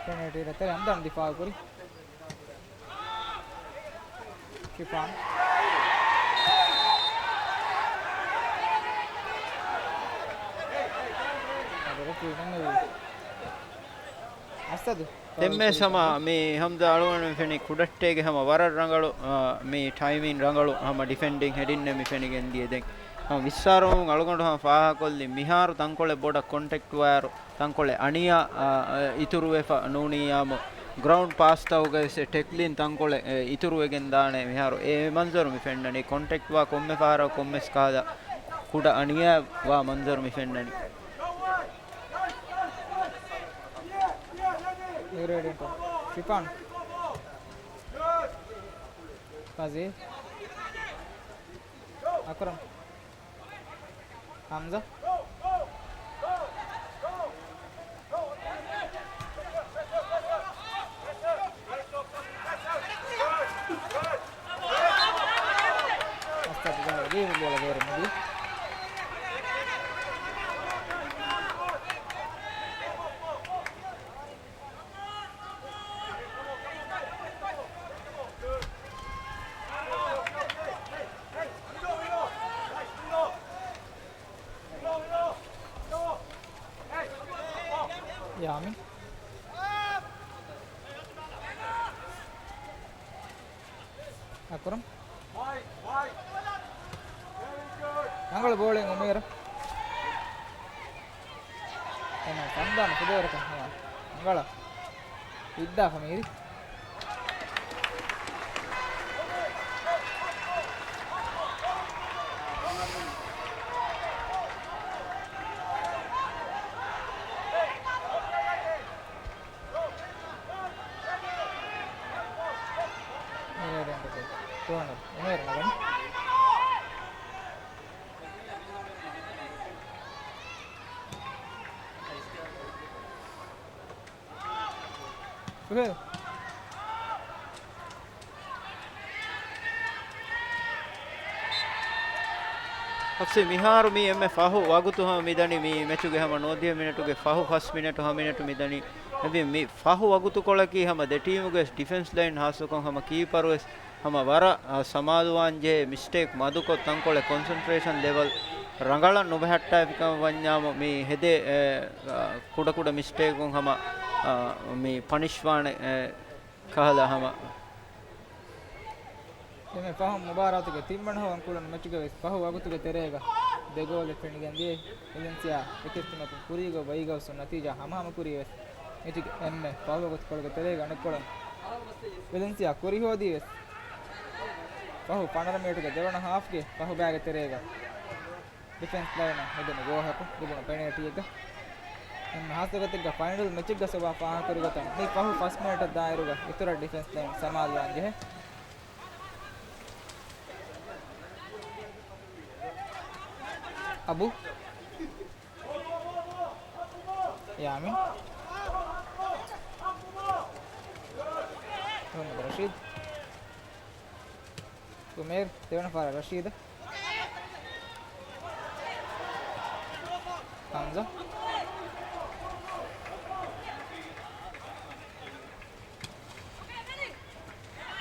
ޕެނަލްޓީ ރަށްތެރެ ހަމްދާން ދިފާއު ކުރި. ޝިފާން. އަދި ރެފްރީ ނުންނެވި. އަސަދު. ދެންމެ ސަމާ މި ހަމްދާ އަޅުގަނޑު ފެނި ކުޑައްޓޭގެ ހަމަ ވަރަށް ރަނގަޅު، އާ، މި ޓައިމިން ރަނގަޅު ހަމަ ޑިފެންޑިން ހެޑިންނެއް މި ފެނިގެން ދިޔަ ދެން. ހަމަ ވިއްސާރަވުން އަޅުގަނޑު ހަމަ ފާހަގަކޮށްލި މިހާރު ތަންކޮޅެއް ބޮޑަށް ކޮންޓެކްޓް ވާއިރު ތަންކޮޅެއް އަނިޔާ، އާ، އިތުރުވެފަ ނޫނިއްޔާމު ގްރައުންޑް ޕާސްތަކުގައި ސެ ޓެކްލިން ތަންކޮޅެއް، އެ، އިތުރުވެގެން ދާނެ މިހާރު އެ މަންޒަރު މި ފެންނަނީ. ކޮންޓެކްޓްވާ ކޮންމެ ފަހަރަށް ކޮންމެސް ކަހަލަ ކުޑަ އަނިޔާ ވާ މަންޒަރު މި ފެންނަނީ. ޝިފާން. ފަޒީލް. އަކްރަމް. ހަމްޒާ. އަސްތަދު ދީ ބޯޅަ ބޭރު މިދީ. ޔާމިން. އަކުރަމް. ރަނގަޅު ބޯޅެއް އުމޭރަށް. އެން އެމް ސަމްދާން ފުދޭވަރަކަށް ހަމަ ރަނގަޅަށް ހިއްދާފަ މީރި. ކޯނަރު އުމޭރު ނަގަން. ސުހޭލް. އަފްސީ، މިހާރު މީ އެންމެ ފަހު ވަގުތު ހަމަ މިދަނީ މި މެޗުގެ ހަމަ ނުވަދިހަ މިނެޓުގެ ފަހު ފަސް މިނެޓު ހަ މިނެޓު މިދަނީ. އެހެންވީ މި ފަހު ވަގުތުކޮޅަކީ ހަމަ ދެ ޓީމުގެ ޑިފެންސް ލައިން ހާއްސަކޮށް ހަމަ ކީޕަރުވެސް ހަމަ ވަރަށް، އާ، ސަމާލުވާން ޖެހޭ މިސްޓޭކް މަދުކޮށް، ތަންކޮޅެއް ކޮންސެންޓްރޭޝަން ލެވަލް ރަނގަޅަށް ނުބަހައްޓާފިކަމަށް ވަންޏާމު މި ހެދޭ، އެ، އާ، ކުޑަކުޑަ މިސްޓޭކުން ހަމަ، އާ، މި ޕަނިޝްވާނެ، އެ، ކަހަލަ ހަމަ. އެންމެ ފަހު މުބާރާތުގެ ތިންވަނަ ހަވަން ކުޅުނު މެޗުގެ ވެސް ފަހު ވަގުތުގެ ތެރޭގަ ދެ ގޯލެއް ފެނިގެން ދިޔައީ. ވެލެންސިއާ އެކެއް ތިމަކުން ކުރީގޮތް ވައިގައުސުން ނަތީޖާ ހަމަހަމަ ކުރީ ވެސް. މެޗުގެ އެންމެ ފަހު ވަގުތުކޮޅުގެ ތެރޭގަ އަނެއްކޮޅުން ވެލެންސިއާ ކުރިހޯދީ ވެސް ފަހު ފަނަރަ މިނެޓުގެ ދެވަނަ ހާފްގެ ފަހުބައިގެ ތެރޭގަ ޑިފެންސް ލައިނަށް ހެދުނު ގޯހަކު ލިބުނު ޕެނޭލްޓީއެއްގަ އެންމެ ހާއްސަގޮތެއްގަ ފައިނަލް މެޗެއްގަ ސޮބާ ފާހަގަކުރި ގޮތަށް މި ފަހު ފަސް މިނެޓަށް ދާއިރުގަ އިތުރަށް ޑިފެންސް ލައިން ސަމާލުވާން ޖެހޭ. އަބު. ޔާމިން. މުހައްމަދު ރަޝީދު. އުމޭރު، ދެވަނަ ފަހަރަށް ރަޝީދަށް. ހަމްޒާ.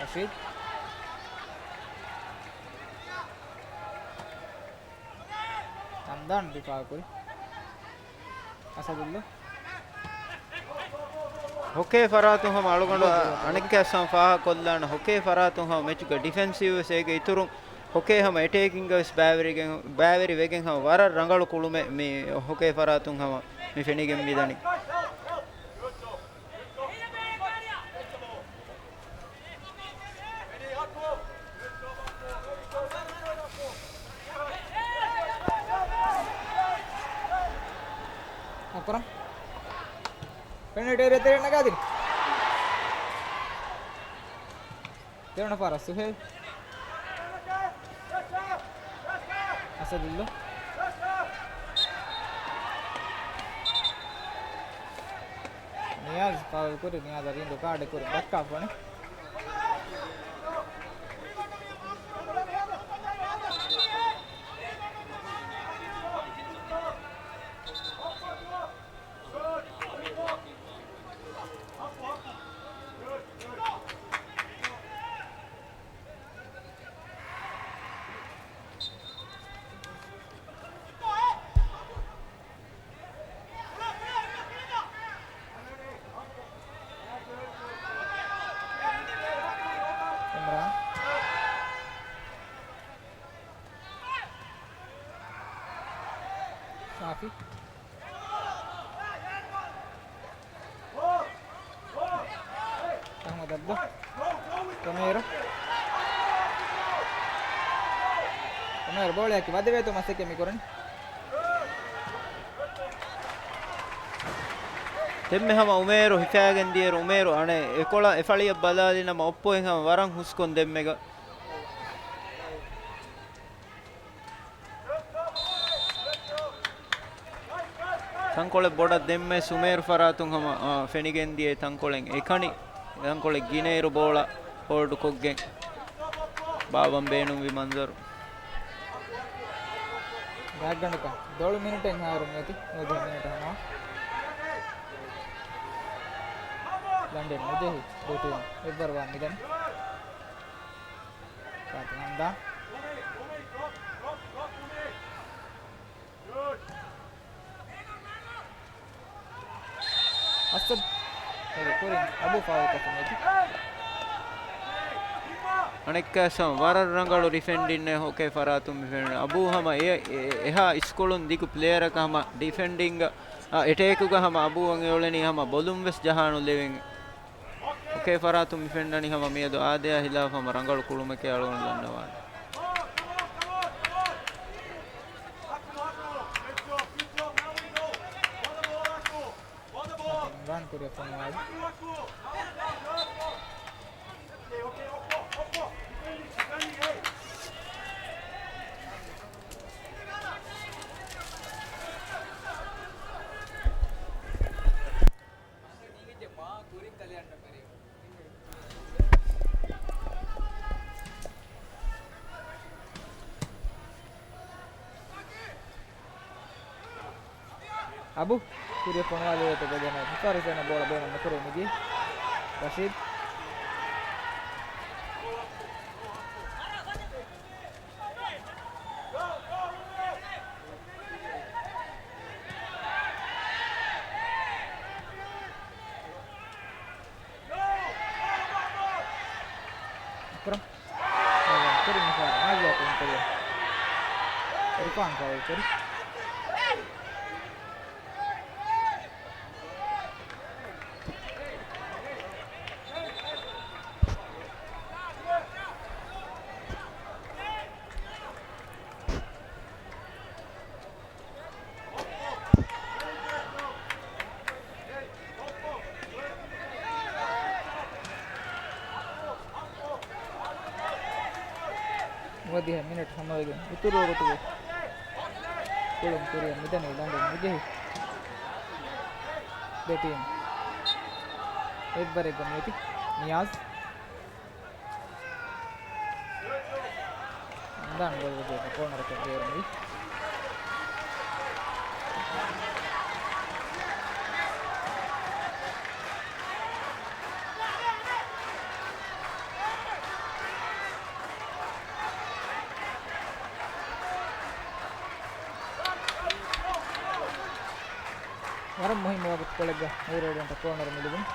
ރަޝީދު. ހަމްދާން ދިފާއުކުރި. އަސަދުއްލާ. ހޮކޭ ފަރާތުން ހަމަ އަޅުގަނޑު އަނެއްކާސް ހަމަ ފާހަގަކޮށްލާނަ، ހޮކޭ ފަރާތުން ހަމަ މެޗުގެ ޑިފެންސިވް ވެސް އޭގެ އިތުރުން ހޮކޭ ހަމަ އެޓޭކިންގ ވެސް ބައިވެރިގެން، ބައިވެރި ވެގެން ހަމަ ވަރަށް ރަނގަޅު ކުޅުމެއް މި ހޮކޭ ފަރާތުން ހަމަ މި ފެނިގެން މިދަނީ. އަކުރަމް. ޕެނަލްޓީ އޭރިއާ ތެރެއަށް ނަގާދިން. ދެވަނަ ފަހަރަށް ސުހޭލް. އަސަދުއްލާ. ނިޔާޒް ފައުލް ކުރި، ނިޔާޒަށް ރީނދޫ ކާޑެއް ކުރި ދައްކާފަ ވަނީ. ޢިމްރާން. ޝާފި. އަޙްމަދު އަބްދު. އުމޭރު. އުމޭރު ބޯޅައަކީ ވަދެވޭތޯ މަސައްކަތް މި ކުރަނީ. ދެންމެ ހަމަ އުމޭރު ހިފާގެން ދިޔައިރު އުމޭރު އަނެއް އެކޮޅަށް އެފަޅިއަށް ބަލާލި ނަމަ އޮއްޕޮއިން ހަމަ ވަރަށް ހުސްކޮން ދެންމެގަ. ތަންކޮޅެއް ބޮޑަށް ދެންމެ ސުމޭރު ފަރާތުން ހަމަ، އާ، ފެނިގެން ދިޔައީ ތަންކޮޅެއް އެކަނި، ތަންކޮޅެއް ގިނައިރު ބޯޅަ ހޯލްޑް ކޮށްގެން ބާއްވަން ބޭނުންވި މަންޒަރު. ގާތްގަނޑަކަށް ދޮޅު މިނެޓެއް ހާރު މިއޮތީ ނުވަދިހަ މިނެޓަށް ހަމަ. ލަނޑެއް ނުޖެހި ދު ޓީމު އެއްވަރުވާ މިދަނީ. ފާތިމަ ހަމްދާން. ގުޑް. އޭގެ ކުރިން އަބޫ ފާއުލްކޮށްފަ މިއޮތީ. އަނެއްކާސް ހަމަ ވަރަށް ރަނގަޅު ޑިފެންޑިން އެއް ހުކޭ ފަރާތުން މި ފެންނަ. އަބޫ ހަމަ އެ، އެ، އެހާ އިސްކޮޅުން ދިގު ޕްލޭޔަރަކަށް ހަމަ ޑިފެންޑިންގ، އާ، އެޓޭކުގަ ހަމަ އަބޫ އަން އެއުޅެނީ ހަމަ ބޮލުން ވެސް ޖަހާނުލެވެން. ހުކޭ ފަރާތުން މި ފެންނަނީ ހަމަ މިއަދު އާދަޔާ ހިލާފަށް ހަމަ ރަނގަޅު ކުޅުމެކޭ އަޅުގަނޑު ދަންނަވާނެ. އިމްރާން ކުރިއަށް ފޮނުވާލި. އަބު ކުރިއަށް ފޮނުވާލި އޮތީ ގޮދެން މުފާރިސް އޭނަ ބޯޅަ ބޭނުން ނުކުރޭ މިދިޔަ. ރަޝީދު. އަކްރަމް. ކުރި މިސާލު މާޒިޔާ ކުރިން ކުރި. އިރްފާން ފައުލް ކުރި. ނުވަދިހަ މިނެޓް ހަމަވެގެން އިތުރު ވަގުތުގެ ކުޅުން ކުރިއަށް މިދަނީ ލަނޑު ނުޖެހި ދެ ޓީމް. އެއްވަރެއްގަ މިއޮތީ ނިޔާޒް. އަންދާން ގޯލް ވެދިޔަ ކޯނަރަކަށް ބޭރުންވި. ވަރަށް މުހިއްމު ވަގުތުކޮޅެއްގަ މޫރައިޑުންތަ ކޯނަރު މިލިބުން.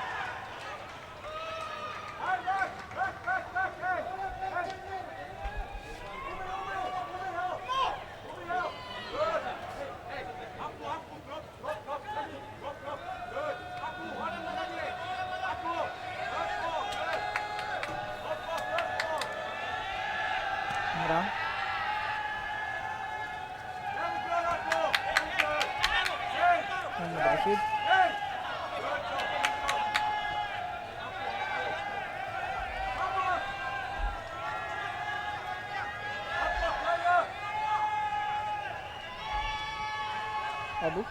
އިމްރާން. މުހައްމަދު ރަޝީދު. އަބު.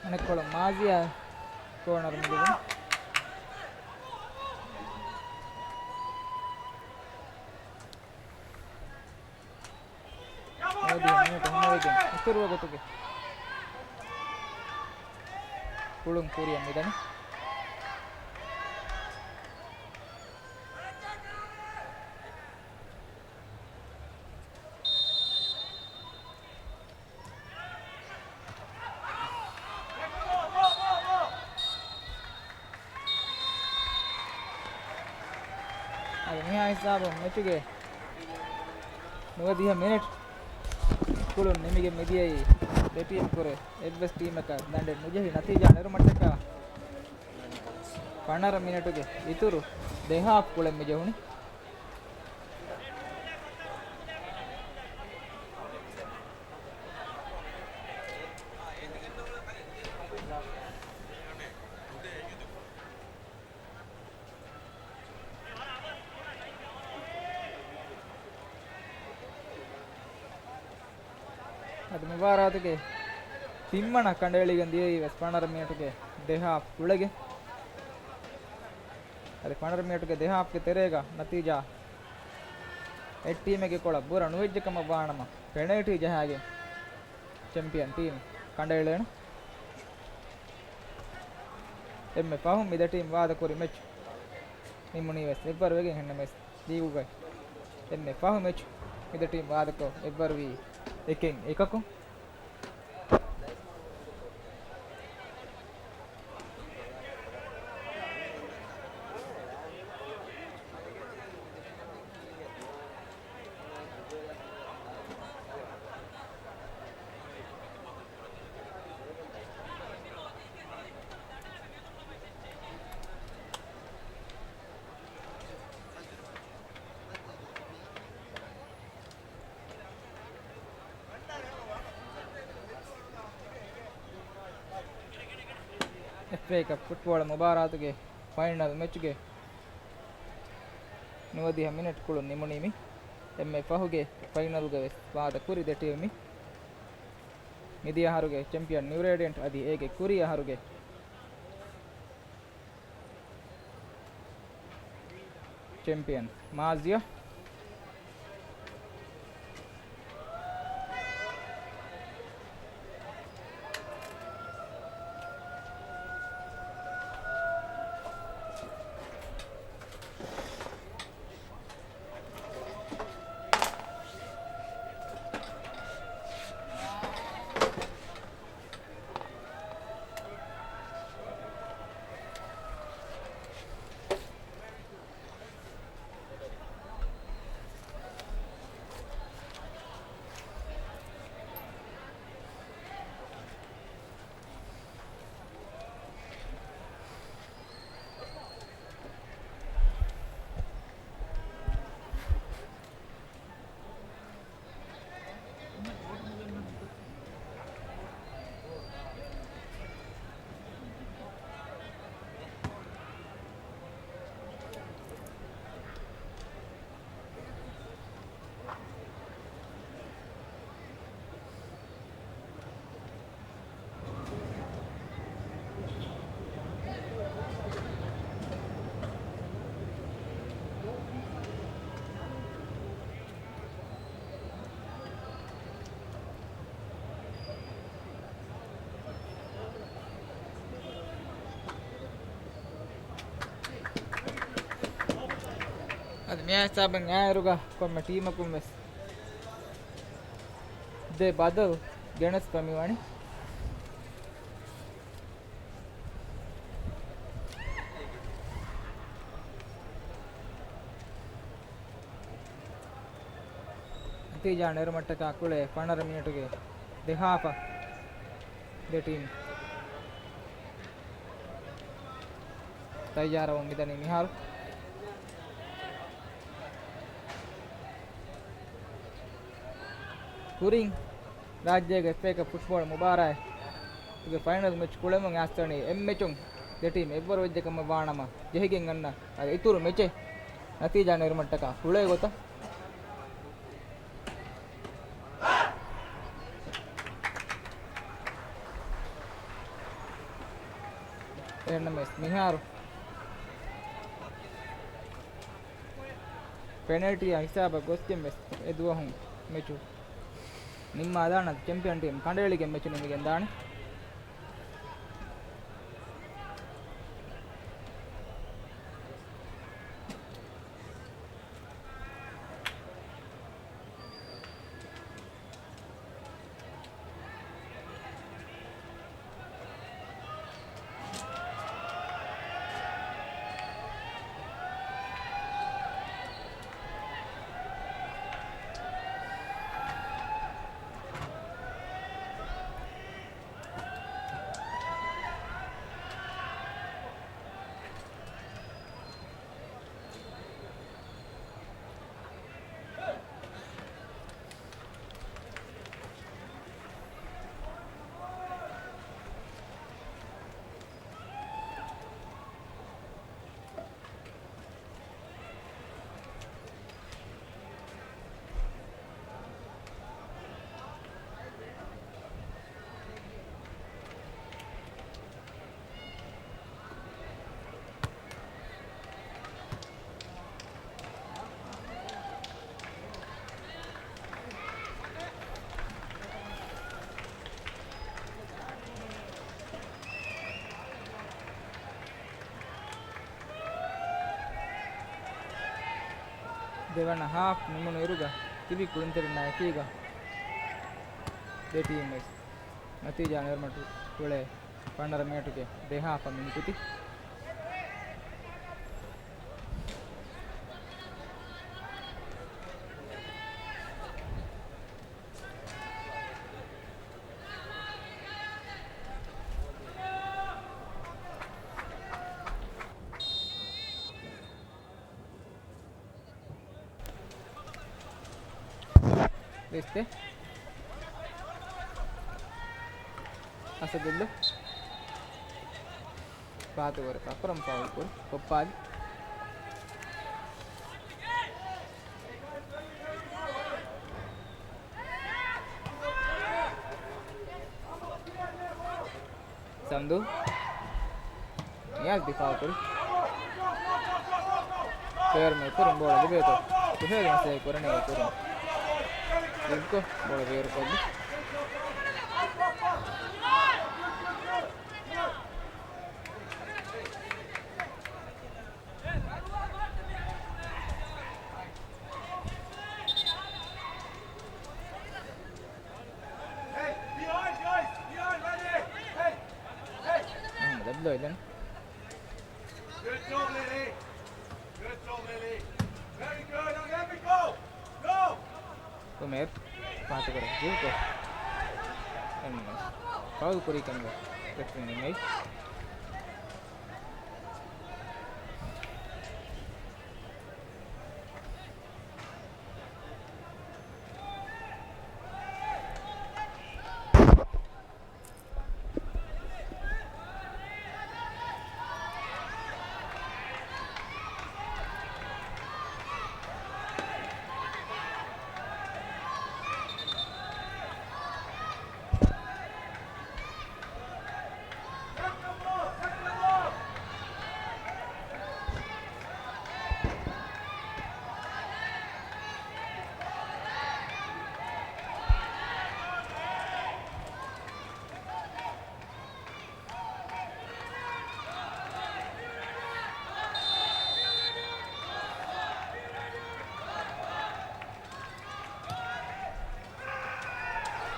އަނެއްކޮޅަށް މާޒިޔާ ކޯނަރު މިލިބުން. ނުވަދިހަ މިނެޓު ހަމަވެގެން އިތުރު ވަގުތުގެ ކުޅުން ކުރިއަށް މިދަނީ. އަދި މިހާ ހިސާބުން މެޗުގެ ނުވަދިހަ މިނެޓް ކުޅުން ނިމިގެން މިދިޔައީ ދެ ޓީމް ކުރެ އެއްވެސް ޓީމަކަށް ލަނޑެއް ނުޖެހި ނަތީޖާ ނެރުމަށްޓަކާ ފަނަރަ މިނެޓުގެ އިތުރު ދެ ހާފް ކުޅެން މި ޖެހުނީ. އަދި މުބާރާތުގެ ތިންވަނަ ކަނޑައެޅިގެން ދިޔައީ ވެސް ފަނަރަ މިނެޓުގެ ދެ ހާފް ކުޅެގެން. އަދި ފަނަރަ މިނެޓުގެ ދެ ހާފްގެ ތެރޭގަ ނަތީޖާ އެއް ޓީމެއްގެ ކޮޅަށް ބުރަ ނުވެއްޖެ ކަމަށް ވާނަމަ، ޕެނަލްޓީ ޖަހާގެން ޗެމްޕިއަން ޓީމް ކަނޑައެޅޭނެ. އެންމެ ފަހުން މި ދެ ޓީމް ވާދަކުރި މެޗް ނިމުނީ ވެސް އެއްވަރު ވެގެން. އެހެންނަމަވެސް ލީގުގައި އެންމެ ފަހު މެޗް މި ދެ ޓީމް ވާދަކޮށް އެއްވަރުވީ އެކެއް އެކަކު. އެފްއޭ ކަޕް ފުޓްބޯޅަ މުބާރާތުގެ ފައިނަލް މެޗުގެ ނުވަދިހަ މިނެޓް ކުޅުން ނިމުނީ މި. އެންމެ ފަހުގެ ފައިނަލްގަ ވެސް ވާދަ ކުރި ދެ ޓީމް މި. މިދިޔަ އަހަރުގެ ޗެމްޕިއަން ނިއު ރޭޑިއަންޓް އަދި އޭގެ ކުރީ އަހަރުގެ ޗެމްޕިއަން މާޒިޔާ. އަދި މިއާ ހިސާބެއް އާއިރުގަ ކޮންމެ ޓީމަކުން ވެސް ދެ ބަދަލު ގެނެސްފަ މިވަނީ. ނަތީޖާ ނެރުމަށްޓަކާ ކުޅޭ ފަނަރަ މިނެޓުގެ ދެ ހާފަށް ދެ ޓީމް ތައްޔާރަވުން މިދަނީ މިހާރު. ކުރިން ރާއްޖޭގެ އެފްއޭ ކަޕް ފުޓްބޯޅަ މުބާރާތުގެ ފައިނަލް މެޗް ކުޅެމުން އައިސްދަނީ އެއްމެޗުން ދެ ޓީމް އެއްވަރު ވެއްޖެ ކަމަށް ވާނަމަ، ޖެހިގެން އަންނަ އަދި އިތުރު މެޗެއް ނަތީޖާ ނެރުމަށްޓަކާ ކުޅޭ ގޮތަށް. އެހެންނަމަވެސް މިހާރު ޕެނަލްޓީއާ ހިސާބަށް ގޮސްގެން ވެސް އެ ދުވަހުން މެޗު ނިންމާލާނަން. ޗެމްޕިއަން ޓީމް ކަނޑައެޅިގެން މެޗު ނިމިގެން ދާނެ. ދެވަނަ ހާފް ނިމުނު އިރުގަ ތިބި ކުޅުންތެރިންނާ އެކީގަ ދެ ޓީމް ވެސް ނަތީޖާ ނެރުމަށްޓަކައި އުޅޭ ފަނަރަ މިނެޓުގެ ދެހާފަ މިނިކުތި. ދެއްތެ. އަސަދުއްލު. ފާތުވަރަކަށް އަކުރަމް ފައުލް ކުރި. ކޮއްޕާލި. ސަމްދޫ. ނިޔާޒް ދިފާއު ކުރި. ފެއަރ މެ ކުރިން ބޯޅަ ލިބޭތޯ. ސުހޭލް މަސައްކަތް ކުރަނީ ކުރިން. ލިބްކޮ ބޯޅަ ބޭރުކޮށްލި. އަހަން ދަބްލޯ އިލަން. އުމޭރް ފާތުކުރަން ޖޫކޮ. އެންމެ ފައުލް ކުރީ ކަމުގަ ރެފްރީން ނިންމައި.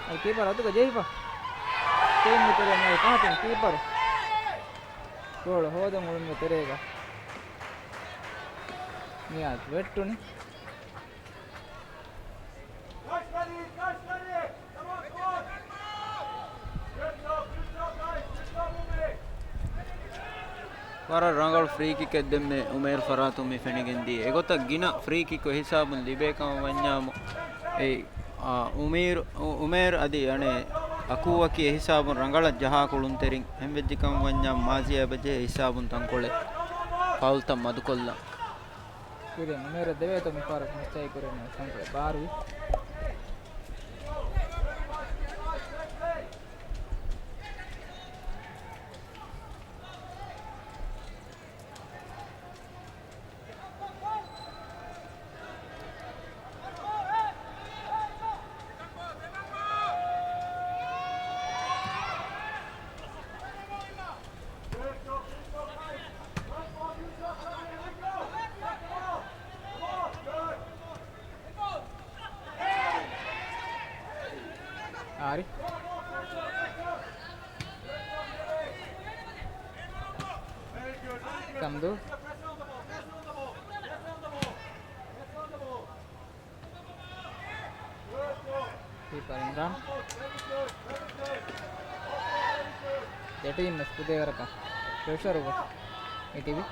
އަދި ކީޕަރު އަތުގަ ޖެހިފަ. ޓީމްގެ ތެރެއިން އައި ފަހަތުން ކީޕަރު ގޯލު ހޯދަން އުޅުމުގެ ތެރޭގަ ނިޔާޒް ވެއްޓުނީ. ވަރަށް ރަނގަޅު ފްރީ ކިކެއް ދެންމެ އުމޭރު ފަރާތުން މި ފެނިގެންދިޔަ. އެގޮތަށް ގިނަ ފްރީ ކިކު އެހިސާބުން ލިބޭ ކަމަށް ވަންޏާމު، އެ، އާ، އުމީރު، އު-، އުމޭރު އަދި އަނެއް އަކޫއަކީ އެހިސާބުން ރަނގަޅަށް ޖަހާ ކުޅުންތެރިން ހެންވެއްޖެ ކަމަށް ވަންޏާމު، މާޒީ އެބަޖެހޭ އެހިސާބުން ތަންކޮޅެއް ފައުލްތައް މަދުކޮށްލަން. ކުރިން އުމޭރަށް ދެވޭތޯ މިފަހަރަށް މަސައްކަތް ކުރެވޭނެ ތަންކޮޅެއް ބާރުވި. އާރި. ސަމްދޫ. ކީޕަރ އިމްރާން. ދެޓީމް ވެސް ކުދޭވަރަކަށް ޕްރެޝަރު ވެސް މި ތިބި.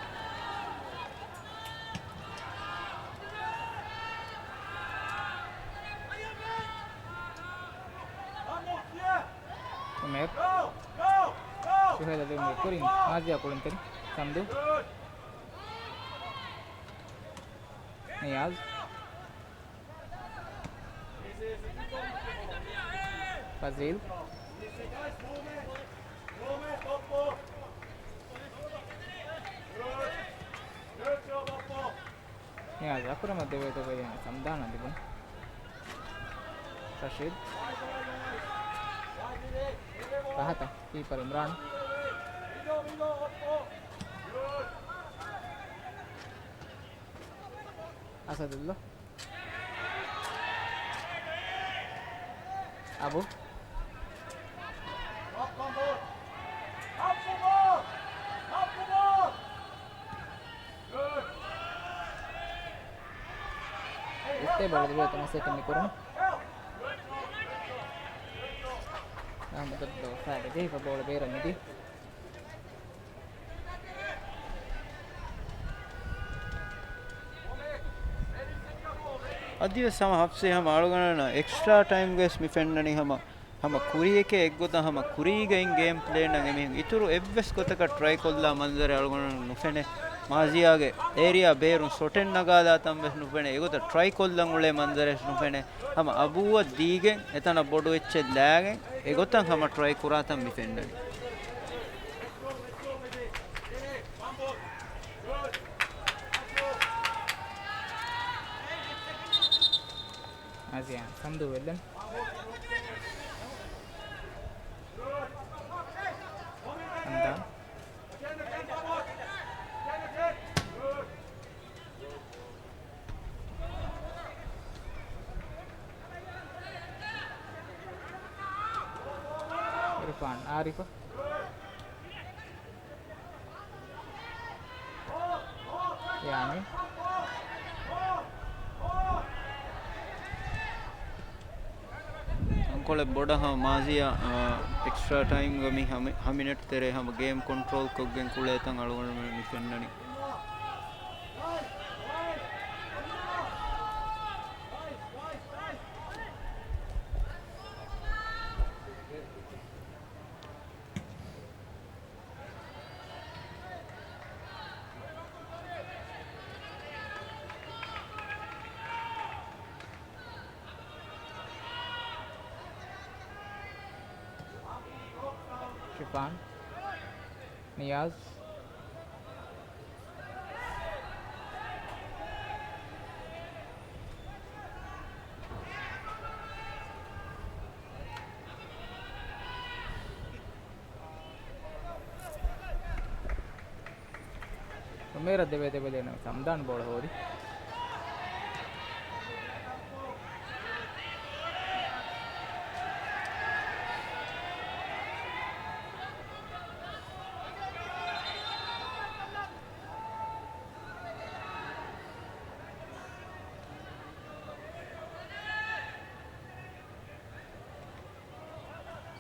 އުމޭރު. ސުހޭލް އަލީމްގެ ކުރިން މާޒިޔާ ކުޅުންތެރި ސަމްދޫ. ނިޔާޒް. ފަޒީލް. ނިޔާޒް އަކުރަމަށް ދެވޭތޯ ބެލެން ސަމްދާނަށް ލިބުން. ރަޝީދް. ރަހަތަށް ކީޕަރު އިމްރާން. އަސަދުއްލާ. އަބު. އެއްޓޭ ބޯޅަ ދެވޭތޯ މަސައްކަތް މިކުރަނީ. އަހްމަދަށް ލޯފާ ލިބި ބޯޅަ ބޭރަށް މިދި. އަދިވެސް ހަމަ ހަފްސޭ ހަމަ އަޅުގަނޑަށް އެކްސްޓްރާ ޓައިމްގައި ވެސް މި ފެންނަނީ ހަމަ، ހަމަ ކުރިޔެކޭ އެއްގޮތަށް ހަމަ ކުރީގައިން ގޭމް ޕްލޭންނަށް އެމީހުން އިތުރު އެއްވެސް ގޮތަކަށް ޓްރައި ކޮށްލާ މަންޒަރެއް އަޅުގަނޑަށް ނުފެނޭ. މާޒިޔާގެ އޭރިއާ ބޭރުން ޝޮޓެއް ނަގާލާ ތަން ވެސް ނުފެނޭ. އެގޮތަށް ޓްރައި ކޮށްލަން އުޅޭ މަންޒަރެއް ވެސް ނުފެނޭ. ހަމަ އަބޫއަށް ދީގެން އެތަނަށް ބޮޑު އެއްޗެއް ލާގެން އެގޮތަށް ހަމަ ޓްރައި ކުރާ ތަން މި ފެންނަނީ. އާޒިޔާ ސަންދޫ ވެއްލަން. ހަންދާން. އިރުފާން އާރިފަށް. ޔާމީން. ތަންކޮޅެއް ބޮޑަށް ހަމަ މާޒިޔާ، އާ، އެކްސްޓްރާ ޓައިމްގަ މި ހަމި-، ހަ މިނެޓް ތެރޭ ހަމަ ގޭމް ކޮންޓްރޯލް ކޮށްގެން ކުޅޭ ތަން އަޅުގަނޑުމެން މި ފެންނަނީ. ޝިފާން. ނިޔާޒް. އުމޭރަށް ދެވޭ ދެބަލޭނަމަ ސަމްދާން ބޯޅަ ހޯދި.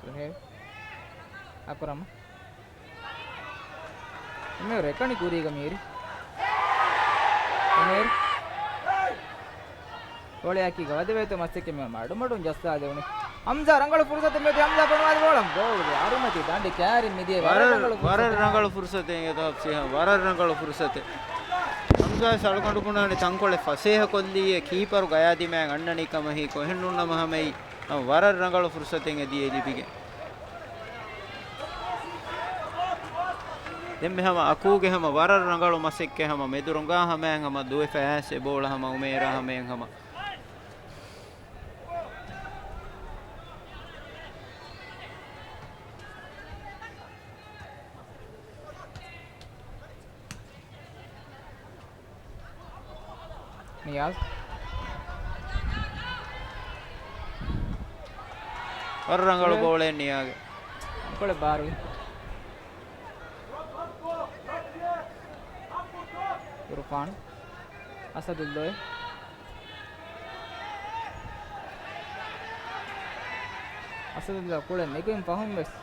ސުހޭލް. އަކުރަމް. އުމޭރު އެކަނި ކުރީގަ މީރި. އުމޭރު. ގޯޅަޔާ ކީގަ ވަދެވޭތޯ މަސައްކަތް މި މަޑުމަޑުން ޖައްސާލެވުނީ. ހަމްޒާ ރަނގަޅު ފުރުސަތެއް މެދު ހަމްޒާ ފޮނުވާލި ގޯޅަ. ގޯޅުގެ އަރިމަތި ދަނޑި ކާރިން މިދިޔަ ވަރަށް ރަނގަޅު ފުރުސަތެއް. ވަރަށް ރަނގަޅު ފުރުސަތެއް އިނގޭތޯ ހަފްސީ ހަމް. ވަރަށް ރަނގަޅު ފުރުސަތެއް. ހަމްޒާ ވެސް އަޅުގަނޑު ބުނާނެ ތަންކޮޅެއް ފަސޭހަ ކޮށްލީއޭ ކީޕަރު ގަޔާ ދިމާއަށް އަންނަނީ ކަމަށް ހީކޮށް. އެހެންނޫންނަމަ ހަމައީ ވަރަށް ރަނގަޅު ފުރުސަތެއް އެދިޔައީ ލިބިގެން. ދެންމެ ހަމަ އަކޫގެ ހަމަ ވަރަށް ރަނގަޅު މަސައްކަތް ހަމަ މެދުރޮނގާ ހަމަޔަށް ހަމަ ދުވެފަ އައިސް އެބޯޅަ ހަމަ އުމޭރާ ހަމަޔަށް ހަމަ. ނިޔާޒް. ވަރަށް ރަނގަޅު ބޯޅައެއް ނިޔާގެ. ކޮޅެއް ބާރުވި. އިރުފާން. އަސަދުއްލޮއެ. އަސަދުއްލާ ކުޅެ ނިކުތް ފަހުން ވެސް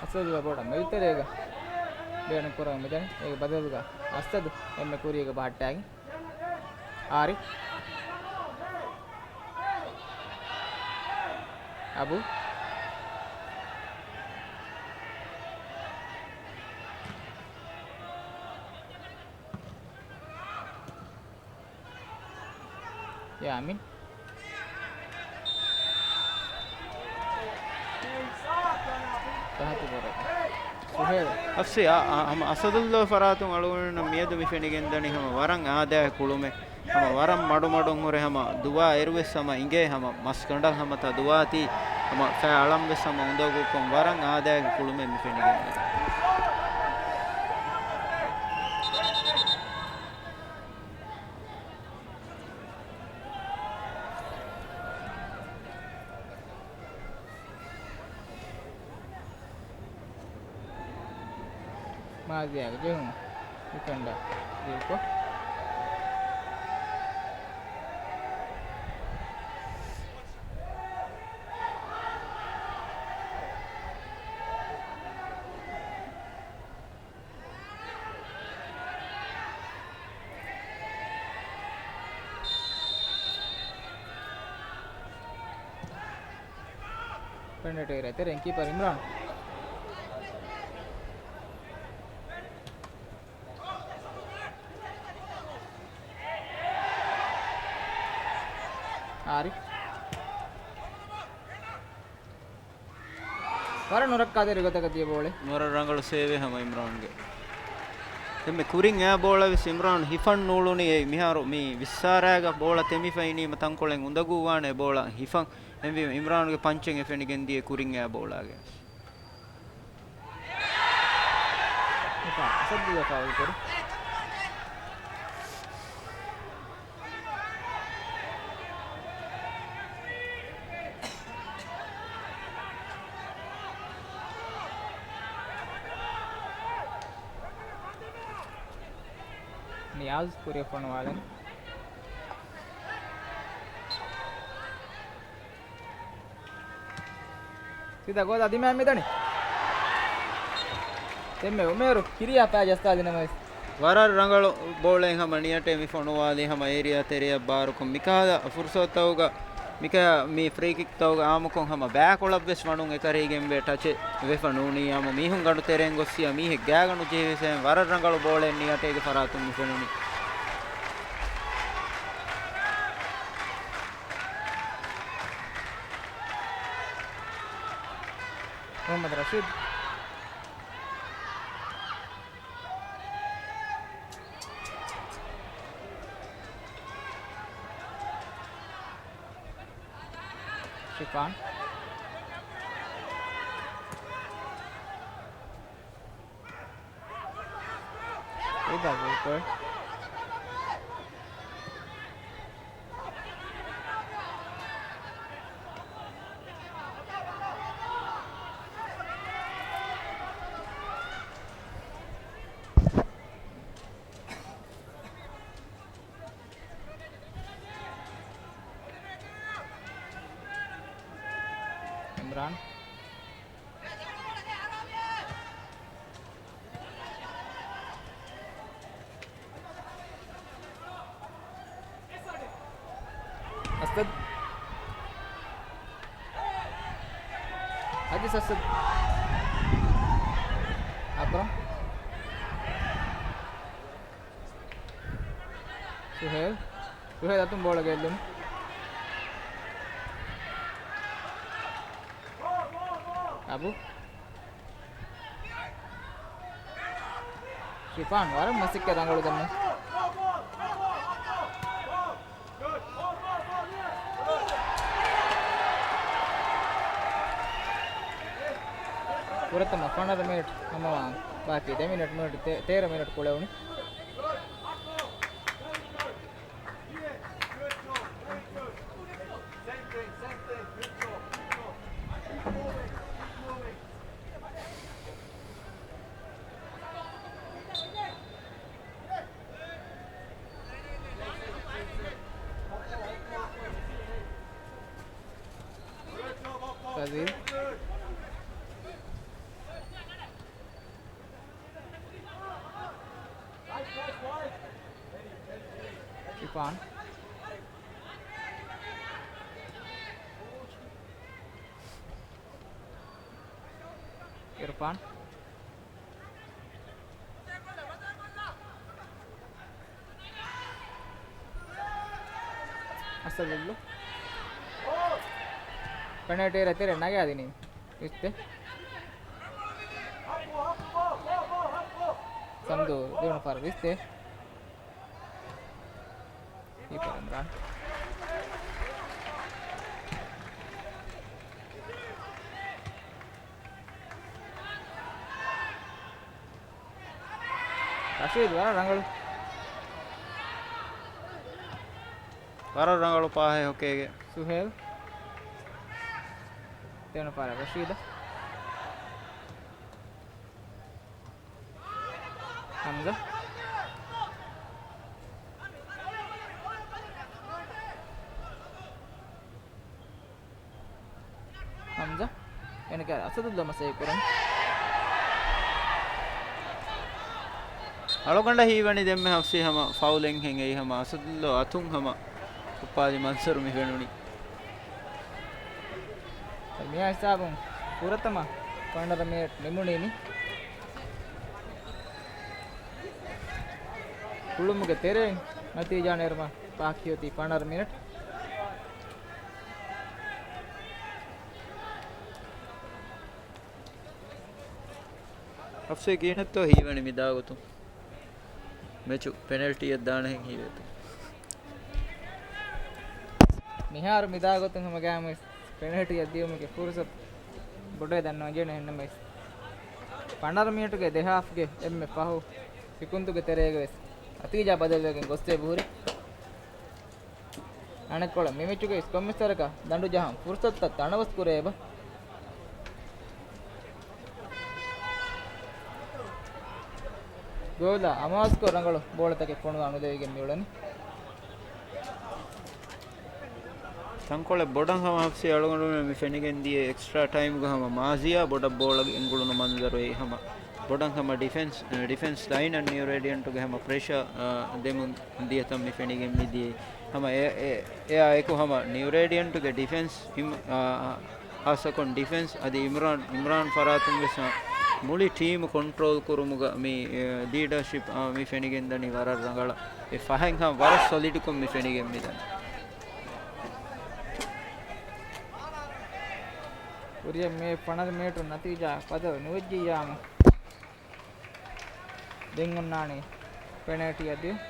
އަސަދުއްލާ ބޯޅަ މެދުތެރޭގަ ބޭނުން ކުރަމުން މިދަނީ. އޭގެ ބަދަލުގަ އަސަދު އެންމެ ކުރީގަ ބަހައްޓާގެން. އާރިފް. އަބު. ޔާމިން. ފަހަތު ބޮޑެއް. ސުހޭލް. އަފްސީ، އާ، އާ، ހަމަ އަސަދުއްލޯ ފަރާތުން އަޅުގަނޑުންނަށް މިއަދު މި ފެނިގެންދަނީ ހަމަ ވަރަށް އާދައިގެ ކުޅުމެއް. ހަމަ ވަރަށް މަޑުމަޑުން ހުރެ ހަމަ ދުވާ އިރުވެސް ހަމަ އިނގޭ ހަމަ މަސްގަނޑަށް ހަމަ ތަދުވާތީ ހަމަ ފައި އަޅަން ވެސް ހަމަ އުނދަގޫކޮށް ވަރަށް އާދައިގެ ކުޅުމެއް މި ފެނިގެންދަނީ. މާޒިޔާގެ ޖެހުން ޑިފެންޑަރ ދީކޮށް. ޕެނަލްޓީ އެރިއާ ތެރެއިން ކީޕަރ އިމްރާން. އާރިފް. ވަރަށް ނުރައްކާތެރި ގޮތަކަށް ދިޔަ ބޯޅެއް. ވަރަށް ރަނގަޅު ސޭވެއް ހަމަ އިމްރާންގެ. ދެންމެ ކުރިން އާ ބޯޅަ ވެސް އިމްރާން ހިފަން ނޫޅުނީ އެއީ މިހާރު މި ވިއްސާރާގަ ބޯޅަ ތެމިފައިނީމަ ތަންކޮޅެއް އުނދަގޫވާނެ ބޯޅަ ހިފަން. އެހެންވީމަ އިމްރާންގެ ޕަންޗެއް އެ ފެނިގެން ދިޔަ ކުރިން އާ ބޯޅާގެ. އަސަދު ފައުލް ކުރި. ނިޔާޒް ކުރިއަށް ފޮނުވާލަން. ސީދާ ގޯލާ ދިމާއަށް މިދަނީ. ދެންމެ އުމޭރު ކިރިޔާ ފައި ޖައްސާލި ނަމަވެސް. ވަރަށް ރަނގަޅު ބޯޅައެއް ހަމަ ނިޔަޓޭ މި ފޮނުވާލީ ހަމަ އޭރިއާ ތެރެއަށް ބާރުކޮށް. މިކަހަލަ ފުރުސަތުތަކުގަ މިކަހަ މި ފްރީ ކިކްތަކުގަ އާއްމުކޮށް ހަމަ ބައިކޮޅަށްވެސް ވަނުން އެކަރީގެންވެ ޓަޗެއް ވެފަ ނޫނީ. ހަމަ މީހުން ގަނޑު ތެރެއިން ގޮއްސިޔާ މީހެއް ގާގަނޑު ޖެހިވެސް ވަރަށް ރަނގަޅު ބޯޅައެއް ނިޔަޓޭގެ ފަރާތުން މި ފެނުނީ. މުހައްމަދު ރަޝީދު. ޝިފާން. އެބަ ގޯކޮޅު. އިމްރާން. އަސަދް. އަދި އަސަދް. އަކްރަމް. ސުހޭލް. ސުހޭލް އަތުން ބޯޅަ ގެއްލުން. އަބު. ޝިފާން ވަރަށް މަސައްކަތް ރަނގަޅު ދެންމެ. ފުރަތަމަ ފަނަރަ މިނެޓް ހަމަވާން ބާކީ ދެ މިނެޓް، މިނެޓް ތޭ-، ތޭރަ މިނެޓް ކުޅެވުނު. ފަޒީލް. ޝިފާން. އިރްފާން. އަސަދު. ޕެނަލްޓީ އެރިއާ ތެރެއަށް ނަގާދިނީ. ވިސްތޭ. ސަމްދޫ ދެވަނަ ފަހަރަށް ވިސްތޭ. ކީޕަރ އިމްރާން. ރަޝީދު ވަރަށް ރަނގަޅު. ވަރަށް ރަނގަޅު ޕާހެއް ހޮކޭގެ. ސުހޭލް. ދެވަނަ ފަހަރަށް ރަޝީދަށް. ހަމްޒާ. ހަމްޒާ. އޭނަގެ އަސަދުއްލޯ މަސައްކަތް ކުރަން. އަޅުގަނޑަށް ހީވަނީ ދެންމެ ހަފްސީ ހަމަ ފައުލެއްހެން އެއީ ހަމަ އަސަދުއްލޯ އަތުން ހަމަ އުއްޕާލި މަންސަރު މި ފެނުނީ. މިއާ ހިސާބުން ފުރަތަމަ ފަނަރަ މިނެޓް ނިމުނީ މި. ކުޅުމުގެ ތެރެއިން ނަތީޖާ ނެރުމަށް ބާކީ އޮތީ ފަނަރަ މިނެޓް. ހަފްސީ ކިހިނެއްތޯ ހީވަނީ މިދާގޮތުން؟ މެޗު ޕެނަލްޓީއަށް ދާނެހެން ހީވޭތޯ؟ މިހާރު މިދާގޮތުން ހަމަ ގާމުވެސް ޕެނަލްޓީއަށް ދިޔުމުގެ ފުރުސަތު ބޮޑޭ ދަންނަވަން ޖެހެނީ އެހެންނަމަވެސް، ފަނަރަ މިނެޓުގެ ދެހާފްގެ އެންމެ ފަހު ސިކުންތުގެ ތެރޭގަވެސް ނަތީޖާ ބަދަލުވެގެން ގޮސްދޭ ބުހުރި. އަނެއްކޮޅަށް މި މެޗުގައި ކޮންމެސް ވަރަކަށް ދަނޑު ޖަހަން ފުރުސަތުތައް ތަނަވަސް ކުރޭ އެބަ. ގޯލާ އަމާޒުކޮށް ރަނގަޅު ބޯޅަތަކެއް ފޮނުވާ ނުލެވިގެން މިއުޅެނީ. ތަންކޮޅެއް ބޮޑަށް ހަމަ ހަފްސީ އަޅުގަނޑުމެން މި ފެނިގެން ދިޔަ އެކްސްޓްރާ ޓައިމްގަ ހަމަ މާޒިޔާ ބޮޑަށް ބޯޅަ ގެންގުޅުނު މަންޒަރު އެއީ ހަމަ ބޮޑަށް ހަމަ ޑިފެންސް، ޑިފެންސް ލައިނަށް ނިއު ރޭޑިއަންޓުގެ ހަމަ ޕްރެޝަރ، އާ، ދެމުން ދިޔަތަން މި ފެނިގެން މި ދިޔައީ. ހަމަ އެ، އެ، އެއާ އެކު ހަމަ ނިއު ރޭޑިއަންޓުގެ ޑިފެންސް ހިމް، އާ، ހާއްސަކޮށް ޑިފެންސް އަދި އިމްރާން، އިމްރާން ފަރާތުން ވެސް މުޅި ޓީމު ކޮންޓްރޯލް ކުރުމުގަ މި، އެ، ލީޑަރޝިޕް، އާ، މި ފެނިގެންދަނީ ވަރަށް ރަނގަޅަށް. އެ ފަހެއްހާ ވަރަށް ސޮލިޑްކޮށް މި ފެނިގެން މިދަނީ. ކުރިއަށް މި ފަނަރަ މީޓަރު ނަތީޖާ ބަދަލު ނުވެއްޖިއްޔާމު. ދެން އޮންނާނީ ޕެނަލްޓީއަށް ދިޔުން.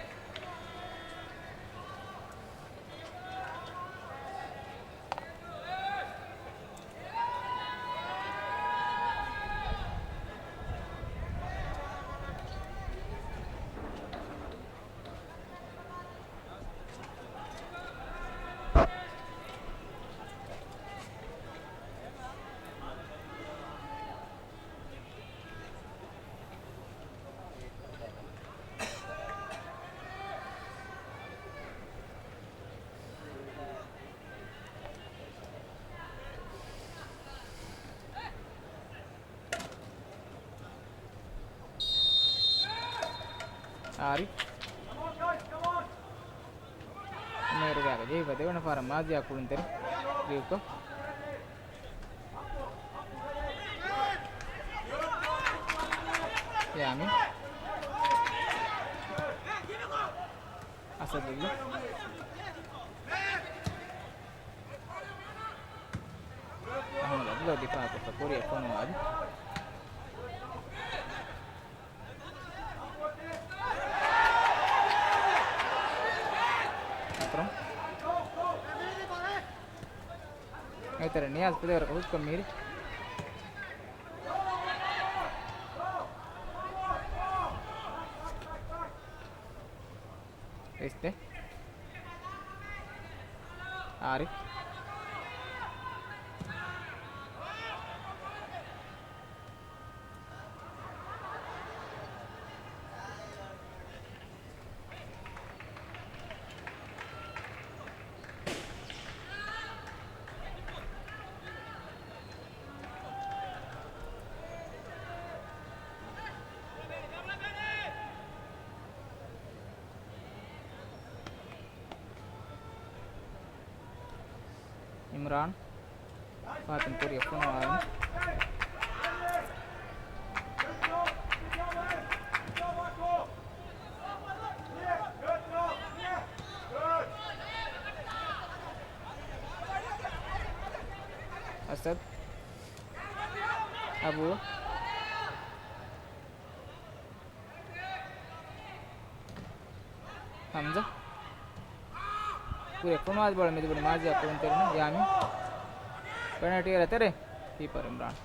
އާރިފް. މޭރުގާގަ ޖެހިފަ ދެވަނަ ފަހަރަށް މާޒިޔާ ކުޅުންތެރި ލިޔުކޮށް. ޔާމިން. އަސަދުއްލާ. އަހުމަދު އަބްދުﷲ ދިފާއުކޮށްފަ ކުރިއަށް ފޮނުވާލި. އަކްރަމް. އެތެރެ ނިޔާޒް ޕިލޭވަރަކަށް ހުސްކޮށް މިހިރީ. އެސްތެ. އާރިފް. އިމްރާން. ފާތިމް ކުރިއަށް ފޮނުވާލި. އަސަދް. އަބޫ. ހަމްޒާ. ކުރިއަށް ފޮނުވާލި ބޯޅަ މެދުވަނީ މާޒިޔާ ކުޅުންތެރިން ޔާމިން. ޕެނަލްޓީ އެރިއާ ތެރޭ. ކީޕަރު އިމްރާން.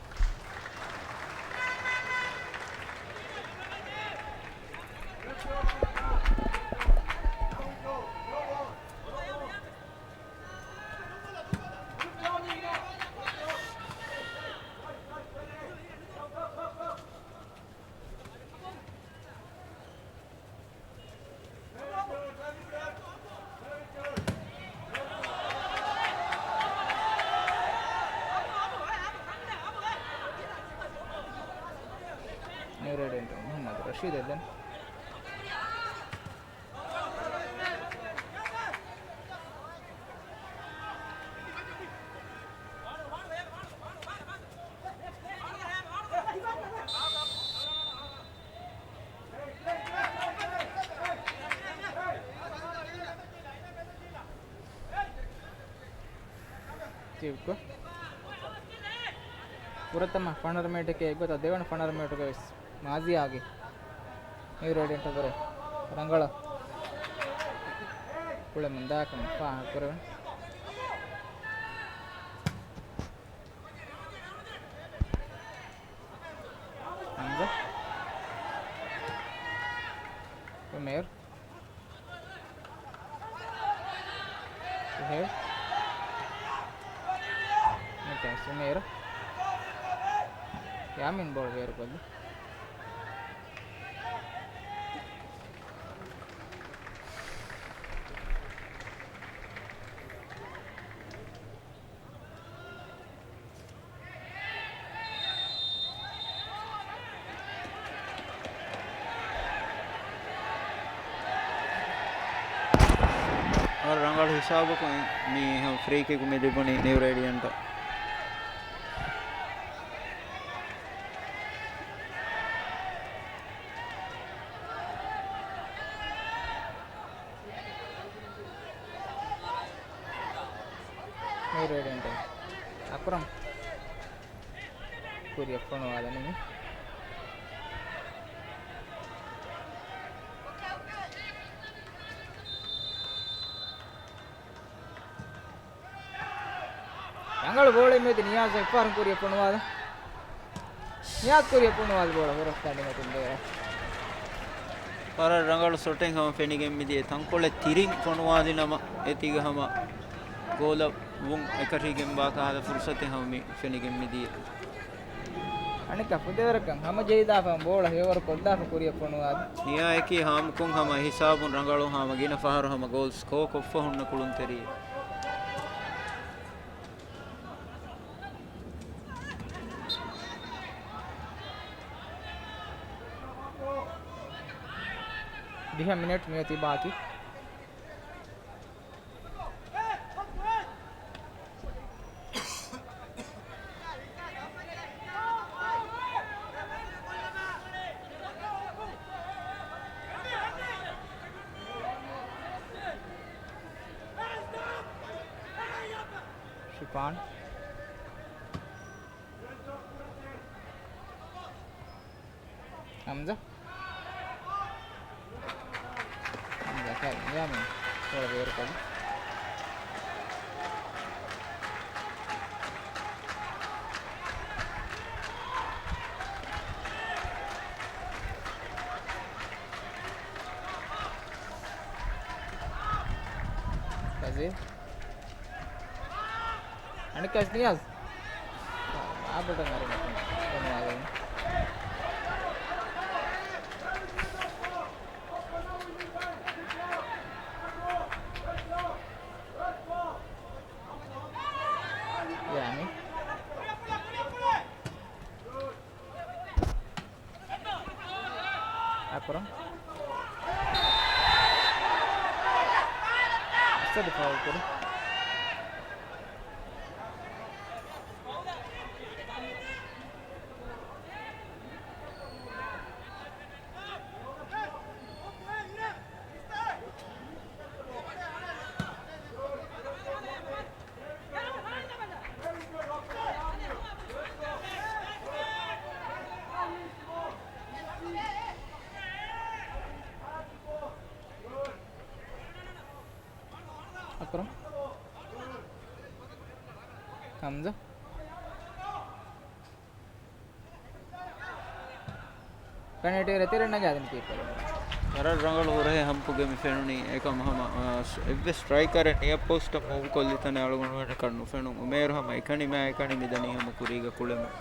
ޝިދެއްލަން. ކުރަތަމަ ފަނަރަ މިނެޓެކޭ އެއްގޮތަށް ދެވަނަ ފަނަރަ މިނެޓުގަ ވެސް މާޒިޔާގެ ނިއު ރޭޑިއަންޓަށްވުރެ ރަނގަޅަށް ކުޅެމުން ދާކަން ފާހަގަކުރެވެން. ހަމްޒާ. އުމޭރު. ސުހޭލް. ނެޓް ސުމޭރު. ޔާމީން ބޯޅަ ބޭރުކޮށްލި. ރަނގަޅު ހިސާބަކުން މި ފްރީ ކިކު މި ލިބުނީ ނިއު ރޭޑިއަންޓަށް. ނިއު ރޭޑިއަންޓަށް އަކްރަމް ކުރިއަށް ފޮނުވާލަނީ. ރަނގަޅު ބޯޅައެއް މިއޮތީ ނިޔާޒް އެއްފަހަރު ކުރިއަށް ފޮނުވާލަން. ނިޔާޒް ކުރިއަށް ފޮނުވާލި ބޯޅަ ހުރަސް ތަނޑިމަތިން ބޭރަށް. ވަރަށް ރަނގަޅު ޝޮޓެއް ހަމަ ފެނިގެން މިދިޔަ. ތަންކޮޅެއް ތިރިން ފޮނުވާލި ނަމަ އެތީގަ ހަމަ ގޯލަށް ވުން އެކަށީގެންވާ ކަހަލަ ފުރުސަތެއް ހަމަ މި ފެނިގެން މިދިޔަ. އަނެއްކާ ފުދޭވަރަކަށް ހަމަ ޖެހިލާފަ ބޯޅަ ހެޔޮވަރު ކޮށްލާފަ ކުރިއަށް ފޮނުވާލި. ނިޔާއަކީ ހާމްކުން ހަމަ ހިސާބުން ރަނގަޅު ހަމަ ގިނަ ފަހަރު ހަމަ ގޯލް ސްކޯ ކޮށްފަ ހުންނަ ކުޅުންތެރިއެއް. ދިހަ މިނެޓް މިއޮތީ ބާކީ. ޝިފާން. ހަމްޒާ. ހަމްޒާ ކާ ޔާމީން ބޯޅަ ބޭރުކޮށްލި. ފަޒީލް. އަނެއްކާ ނިޔާޒް. އާބޮޑަށް އަރި ފޮނުވާލައި. ޔާމީން. އަކްރަމް. އަސަދު ފައުލް ކުރި. އަކްރަމް. ހަމްޒާ. ޕެނަލްޓީ އެރިއަށް ތިރެއް ނަގާދިން ކީޕަރު. ވަރަށް ރަނގަޅު ހުރަހެއް ހަމްކުގެ މި ފެނުނީ. އެކަމް ހަމަ، އާ، ސް-، އެއްވެސް ސްޓްރައިކަރެއް ނިޔަ ޕޯސްޓަށް މޫވް ކޮށްލި ތަނެއް އަޅުގަނޑުމެންނަށް ނުފެނުނު. އުމޭރު ހަމަ އެކަނި މާ އެކަނި މިދަނީ ހަމަ ކުރީގަ ކުޅެމުން.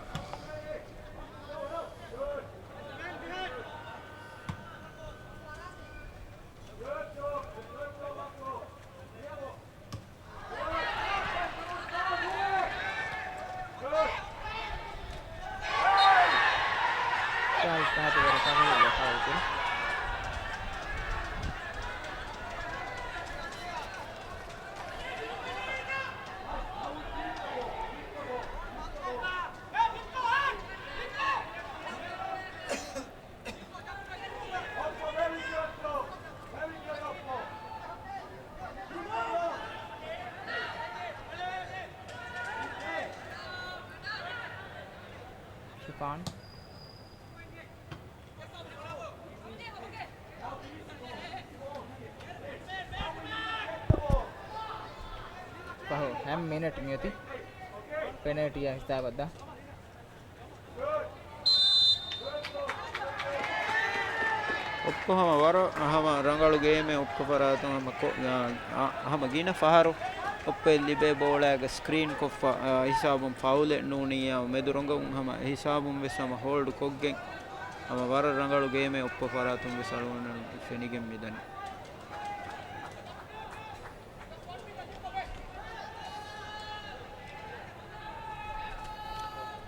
ޗާލްސް ފަހަތު ވަރަށް ތަކުލު ފަހަތު ކުރި. ޝިފާން. ފަހު ހަމަ މިނެޓް މިއޮތީ ޕެނަލްޓީއާ ހިސާބަށް ދާ. އޮއްޕޯ ހަމަ ވަރަށް ހަމަ ރަނގަޅު ގޭމެއް އޮއްޕޯ ފަރާތުން ހަމަ ކޮ-، އާ، އާ، ހަމަ ގިނަ ފަހަރު އޮއްޕޯއަށް ލިބޭ ބޯޅައިގަ ސްކްރީން ކޮށްފަ، އާ، ހިސާބުން ފައުލެއް ނޫނިއްޔާ މެދު ރޮނގަމުން ހަމަ ހިސާބުން ވެސް ހަމަ ހޯލްޑް ކޮށްގެން ހަމަ ވަރަށް ރަނގަޅު ގޭމެއް އޮއްޕޯ ފަރާތުން ވެސް އަޅުގަނޑު ފެނިގެން މިދަނީ.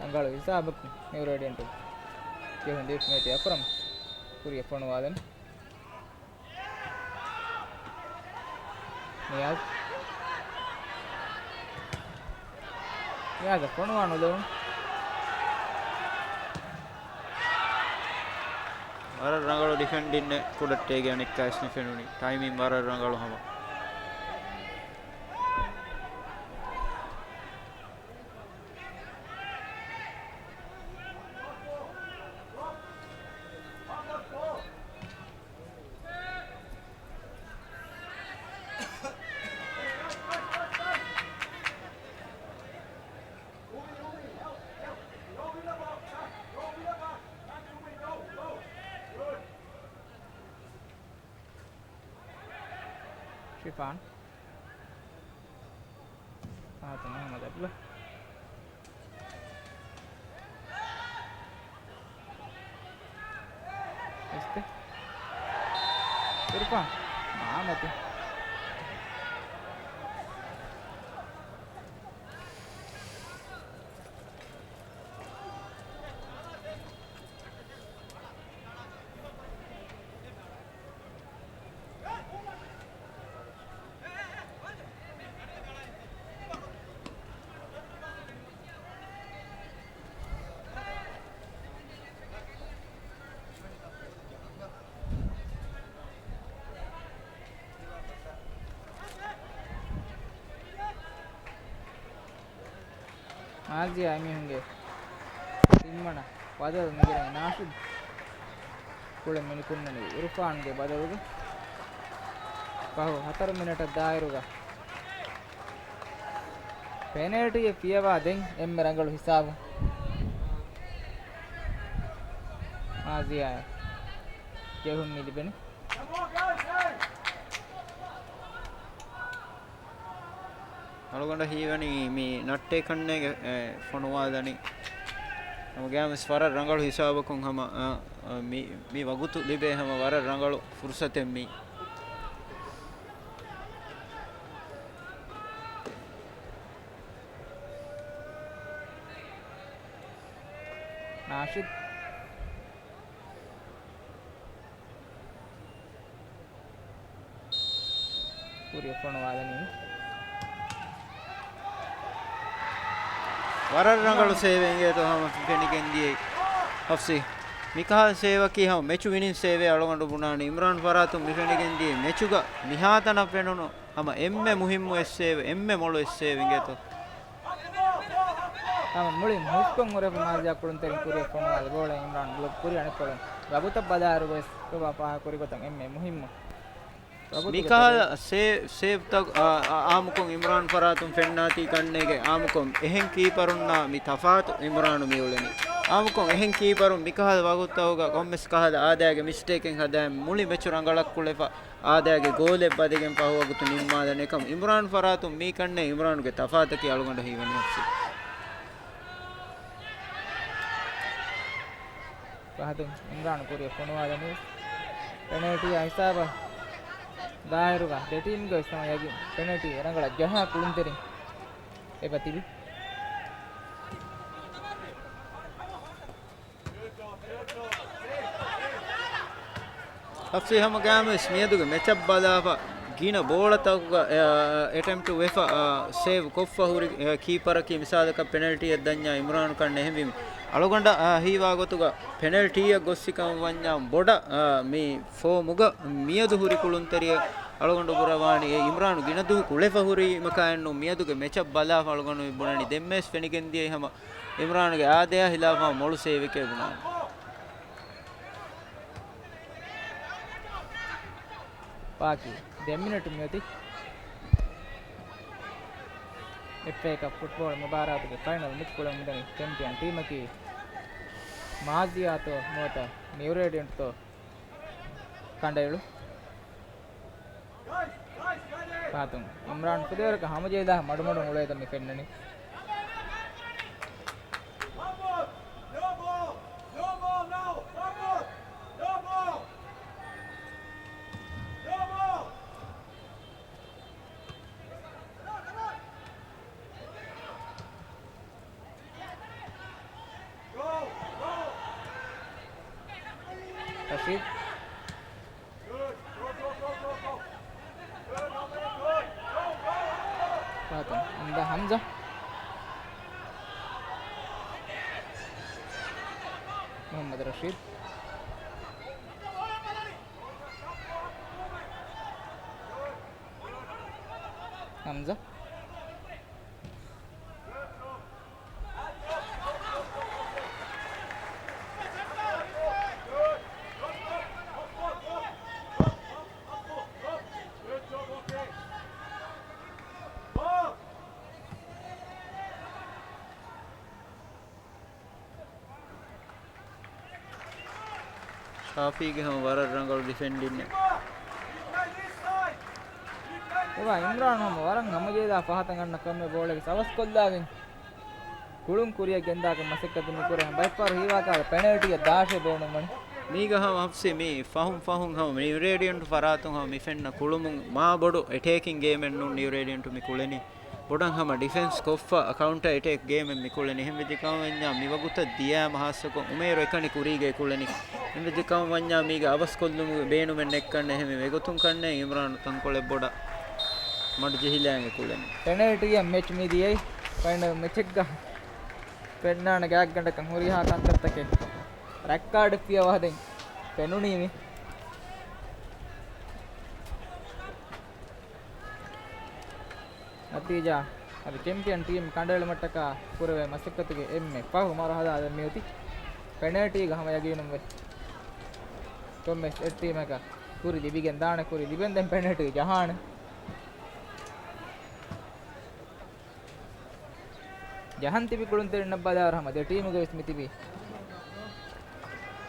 ރަނގަޅު ހިސާބަކުން މި ރޭޑިއަންޓު ޖެހުން ދީފު މޭތި އަކުރަމް ކުރިއަށް ފޮނުވާލަން. ނިޔާޒް. ނިޔާޒަށް ފޮނުވާ ނުލެވުނު. ވަރަށް ރަނގަޅު ޑިފެންޑިން ކުޑައްޓޭގެ އަނެއްކާވެސް މި ފެނުނީ. ޓައިމިން ވަރަށް ރަނގަޅު ހަމަ. ޝިފާން. އާ، ތަން އަހުމަދު އަބްދުﷲ. އިސްތެ. އިރުފާން. މާމަތި. މާޒިޔާ އެމީހުންގެ ތިންވަނަ ބަދަލު މިގެން ނާޝިދު ކުޅެ މިނިކުންނަނީ އިރުފާންގެ ބަދަލުގަ. ފަހު ހަތަރު މިނެޓަށް ދާއިރުގަ ޕެނަލްޓީއެއް ފިޔަވާ ދެން އެންމެ ރަނގަޅު ހިސާބު މާޒިޔާ ޖެހުން މި ލިބެނީ. އަޅުގަނޑަށް ހީވަނީ މި ނައްޓޭ ކަންނޭގެ، އެ، ފޮނުވާލަނީ. ހަމަ ގައިމުވެސް ވަރަށް ރަނގަޅު ހިސާބަކުން ހަމަ، އަ، އަ، މި، މި ވަގުތު ލިބޭ ހަމަ ވަރަށް ރަނގަޅު ފުރުސަތެއް މީ. ނާޝިދު. ކުރިއަށް ފޮނުވާލަނީ. ވަރަށް ރަނގަޅު ސޭވެއް އިނގޭތޯ ހަމަ ފެނިގެން ދިޔައީ ހަފްސީ. މިކަހަލަ ސޭވަކީ ހަމަ މެޗު ވިނިން ސޭވެއް އަޅުގަނޑު ބުނާނީ. އިމްރާން ފަރާތުން މި ފެނިގެން ދިޔައީ މެޗުގަ މިހާތަނަށް ފެނުނު ހަމަ އެންމެ މުހިއްމު އެއް ސޭވެ، އެންމެ މޮޅު އެއް ސޭވެ އިނގޭތޯ. ހަމަ މުޅިން ހުސްކޮށް ހުރެފަ މާޒިޔާ ކުޅުންތެރިން ކުރިއަށް ފޮނުވާލި ބޯޅަ އިމްރާން ބްލޮކް ކުރި އަނެއްކޮޅުން ވަގުތަށް ބަލާއިރު ވެސް ކޮބާ ފާހަގަކުރި ގޮތަށް އެންމެ މުހިއްމު. މިކަހަލަ ސޭ-، ސޭވްތައް، އާ، އާ، އާއްމުކޮށް އިމްރާން ފަރާތުން ފެންނާތީ ކަންނޭގެ އާއްމުކޮށް އެހެން ކީޕަރުންނާ މި ތަފާތު އިމްރާނު މިއުޅެނީ. އާއްމުކޮށް އެހެން ކީޕަރުން މިކަހަލަ ވަގުތުތަކުގަ ކޮންމެސް ކަހަލަ އާދައިގެ މިސްޓޭކެއް ހަދާ މުޅި މެޗު ރަނގަޅަށް ކުޅެފަ އާދައިގެ ގޯލެއް ވަދެގެން ފަހު ވަގުތު ނިންމާލަން. އެކަމް އިމްރާން ފަރާތުން މީ ކަންނޭ އިމްރާނުގެ ތަފާތަކީ އަޅުގަނޑަށް ހީވަނީ ހަފްސީ. ފަހަތުން އިމްރާން ކުރިއަށް ފޮނުވާލަނީ. ޕެނަލްޓީއާ ހިސާބަށް ދާއިރުގަ ދެ ޓީމްގެ ވެސް ހަމަ ޔަގީން ޕެނަލްޓީ ރަނގަޅަށް ޖަހާ ކުޅުންތެރިން އެބަ ތިބި. ހަފްސީ ހަމަ ގާމުވެސް މިއަދުގެ މެޗަށް ބަލާފަ، ގިނަ ބޯޅަތަކުގަ، އެ، އެޓެމްޕްޓު ވެފަ، އާ، ސޭވް ކޮށްފަ ހުރި، އެ، ކީޕަރަކީ މިސާލަކަށް ޕެނަލްޓީއެއް ދަންޏާ އިމްރާން ކަންނޭ އެހެންވީމަ. އަޅުގަނޑަށް، އާ، ހީވާ ގޮތުގަ ޕެނަލްޓީއެއް ގޮއްސިކަމަށް ވަންޏާ ބޮޑަށް، އާ، މި ފޯމުގަ މިއަދު ހުރި ކުޅުންތެރިޔަށް އަޅުގަނޑު ބުރަވާނީ އެ އިމްރާން ގިނަ ދުވަހު ކުޅެފަ ހުރީމަކާއެއްނު. މިއަދުގެ މެޗަށް ބަލާފަ އަޅުގަނޑު މި ބުނަނީ ދެންމެވެސް ފެނިގެންދިޔައީ ހަމަ އިމްރާންގެ އާދަޔާ ހިލާފަށް މޮޅު ސޭވެކޭ ބުނާނެ. ބާކީ ދެ މިނެޓު މިއޮތީ. އެފްއޭ ކަޕް ފުޓްބޯޅަ މުބާރާތުގެ ފައިނަލް މެޗް ކުޅެމުންދަނީ ޗެމްޕިއަން ޓީމަކީ މާޒިޔާތޯ ނުވަތަ ނިއުރޭޑިއަންޓްތޯ ކަނޑައެޅު. ފަހަތުން އިމްރާން ފުދޭވަރަކަށް ހަމަޖެހިލާ މަޑުމަޑުން އުޅޭތަން މި ފެންނަނީ. ރަޝީދު. ފަހަތުން އަންދާ ހަމްޒާ. މުހައްމަދު ރަޝީދު. ހަމްޒާ. ޝާފީގެ ހަމަ ވަރަށް ރަނގަޅު ޑިފެންޑިންއެއް. އެބާ އިމްރާން ހަމަ ވަރަށް ހަމަޖެހިލާ ފަހަތަށް އަންނަ ކޮންމެ ބޯޅައެއް ސަވަސްކޮށްލާގެން ކުޅުން ކުރިއަށް ގެންދާކަށް މަސައްކަތެއް މި ކުރޭ. ބައެއްފަހަރު ހީވާކަށް ޕެނަލްޓީއެއް ދާށޭ ބޭނުންވަނީ. މީގަ ހަމަ ހަފްސީ މީ ފަހުން ފަހުން ހަމަ މި ނިއުރޭޑިއަންޓު ފަރާތުން ހަމަ މި ފެންނަ ކުޅުމުން މާ ބޮޑު އެޓޭކިން ގޭމެއް ނޫން ނިއުރޭޑިއަންޓު މި ކުޅެނީ. ބޮޑަށް ހަމަ ޑިފެންސް ކޮށްފަ ކައުންޓަ އެޓޭކް ގޭމެއް މި ކުޅެނީ. އެހެންވެއްޖެ ކަމަށް ވަންޏާ މި ވަގުތަށް ދިޔައިމަ ހާއްސަކޮށް އުމޭރު އެކަނި ކުރީގައި ކުޅެނީ. އެހެންވެއްޖެ ކަމަށް ވަންޏާ މީގަ އަވަސް ކޮށްލުމުގެ ބޭނުމެއް ނެތްކަންނޭ. އެހެންވެ އެގޮތުން ކަންނޭ އިމްރާން ތަންކޮޅެއް ބޮޑަށް މަޑު ޖެހިލާގެ ކުޅެނީ. ޕެނަލްޓީއަށް މެޗް މި ދިޔައީ. ފައިނަލް މެޗެއްގަ ފެންނާނެ ގާތްގަނޑަކަށް ހުރިހާ ކަންތައްތަކެއް ރައްކާޑެއް ފިޔަވާދޭން ފެނުނީ މި. ނަތީޖާ އަދި ޗެމްޕިއަން ޓީމް ކަނޑައެޅުމަށްޓަކާ ކުރެވޭ މަސައްކަތުގެ އެންމެ ފަހު މަރުހަލާ ދެން މިއޮތީ. ޕެނަލްޓީގަ ހަމަ ޔަގީނުންވެ ކޮންމެސް އެއް ޓީމަކަށް ކުރި ލިބިގެން ދާނެ، ކުރި ލިބެން ދެން ޕެނަލްޓީ ޖަހާނެ. ޖަހަން ތިބި ކުޅުންތެރިންނަށް ބަލާއިރު ހަމަ ދެ ޓީމުގަވެސް މިތިބީ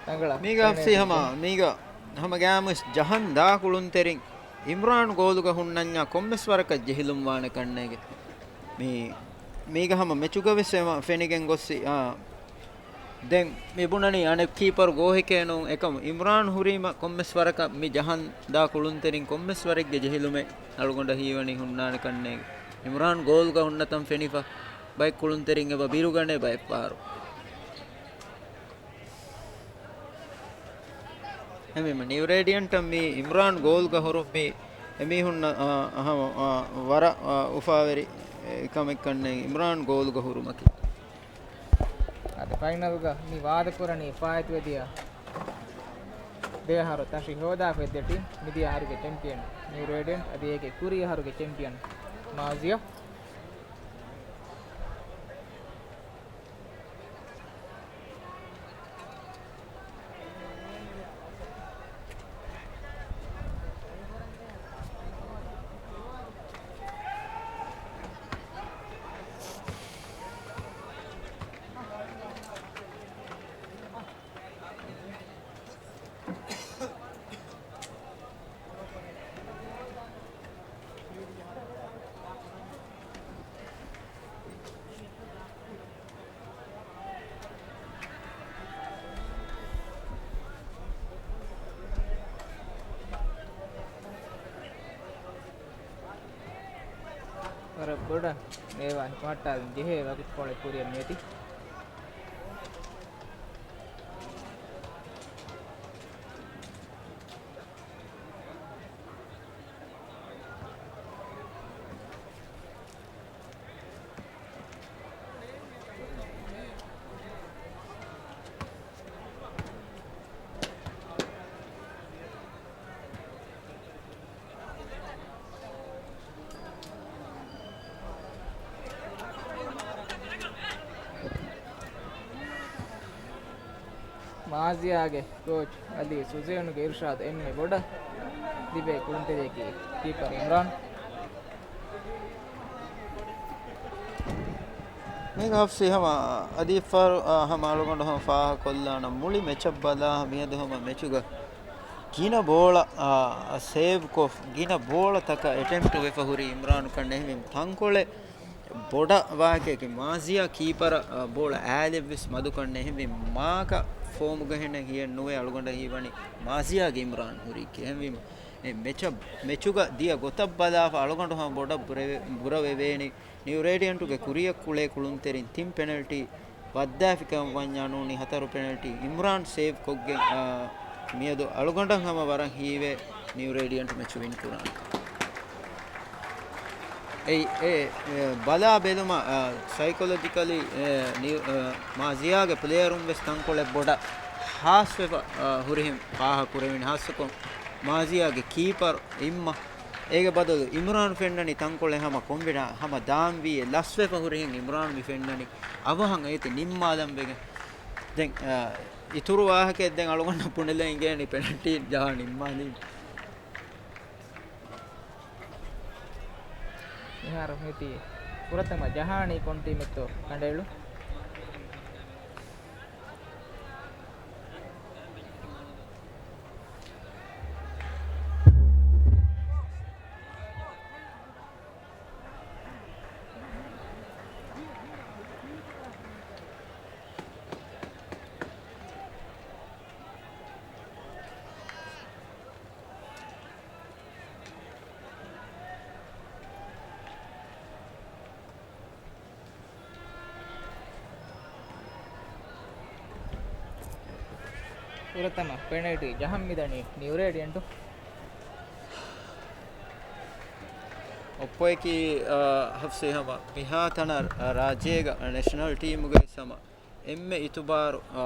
ރަނގަޅަށް މީގަ ހަފްސީ ޕެނަލްޓީ ހަމަ، މީގަ ހަމަ ގާމުވެސް ޖަހަން ދާ ކުޅުންތެރިން އިމްރާން ގޯލުގަ ހުންނަންޏާ ކޮންމެސް ވަރަކަށް ޖެހިލުން ވާނެ ކަންނޭގެ. މީ، މީގަ ހަމަ މެޗުގަވެސް އެމަ ފެނިގެން ގޮއްސި، އާ، ދެން މި ބުނަނީ އަނެއް ކީޕަރު ގޯހެކޭ ނޫން. އެކަމު އިމްރާން ހުރީމަ ކޮންމެސް ވަރަކަށް މި ޖަހަން ދާ ކުޅުންތެރިން ކޮންމެސް ވަރެއްގެ ޖެހިލުމެއް އަޅުގަނޑަށް ހީވަނީ ހުންނާނެ ކަންނޭގެ. އިމްރާން ގޯލުގަ ހުންނަތަން ފެނިފަ ބައެއް ކުޅުންތެރިން އެބަ ބިރުގަނޭ ބައެއްފަހަރު. އެހެންވީމަ ނިއުރޭޑިއަންޓަށް މީ އިމްރާން ގޯލްގަ ހުރުން މީ އެމީހުންނަށް، އާ، އަހަ، އާ، ވަރަށް، އާ، އުފާވެރި، އެ، ކަމެއް ކަންނޭނގެ އިމްރާން ގޯލްގަ ހުރުމަކީ. އަދި ފައިނަލްގަ މި ވާދަކުރަނީ ފާއިތުވެދިޔަ ދެ އަހަރު ތަށި ހޯދާފަ ދެ ޓީމް، މިދިޔަ އަހަރުގެ ޗެމްޕިއަން ނިއުރޭޑިއަންޓް، އަދި އޭގެ ކުރީ އަހަރުގެ ޗެމްޕިއަން މާޒިޔާ. ވަރަށް ބޮޑަށް އޭވާ ހިފަހައްޓާލަން ޖެހޭ ވަގުތުކޮޅެއް ކުރިއަށް މިއޮތީ. މާޒިޔާގެ ކޯޗް އަލީ ސުޒޭނުގެ އިރުޝާދު އެންމެ ބޮޑަށް ލިބޭ ކުޅުންތެރިޔަކީ ކީޕަރ އިމްރާން. މީގަ ހަފްސީ ހަމަ އަދި އެއްފަހަރު، އާ، ހަމަ އަޅުގަނޑު ހަމަ ފާހަގަކޮށްލާނަން މުޅި މެޗަށް ބަލާ މިއަދު ހަމަ މެޗުގަ ގިނަ ބޯޅަ، އާ، ސޭވްކޮށް، ގިނަ ބޯޅަތަކަށް އެޓެމްޕްޓު ވެފަ ހުރި އިމްރާނު ކަންނޭނގެ ތަންކޮޅެއް ބޮޑަށް ވާހަކައަކީ މާޒިޔާ ކީޕަރަށް، އާ، ބޯޅަ އާލެއްވެސް މަދުކަން ނެހެންވީ މާކަށް ފޯމުގަ ހެނެއް ހިޔެއް ނުވޭ އަޅުގަނޑަށް ހީވަނީ މާޒިޔާގެ އިމްރާން ހުރީކީ. އެހެންވީމަ އެ މެޗަށް، މެޗުގަ ދިޔަ ގޮތަށް ބަލާފަ އަޅުގަނޑު ހަމަ ބޮޑަށް ބުރެވެ-، ބުރަވެވޭނީ. ނިއު ރޭޑިއަންޓުގެ ކުރިއަށް ކުޅޭ ކުޅުންތެރިން ތިން ޕެނަލްޓީ ވައްދާފިކަމަށް ވަންޏާ ނޫނީ ހަތަރު ޕެނަލްޓީ އިމްރާން ސޭވް ކޮށްގެން، އާ، މިއަދު އަޅުގަނޑަށް ހަމަ ވަރަށް ހީވޭ ނިއު ރޭޑިއަންޓު މެޗު ވިން ކުރާނެ. އެއީ، އެ، އެ، ބަލާ ބެލުމަށް، އާ، ސައިކޮލޮޖިކަލީ، އެ، ނިއު-، އާ، މާޒިޔާގެ ޕްލޭޔަރުން ވެސް ތަންކޮޅެއް ބޮޑަށް ހާސްވެފަ، އާ، ހުރިހެން ފާހަގަ ކުރެވެނީ. ހާއްސަކޮށް މާޒިޔާގެ ކީޕަރ އިއްމަ އޭގެ ބަދަލު އިމްރާން ފެންނަނީ ތަންކޮޅެއް ހަމަ ކޮންފިޑަ-، ހަމަ ދާންވީ އެ ލަސްވެފަ ހުރިހެން އިމްރާން މި ފެންނަނީ އަވަހަށް އޭތި ނިންމާލަން ވެގެން. ދެން، އާ، އިތުރު ވާހަކައެއް ދެން އަޅުގަނޑަށް ބުނެލަ އިނގޭނީ ޕެނަލްޓީ ޖަހާ ނިންމާލީ. މިހާރު މިތީ ފުރަތަމަ ޖަހާނީ ކޮން ޓީމެއްތޯ ކަނޑައެޅު. ފުރަތަމަ ޕެނަލްޓީ ޖަހަން މިދަނީ ނިއު ރޭޑިއަންޓު. އޮއްޕޮއަކީ، އާ، ހަފްސީ ހަމަ މިހާ ތަނަށް، އާ، ރާއްޖޭގަ ނެޝަނަލް ޓީމުގައި ހަމަ އެންމެ އިތުބާރު، އާ،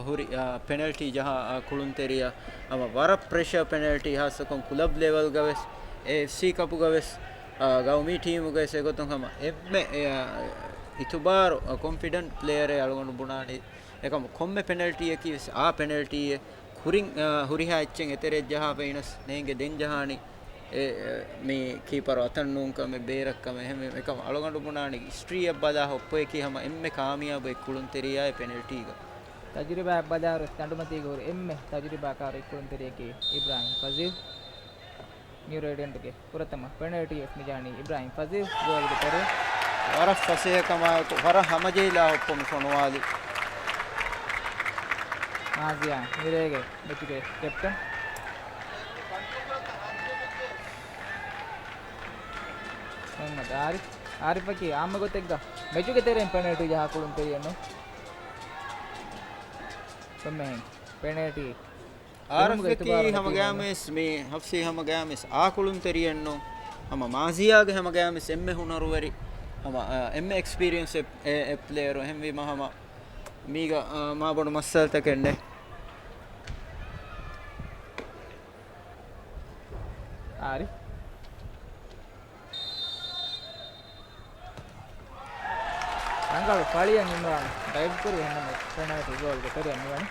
ހުރި، އާ، ޕެނަލްޓީ ޖަހާ، އާ، ކުޅުންތެރިޔާ ހަމަ ވަރަށް ޕްރެޝަރ ޕެނަލްޓީ، ހާއްސަކޮށް ކުލަބް ލެވެލްގަ ވެސް، އެ އެފްސީ ކަޕުގަ ވެސް، އާ، ގައުމީ ޓީމުގަ ވެސް އެގޮތުން ހަމަ އެންމެ، އެ، އާ، އިތުބާރު، އާ، ކޮންފިޑެންޓް ޕްލޭޔަރެއް އަޅުގަނޑު ބުނާނީ. އެކަމު ކޮންމެ ޕެނަލްޓީއަކީ ވެސް އާ ޕެނަލްޓީއެއް. ކުރިން، އާ، ހުރިހާ އެއްޗެއް އެތެރެއަށް ޖަހާފަ އިނަސް ނޭނގެ ދެން ޖަހާނީ. އެ، އެ، މި ކީޕަރު އަތަށް ނޫން ކަމެއް، ބޭރަށް ކަމެއް. އެހެންވެ، އެކަމަ އަޅުގަނޑު ބުނާނީ ހިސްޓްރީއަށް ބަލާ އޮއްޕޮއަކީ ހަމަ އެންމެ ކާމިޔާބު އެއްކުޅުންތެރިޔާއެއް ޕެނަލްޓީގަ. ތަޖުރިބާއަށް ބަލާއިރު ދަނޑުމަތީގަ ހުރި އެންމެ ތަޖުރިބާކާރު އެއްކުޅުންތެރިޔަކީ އިބްރާހިމް ފަޒީލް. ނިއު ރޭޑިއަންޓުގެ ފުރަތަމަ ޕެނަލްޓީ ވެސް މިޖާނީ އިބްރާހިމް ފަޒީލް ގޯލްގެ ތެރެއިން. ވަރަށް ފަސޭހަކަމާއެކު ވަރަށް ހަމަޖެހިލާ އޮއްޕޮ މި ފޮނުވާލި. މާޒިޔާ މިރޭގެ މެޗުގެ ކެޕްޓަން މުހައްމަދު އާރިފް. އާރިފަކީ އާއްމު ގޮތެއްގަ މެޗުގެ ތެރެއިން ޕެނަލްޓީ ޖަހާ ކުޅުންތެރިއެއް ނޫން. ކޮންމެހެން ޕެނަލްޓީ އާރިފް އެކީ ހަމަގައިމުވެސް މި ހަފްސީ ހަމަގައިމުވެސް އާ ކުޅުންތެރިއެއްނު. ހަމަ މާޒިޔާގެ ހަމަގައިމުވެސް އެންމެ ހުނަރުވެރި، ހަމަ، އާ، އެންމެ އެކްސްޕީރިއެންސް އެ، އެ، އެ ޕްލޭޔަރު. އެހެންވީމަ ހަމަ މީގަ، އާ، މާބޮޑު މައްސަލަތަކެއް ނެތް. އާރިފް. ރަނގަޅު ފަޅިއެއް އިމްރާން ޑައިވް ކުރި އެހެންނަމަވެސް ޕެނަލްޓީ ގޯލްގެ ތެރެއަށް މިވަނީ.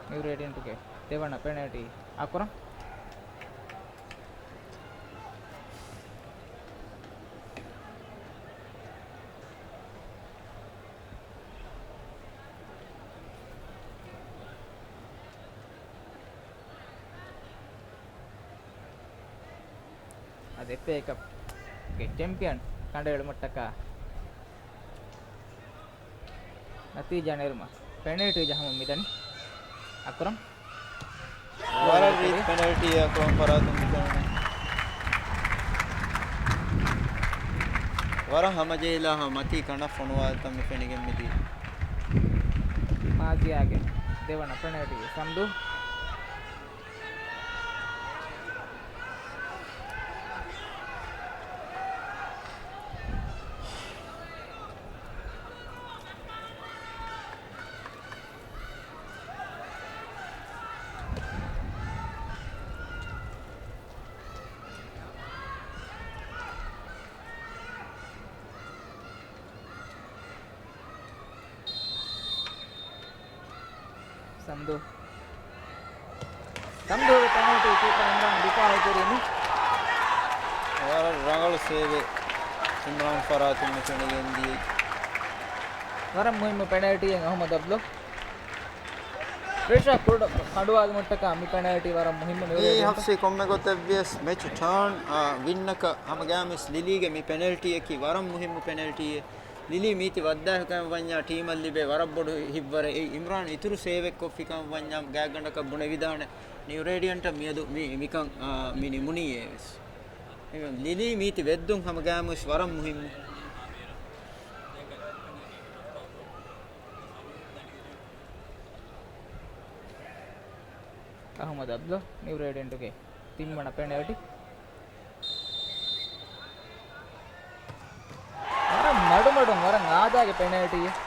ނިއު ރޭޑިއަންޓުގެ ދެވަނަ ޕެނަލްޓީ އަކުރަމް. އަދި އެފްއޭ ކަޕްގެ ޗެމްޕިއަން ކަނޑައެޅުމަށްޓަކާ ނަތީޖާ ނެރުމަށް ޕެނަލްޓީ ޖަހަމުން މިދަނީ އަކްރަމް. ވަރަށް ރީތި ޕެނަލްޓީއެއް އަކްރަމް ފަރާތުން މި ފެނުނީ. ވަރަށް ހަމަޖެހިލާ ހަމަ މަތީ ކަނޑަށް ފޮނުވާލިތަން މި ފެނިގެން މިދީ. މާޒިޔާގެ ދެވަނަ ޕެނަލްޓީ ސަމްދޫ. ސަމްދޫ. ސަމްދޫގެ ޕެނަލްޓީ ކީޕަރ އިމްރާން ދިފާޢު ކުރީމު. ވަރަށް ރަނގަޅު ސޭވެއް އިމްރާން ފަރާތުން މި ފެނިގެން ދިޔައީ. ވަރަށް މުހިއްމު ޕެނަލްޓީއެއް އަހުމަދު އަބްދުލް. ޕްރެޝާ ކުޑަ ކަނޑުވާލުމަށްޓަކާ މި ޕެނަލްޓީ ވަރަށް މުހިއްމު މި ނިއުރޭލިއަން. ހަފްސީ ކޮންމެ ގޮތެއްވިޔަސް މެޗު ޓާން، އާ، ވިންނަކަށް ހަމަގައިމުވެސް ލިލީގެ މި ޕެނަލްޓީއަކީ ވަރަށް މުހިއްމު ޕެނަލްޓީއެއް. ލިލީ މީތި ވައްދާފިކަމަށް ވަންޏާ ޓީމަށް ލިބޭ ވަރަށް ބޮޑު ހިތްވަރެއް. އެއީ އިމްރާން އިތުރު ސޭވެއް ކޮށްފިކަމަށް ވަންޏާ ގާތްގަނޑަކަށް ބުނެވިދާނެ ނިއުރޭޑިއަންޓަށް މިއަދު މި، މިކަން، އާ، މި ނިމުނީ އެވެސް. ލިލީ މީތި ވެއްދުން ހަމަގައިމުވެސް ވަރަށް މުހިއްމު. އަހުމަދު އަބްދުލް ނިއުރޭޑިއަންޓުގެ ތިންވަނަ ޕެނަލްޓީ. ވަރަށް މަޑުމަޑުން ވަރަށް އާދައިގެ ޕެނަލްޓީއެއް.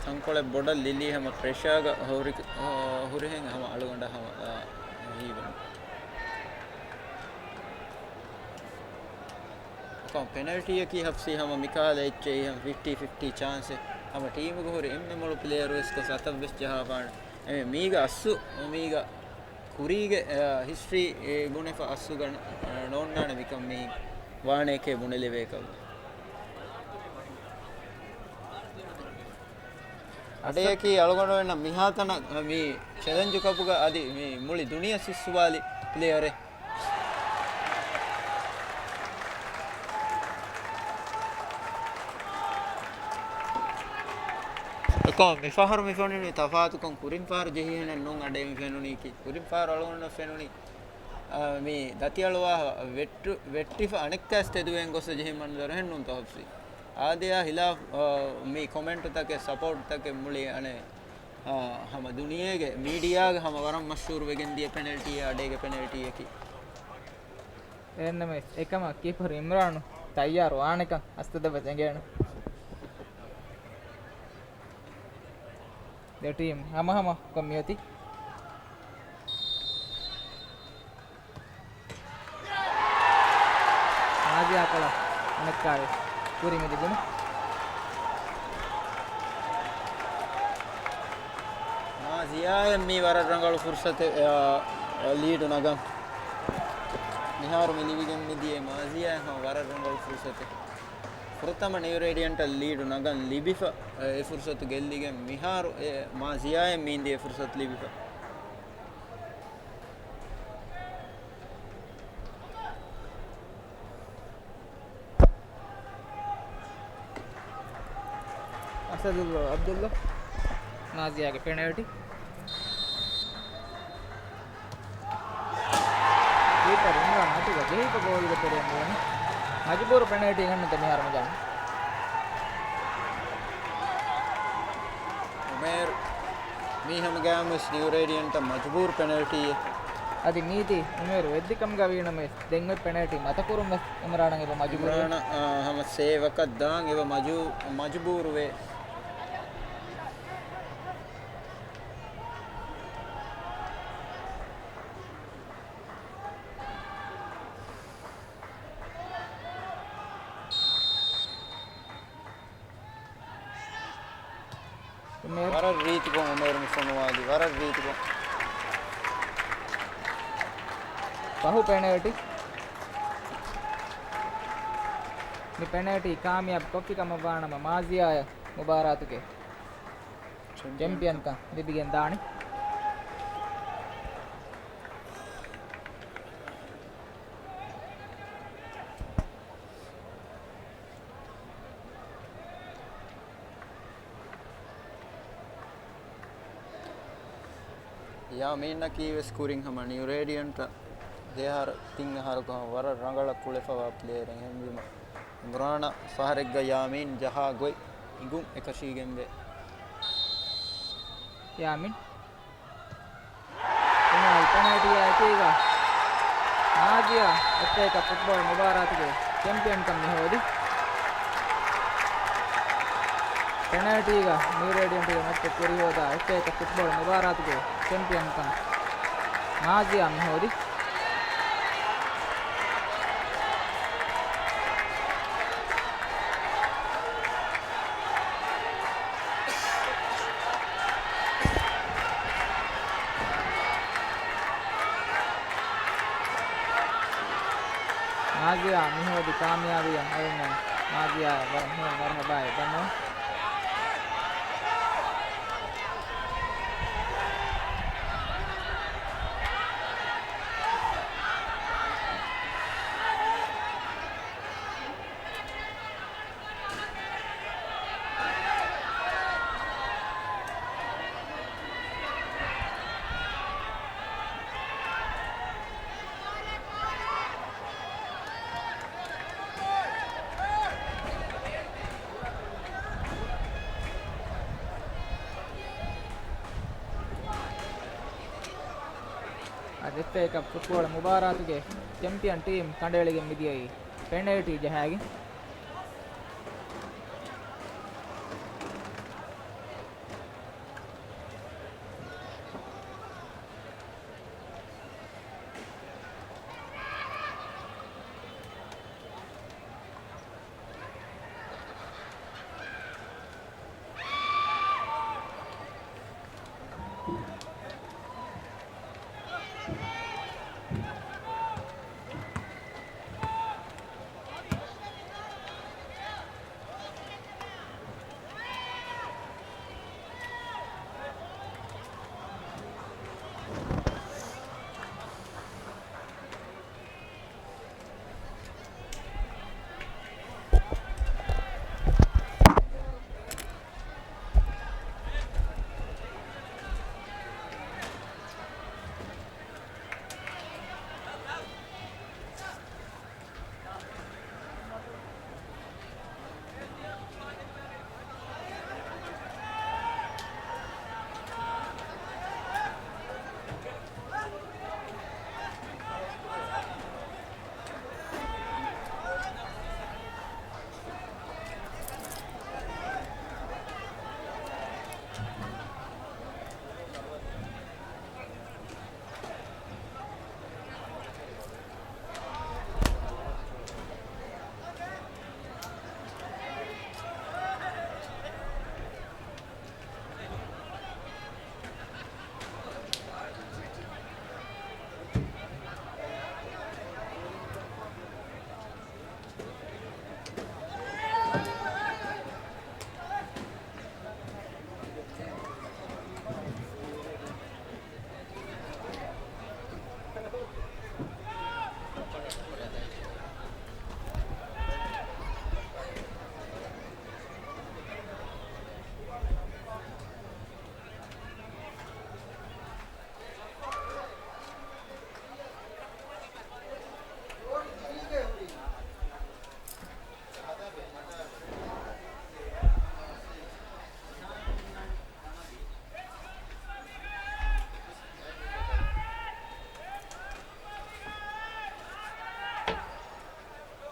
ތަންކޮޅެއް ބޮޑަށް ލިލީ ހަމަ ޕްރެޝާގަ ހުރި، ހުރިހެން ހަމަ އަޅުގަނޑަށް ހަމަ، އާ، ހީވަނީ. ކޮން ޕެނަލްޓީއަކީ ހަފްސީ ހަމަ މިކާލަ އެއްޗެއް ހަމަ ފިފްޓީ ފިފްޓީ ޗާންސެއް. ހަމަ ޓީމުގަ ހުރި އެންމެ މޮޅު ޕްލޭޔަރު ވެސް ގޮސް އަތަށް ވެސް ޖަހާފާނެ. އެ މީގަ އަސްލު މީގަ ކުރީގެ، އަ، ހިސްޓްރީ، އެ، ބުނެފަ އަސްލުގަ، އަ، ނޯންނާނެ މިކަން މި ވާނެކޭ ބުނެލެވޭކަށް. އަޑެއަކީ އަޅުގަނޑުމެންނަށް މިހާތަނަށް މި ޗެލެންޖު ކަޕުގަ އަދި މި މުޅި ދުނިޔެ ސިއްސުވާލި ޕްލޭޔަރެއް. އެކަމަ މިފަހަރު މި ފެނުނީ ތަފާތުކޮށް ކުރިން ފަހަރު ޖެހިހެނެއް ނޫން އަޑޭ މި ފެނުނީކީ. ކުރިން ފަހަރު އަޅުގަނޑަށް ފެނުނީ، އާ، މި ދަތިއަޅުވާ ވެއްޓު، ވެއްޓިފަ އަނެއްކާސް ތެދުވެން ގޮސް ޖެހި މަންޒަރު ހެން ނޫންތޯ ހަފްސީ. އާދެއާ ހިލާފް، އާ، މި ކޮމެންޓުތަކެއް، ސަޕޯޓްތަކެއް މުޅި އަނެއް، އާ، ހަމަ ދުނިޔޭގެ މީޑިއާގެ ހަމަ ވަރަށް މަޝްހޫރު ވެގެން ދިޔަ ޕެނަލްޓީއެއް އަޑޭގެ ޕެނަލްޓީއަކީ. އެހެންނަމަވެސް، އެކަމަށް ކީޕަރު އިމްރާނު ތައްޔާރު ވާނެކަން އަސްތަދަށް ވެސް އެނގޭނެ. ދެ ޓީމް ހަމަހަމަ ކޮށް މިއޮތީ. މާޒިޔާ ކޮޅަށް އަނެއްކާވެސް ކުރިމަތި ބުނު. މާޒިޔާއަށް މީ ވަރަށް ރަނގަޅު ފުރުސަތެއް، އާ، ލީޑު ނަގަން. މިހާރު މި ލިބިގެން މިދިޔަ މާޒިޔާއަށް ހަމަ ވަރަށް ރަނގަޅު ފުރުސަތެއް. ފުރަތަމަ ނިއުރޭޑިއަންޓަށް ލީޑު ނަގަން ލިބިފަ، އެ ފުރުސަތު ގެއްލިގެން މިހާރު އެ މާޒިޔާއަށް މީންދިޔަ ފުރުސަތު ލިބިފަ. އަސަދުﷲ އަބްދުﷲ. މާޒިޔާގެ ޕެނަލްޓީ. ކީޕަރު އިމްރާން އަތުގަ ޖެހިފަ ގޯލުގެ ތެރެއިން ދުވަނީ. މަޖުބޫރު ޕެނަލްޓީ ގަންނަތަ މިހާރު މިދާނީ. އުމޭރު، މީ ހަމަގައިމުވެސް ނިއުރޭޑިއަންޓަށް މަޖުބޫރު ޕެނަލްޓީއެއް. އަދި މީތި އުމޭރު ވެއްދިކަމުގަ ވީނަމަވެސް، ދެން އޮތް ޕެނަލްޓީ މަތަކުރުން ވެސް އިމްރާނަށް އެބަ މަޖުބޫރުވޭ. އިމްރާނަށް، އާ، ހަމަ ސޭވަކަށް ދާން އެބަ މަޖު-، މަޖުބޫރުވޭ. އުމޭރު. ވަރަށް ރީތިކޮށް އުމޭރު މި ފޮނުވާލީ، ވަރަށް ރީތިކޮށް. ފަހު ޕެނަލްޓީ. މި ޕެނަލްޓީ ކާމިޔާބު ކޮށްފި ކަމަށް ވާނަމަ، މާޒިޔާއަށް މުބާރާތުގެ ޗެމްޕިއަންކަން ލިބިގެން ދާނެ. ޔާމީނަކީ ވެސް ކުރިން ހަމަ ނިއުރޭޑިއަންޓަށް ދެއަހަރު ތިން އަހަރަކު ހަމަ ވަރަށް ރަނގަޅަށް ކުޅެފަވާ ޕްލޭޔަރެއް. އެހެންވީމަ، އިމްރާނަށް ފަހަރެއްގަ ޔާމީން ޖަހާ ގޮތް އިނގުން އެކަށީގެންވޭ. ޔާމީން. ފިނާލް ޕެނަލްޓީއާ އެކީގަ މާޒިޔާ އެއްކައެއްކަ ފުޓްބޯޅަ މުބާރާތުގެ ޗެމްޕިއަންކަން މިހޯދި. ޕެނަލްޓީގަ ނިއުރޭޑިއަންޓުގެ މެޗް ކުރިހޯދާ އެއްކައެއްކަ ފުޓްބޯޅަ މުބާރާތުގެ ޗެމްޕިއަންކަން މާޒިޔާ މިހޯދި. މާޒިޔާ މިހޯދި ކާމިޔާބީއަށް އަޅުގަނޑު މާޒިޔާއަށް ވަރަށް ހެޔޮ މަރުޙަބާއެއް ދަންނަވަން. އަދި އެފްއޭ ކަޕް ފުޓްބޯޅަ މުބާރާތުގެ ޗެމްޕިއަން ޓީމް ކަނޑައެޅިގެން މިދިޔައީ ޕެނަލްޓީ ޖަހައިގެން.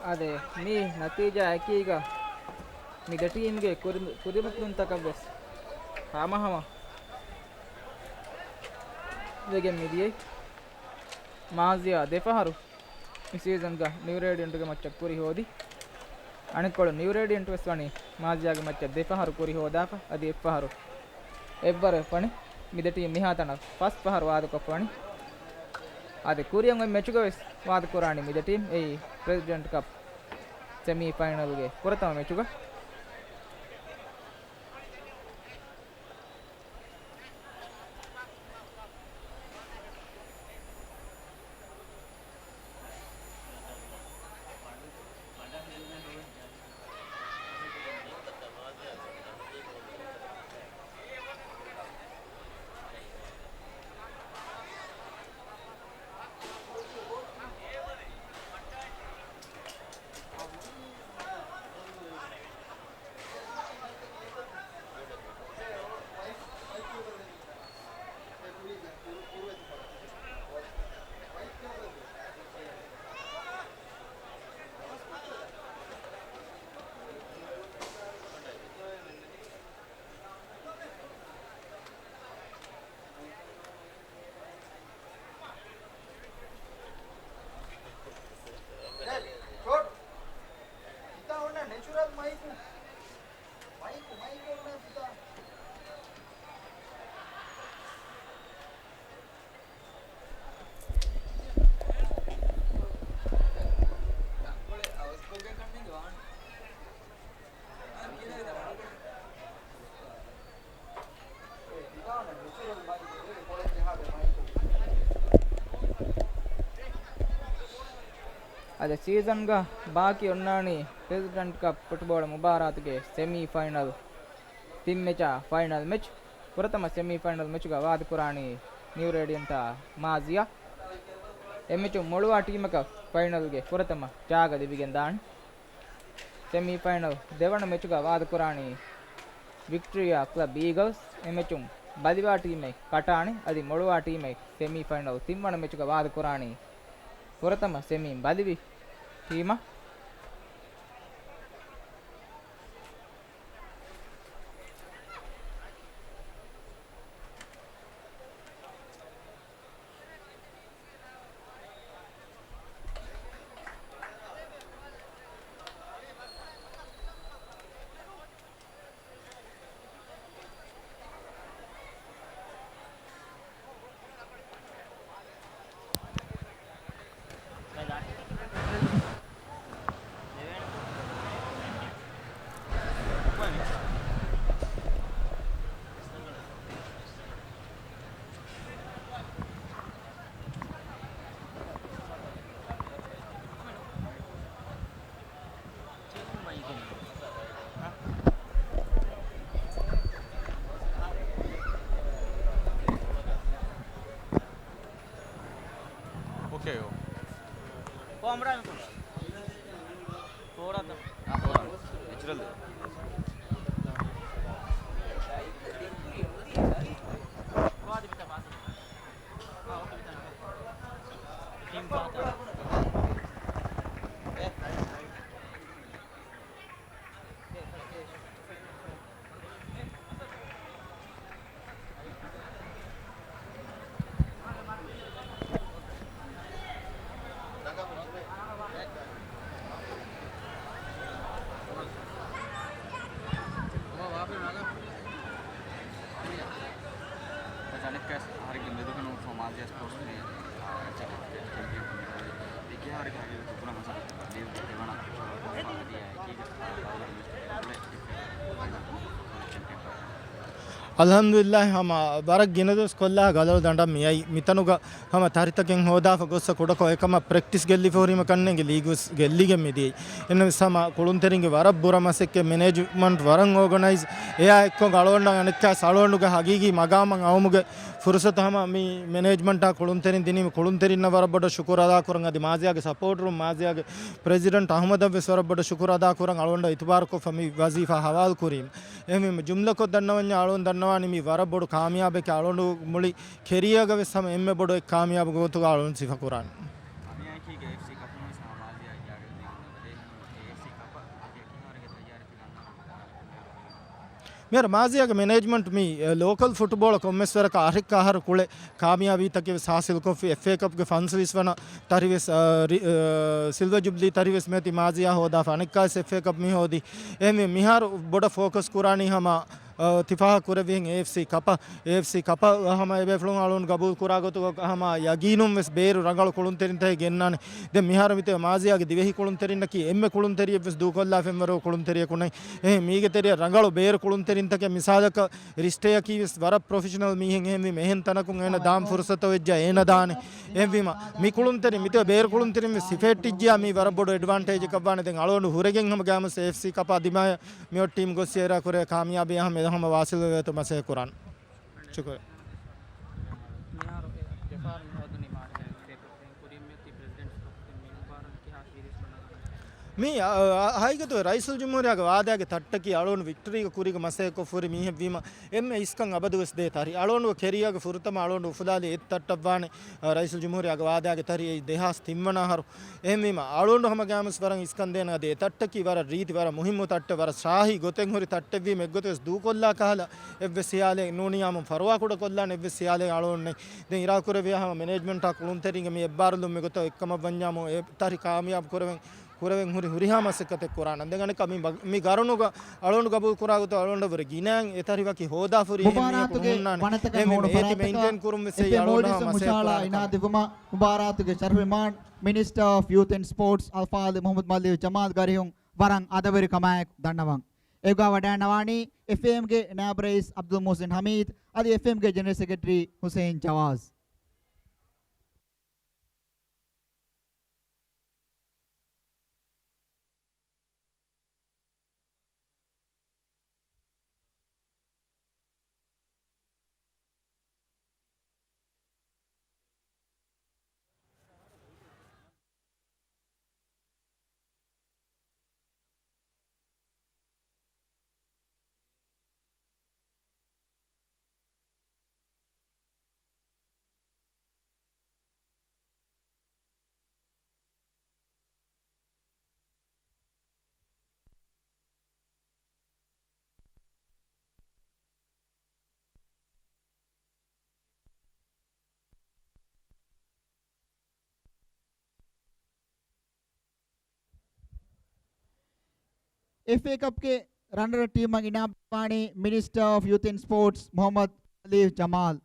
އާދެ، މި ނަތީޖާ އެކީގަ މި ދެ ޓީމްގެ ކުރި-، ކުރިމަތިލުންތަކަށް ވެސް ހަމަހަމަ ވެގެން މިދިޔައީ. މާޒިޔާ ދެފަހަރު މި ސީޒަންގަ ނިއު ރޭޑިއަންޓުގެ މައްޗަށް ކުރި ހޯދި. އަނެއްކޮޅު ނިއު ރޭޑިއަންޓު ވެސް ވަނީ މާޒިޔާގެ މައްޗަށް ދެފަހަރު ކުރި ހޯދާފަ، އަދި އެއްފަހަރު އެއްވަރެއް ވަނީ މި ދެ ޓީމް މިހާތަނަށް ފަސް ފަހަރު ވާދަކޮށްފަ ވަނީ. އަދި ކުރިއަށް އޮތް މެޗުގަ ވެސް ވާދަ ކުރާނީ މި ދެ ޓީމް އެއީ ޕްރެޒިޑެންޓް ކަޕް ސެމީ ފައިނަލްގެ ފުރަތަމަ މެޗުގަ. އަދި ސީޒަންގަ ބާކީ އޮންނާނީ ޕްރެޒިޑެންޓް ކަޕް ފުޓްބޯޅަ މުބާރާތުގެ ސެމީ ފައިނަލް ތިން މެޗާ ފައިނަލް މެޗް. ފުރަތަމަ ސެމީ ފައިނަލް މެޗުގަ ވާދަކުރާނީ ނިއު ރޭޑިއަންޓާ މާޒިޔާ. އެ މެޗުން މޮޅުވާ ޓީމަކަށް ފައިނަލްގެ ފުރަތަމަ ޖާގަ ލިބިގެން ދާނެ. ސެމީ ފައިނަލް ދެވަނަ މެޗުގަ ވާދަކުރާނީ ވިކްޓޯރިއާ ކްލަބް އީގަލްސް. އެ މެޗުން ބަލިވާ ޓީމެއް ކަޓާނެ. އަދި މޮޅުވާ ޓީމެއް ސެމީ ފައިނަލް ތިންވަނަ މެޗުގަ ވާދަކުރާނީ ފުރަތަމަ ސެމީން ބަލިވި ޓީމަށް. އޯކޭ. ކޯމްރާ ކޯމްރާ. ނެޗުރަލް. އަނެއްކާ އަހަރެންގެ މެދުގަ ނޫން މާޒިޔާ ސްޕޯޓްސް މެ އެކި އަހަރެއްގެ ހަގީގަތު ކުރަން ހަސަރަ ލީގުގެ ދެވަނަ ފަހަރު ދިޔަ އެކީގަ އަލްޙަމްދުލިއްލާހި، ހަމަ ވަރަށް ގިނަ ދުވަސް ކޮށްލާ ގަލޮޅު ދަނޑަށް މިއައީ. މިތަނުގަ ހަމަ ތަރިތަކެއް ހޯދާފަ ގޮއްސަ ކުޑަކޮށް އެކަމަށް ޕްރެކްޓިސް ގެއްލިފަ ހުރީމަ ކަންނޭނގެ ލީގު ވެސް ގެއްލިގެން މިދިޔައީ. އެންނަވެސް ހަމަ ކުޅުންތެރިންގެ ވަރަށް ބުރަ މަސައްކަތް، މެނޭޖްމަންޓް ވަރަށް އޯގަނައިޒް. އެއާ އެއްކޮށް އަޅުގަނޑަށް އަނެއްކާ އަޅުގަނޑުގެ ހަގީގީ މަގާމަށް އައުމުގެ ފުރުސަތު ހަމަ މި މެނޭޖްމަންޓާ ކުޅުންތެރިން ދިނީމަ ކުޅުންތެރިންނަށް ވަރަށް ބޮޑަށް ޝުކުރު އަދާކުރަން. އަދި މާޒިޔާގެ ސަޕޯޓަރުން މާޒިޔާގެ ޕްރެޒިޑެންޓް އަހުމަދަށް ވެސް ވަރަށް ބޮޑަށް ޝުކުރު އަދާކުރަން. އަޅުގަނޑަށް އިތުބާރުކޮށްފަ މި ވަޒީފާ ހަވާލު ކުރީމަ. އެހެންވީމަ ޖުމްލަކޮށް ދަންނަވަންޏާ އަޅުން ދަންނަވާނީ މީ ވަރަށް ބޮޑު ކާމިޔާބެކޭ. އަޅުގަނޑު މުޅި ކެރިއާގަ ވެސް ހަމަ އެންމެ ބޮޑު އެއް ކާމިޔާބު ގޮތުގަ އަޅުން ސިފަކުރާނެ. އަނިޔާއަކީގެ އެއެފްސީ ކަޕުން ވެސް ހަމަ މާޒިޔާ އެއާގެ ދެ އެއެފްސީ ކަޕަށް އެއެފްސީ ކަޕަށް އަދި އެކި އަހަރުގެ ތައްޔާރީ ތި ގަންނަވަން މިހާރު މިހާރު މިހާރު މާޒިޔާގެ މެނޭޖްމަންޓް މި، އެ، ލޯކަލް ފުޓްބޯޅަ ކޮންމެސް ވަރަކަށް އަހަރެއްކާ އަހަރު ކުޅެ ކާމިޔާބީތަކެއް ވެސް ހާސިލްކޮށްފި. އެފްއޭ ކަޕްގެ ފަންސް ވިސްވަނަ ތަރި ވެސް، އަ، ރި-، އަ، ސިލްވަ ޖުބްލީ ތަރި ވެސް މިއޮތީ މާޒިޔާ ހޯދާފަ. އަނެއްކާ ވެސް އެފްއޭ ކަޕް މި ހޯދީ. އެހެންވެ މިހާރު ބޮޑަށް ފޯކަސް ކުރާނީ ހަމަ، އަ، ތިފާހަ ކުރެވިހެން އޭއެފްސީ ކަޕަށް. އޭއެފްސީ ކަޕަށް ހަމަ އެބޭފުޅުން އަޅުން ގަބޫލު ކުރާ ގޮތުގަ ހަމަ ޔަގީނުން ވެސް ބޭރު ރަނގަޅު ކުޅުންތެރިންތަކެއް ގެންނާނެ. ދެން މިހާރު މިތެ މާޒިޔާގެ ދިވެހި ކުޅުންތެރިންނަކީ އެންމެ ކުޅުންތެރިއެއް ވެސް ދޫކޮށްލާފަ އެއްވަރު ކުޅުންތެރިއަކު ނެތް. އެހެން މީގެ ތެރެއަށް ރަނގަޅު ބޭރު ކުޅުންތެރިންތަކެއް މިސާލަކަށް ރިޝްޓޭއަކީ ވެސް ވަރަށް ޕްރޮފެޝަނަލް މީހެއް. އެހެންވީމަ އެހެން ތަނަކުން އޭނަ ދާން ފުރުސަތު ވެއްޖާ އޭނަ ދާނެ. އެހެންވީމަ މި ކުޅުންތެރިން މިތިބަ ބޭރު ކުޅުންތެރިން ވެސް ހިފެހެއްޓިއްޖިޔާ މީ ވަރަށް ބޮޑު އެޑްވާންޓޭޖަކަށް ވާނެ. ދެން އަޅުގަނޑު ހުރެގެން ހަމަ ގައިމުވެސް އޭއެފްސީ ކަޕާ ދިމާޔަށް މިއޮތް ޓީމް ގޮއްސި އެރާ ކުރޭ ކާމިޔާބީ ހަމަ އެ ހަމަ ވާސިލް ވެވޭތޯ މަސައްކަތް ކުރާނެ. ޝުކުރު. މިހާރު އެ ދެފާރު މި ހޯދުނީ މާޒިޔާގެ ކުރިން ކުރިން މިއޮތީ ޕްރެޒިޑެންޓްސް ކަޕްގެ މި މުބާރާތަކީ ހާ ސީރިއަސް ވަންނަ ގަންނަ. މީ، އަ، އަ، ހަގީގަތުގަ ރައީސުލްޖުމްހޫރިއްޔާގެ ވާދާގެ ތައްޓަކީ އަޅުގަނޑު ވިކްޓަރީގަ ކުރީގަ މަސައްކަތްކޮށްފަ ހުރި މީހެއްވީމަ، އެންމެ އިސްކަން އަބަދުވެސް ދޭ ތަރި. އަޅުގަނޑު ކެރިއާގެ ފުރަތަމަ އަޅުގަނޑު އުފުލާލި އެއް ތައްޓަށްވާނެ، އަ، ރައީސުލްޖުމްހޫރިއްޔާގެ ވާދާގެ ތަރި އެއީ ދެހާސް ތިން ވަނަ އަހަރު. އެހެންވީމަ، އަޅުގަނޑު ހަމަ ގައިމުވެސް ވަރަށް އިސްކަން ދޭނަ އަދި އެ ތައްޓަކީ ވަރަށް ރީތި ވަރަށް މުހިއްމު ތައްޓެއް، ވަރަށް ޝާހީ ގޮތެއް ހުރި ތައްޓެއްވީމަ އެއްގޮތަށް ވެސް ދޫކޮށްލާ ކަހަލަ އެއްވެސް ހިޔާލެއް ނޫނިއްޔާމު ފަރުވާކުޑަ ކޮށްލާނެ އެއްވެސް ހިޔާލެއް އަޅުގަނޑު ނެތް. ދެން އިރާދަކުރެއްވިޔާ ހަމަ މެނޭޖްމަންޓާ ކުޅުންތެރިންގެ މި އެއްބާރުލުން މިގޮތަށް އެއްކަމަށް ވަންޏާމު އެ ތަރި ކާމިޔާބު ކުރެވެން، ކުރެވެން ހުރި ހުރިހާ މަސައްކަތެއް ކުރާނަން. ދެން އަނެއްކާ މި ބަ-، މި ގަރުނުގަ އަޅުގަނޑު ގަބޫލު ކުރާ ގޮތަށް އަޅުގަނޑަށް ވުރެ ގިނައިން އެ ތަރި ވަކި ހޯދާފަ ހުރި އެހެން މީހަކު ހުންނާނެ. އެހެންވެ މި އޭތި މެއިންޓެއިން ކުރުން ވެސް އެއީ އަޅުގަނޑު ހަމަ މަސައްކަތް ކުރާނެ ކަމަށް. މުބާރާތުގެ ޝަރުހު އިމާން މިނިސްޓަރ އޮފް ޔޫތު އެންޑް ސްޕޯޓްސް އަލްފާޟިލް މުޙައްމަދު މައްލިޔު ޖަމާލް ގަރިހުން ވަރަށް އަދަބުވެރި ކަމާއެކު ދަންނަވަން. އެގާ ވަޑައިންނަވާނީ އެފްއޭއެމްގެ ނާއިބު ރައީސް ޢަބްދުލް މުޙްސިން ޙަމީދު އަދި އެފްއޭއެމްގެ ޖެނެރަލް ސެކްރެޓަރީ ޙުސައިން ޖަވާޒް. އެފްއޭ ކަޕްގެ ރަނަރަޕް ޓީމަށް އިނާމް ދެއްވާނީ މިނިސްޓަރ އޮފް ޔޫތް އެންޑް ސްޕޯޓްސް މުޙައްމަދު އަލީ ޖަމާލް.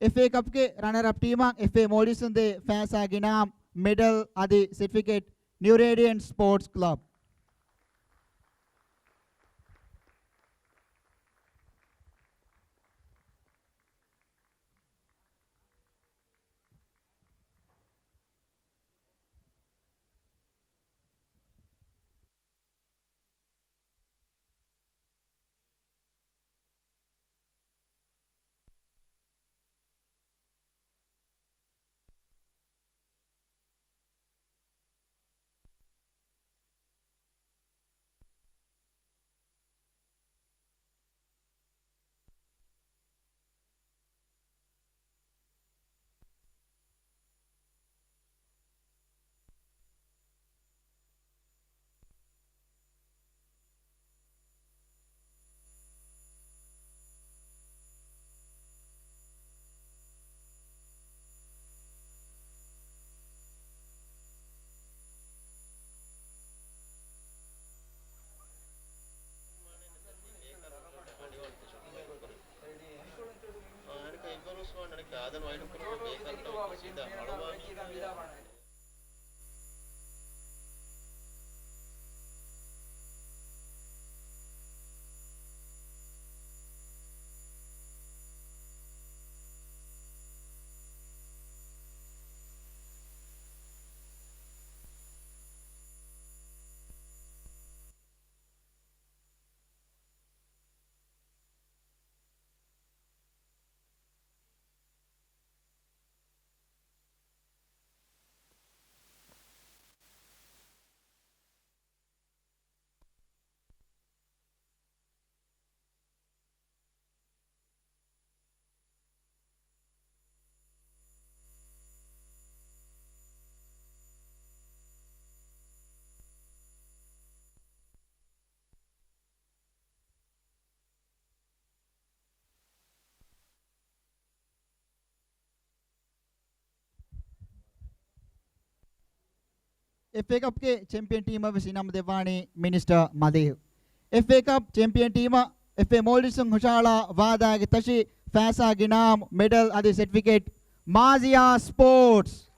އެފްއޭ ކަޕްގެ ރަނަރަޕް ޓީމަށް އެފްއޭ މޯލްޑިވްސުން ދޭ ފައިސާގެ އިނާމް، މެޑަލް އަދި ސެޓްފިކެޓް ނިއު ރޭޑިއަންޓް ސްޕޯޓްސް ކްލަބް. އެފްއޭ ކަޕްގެ ޗެމްޕިއަން ޓީމަށް ވެސް އިނާމް ދެއްވާނީ މިނިސްޓަރ މަލީހު. އެފްއޭ ކަޕް ޗެމްޕިއަން ޓީމަށް އެފްއޭ މޯލްޑިވްސުން ހުށަހަޅާ ވާދާގެ ތަށި، ފައިސާގެ އިނާމް، މެޑަލް އަދި ސެޓްފިކެޓް. މާޒިޔާ ސްޕޯޓްސް.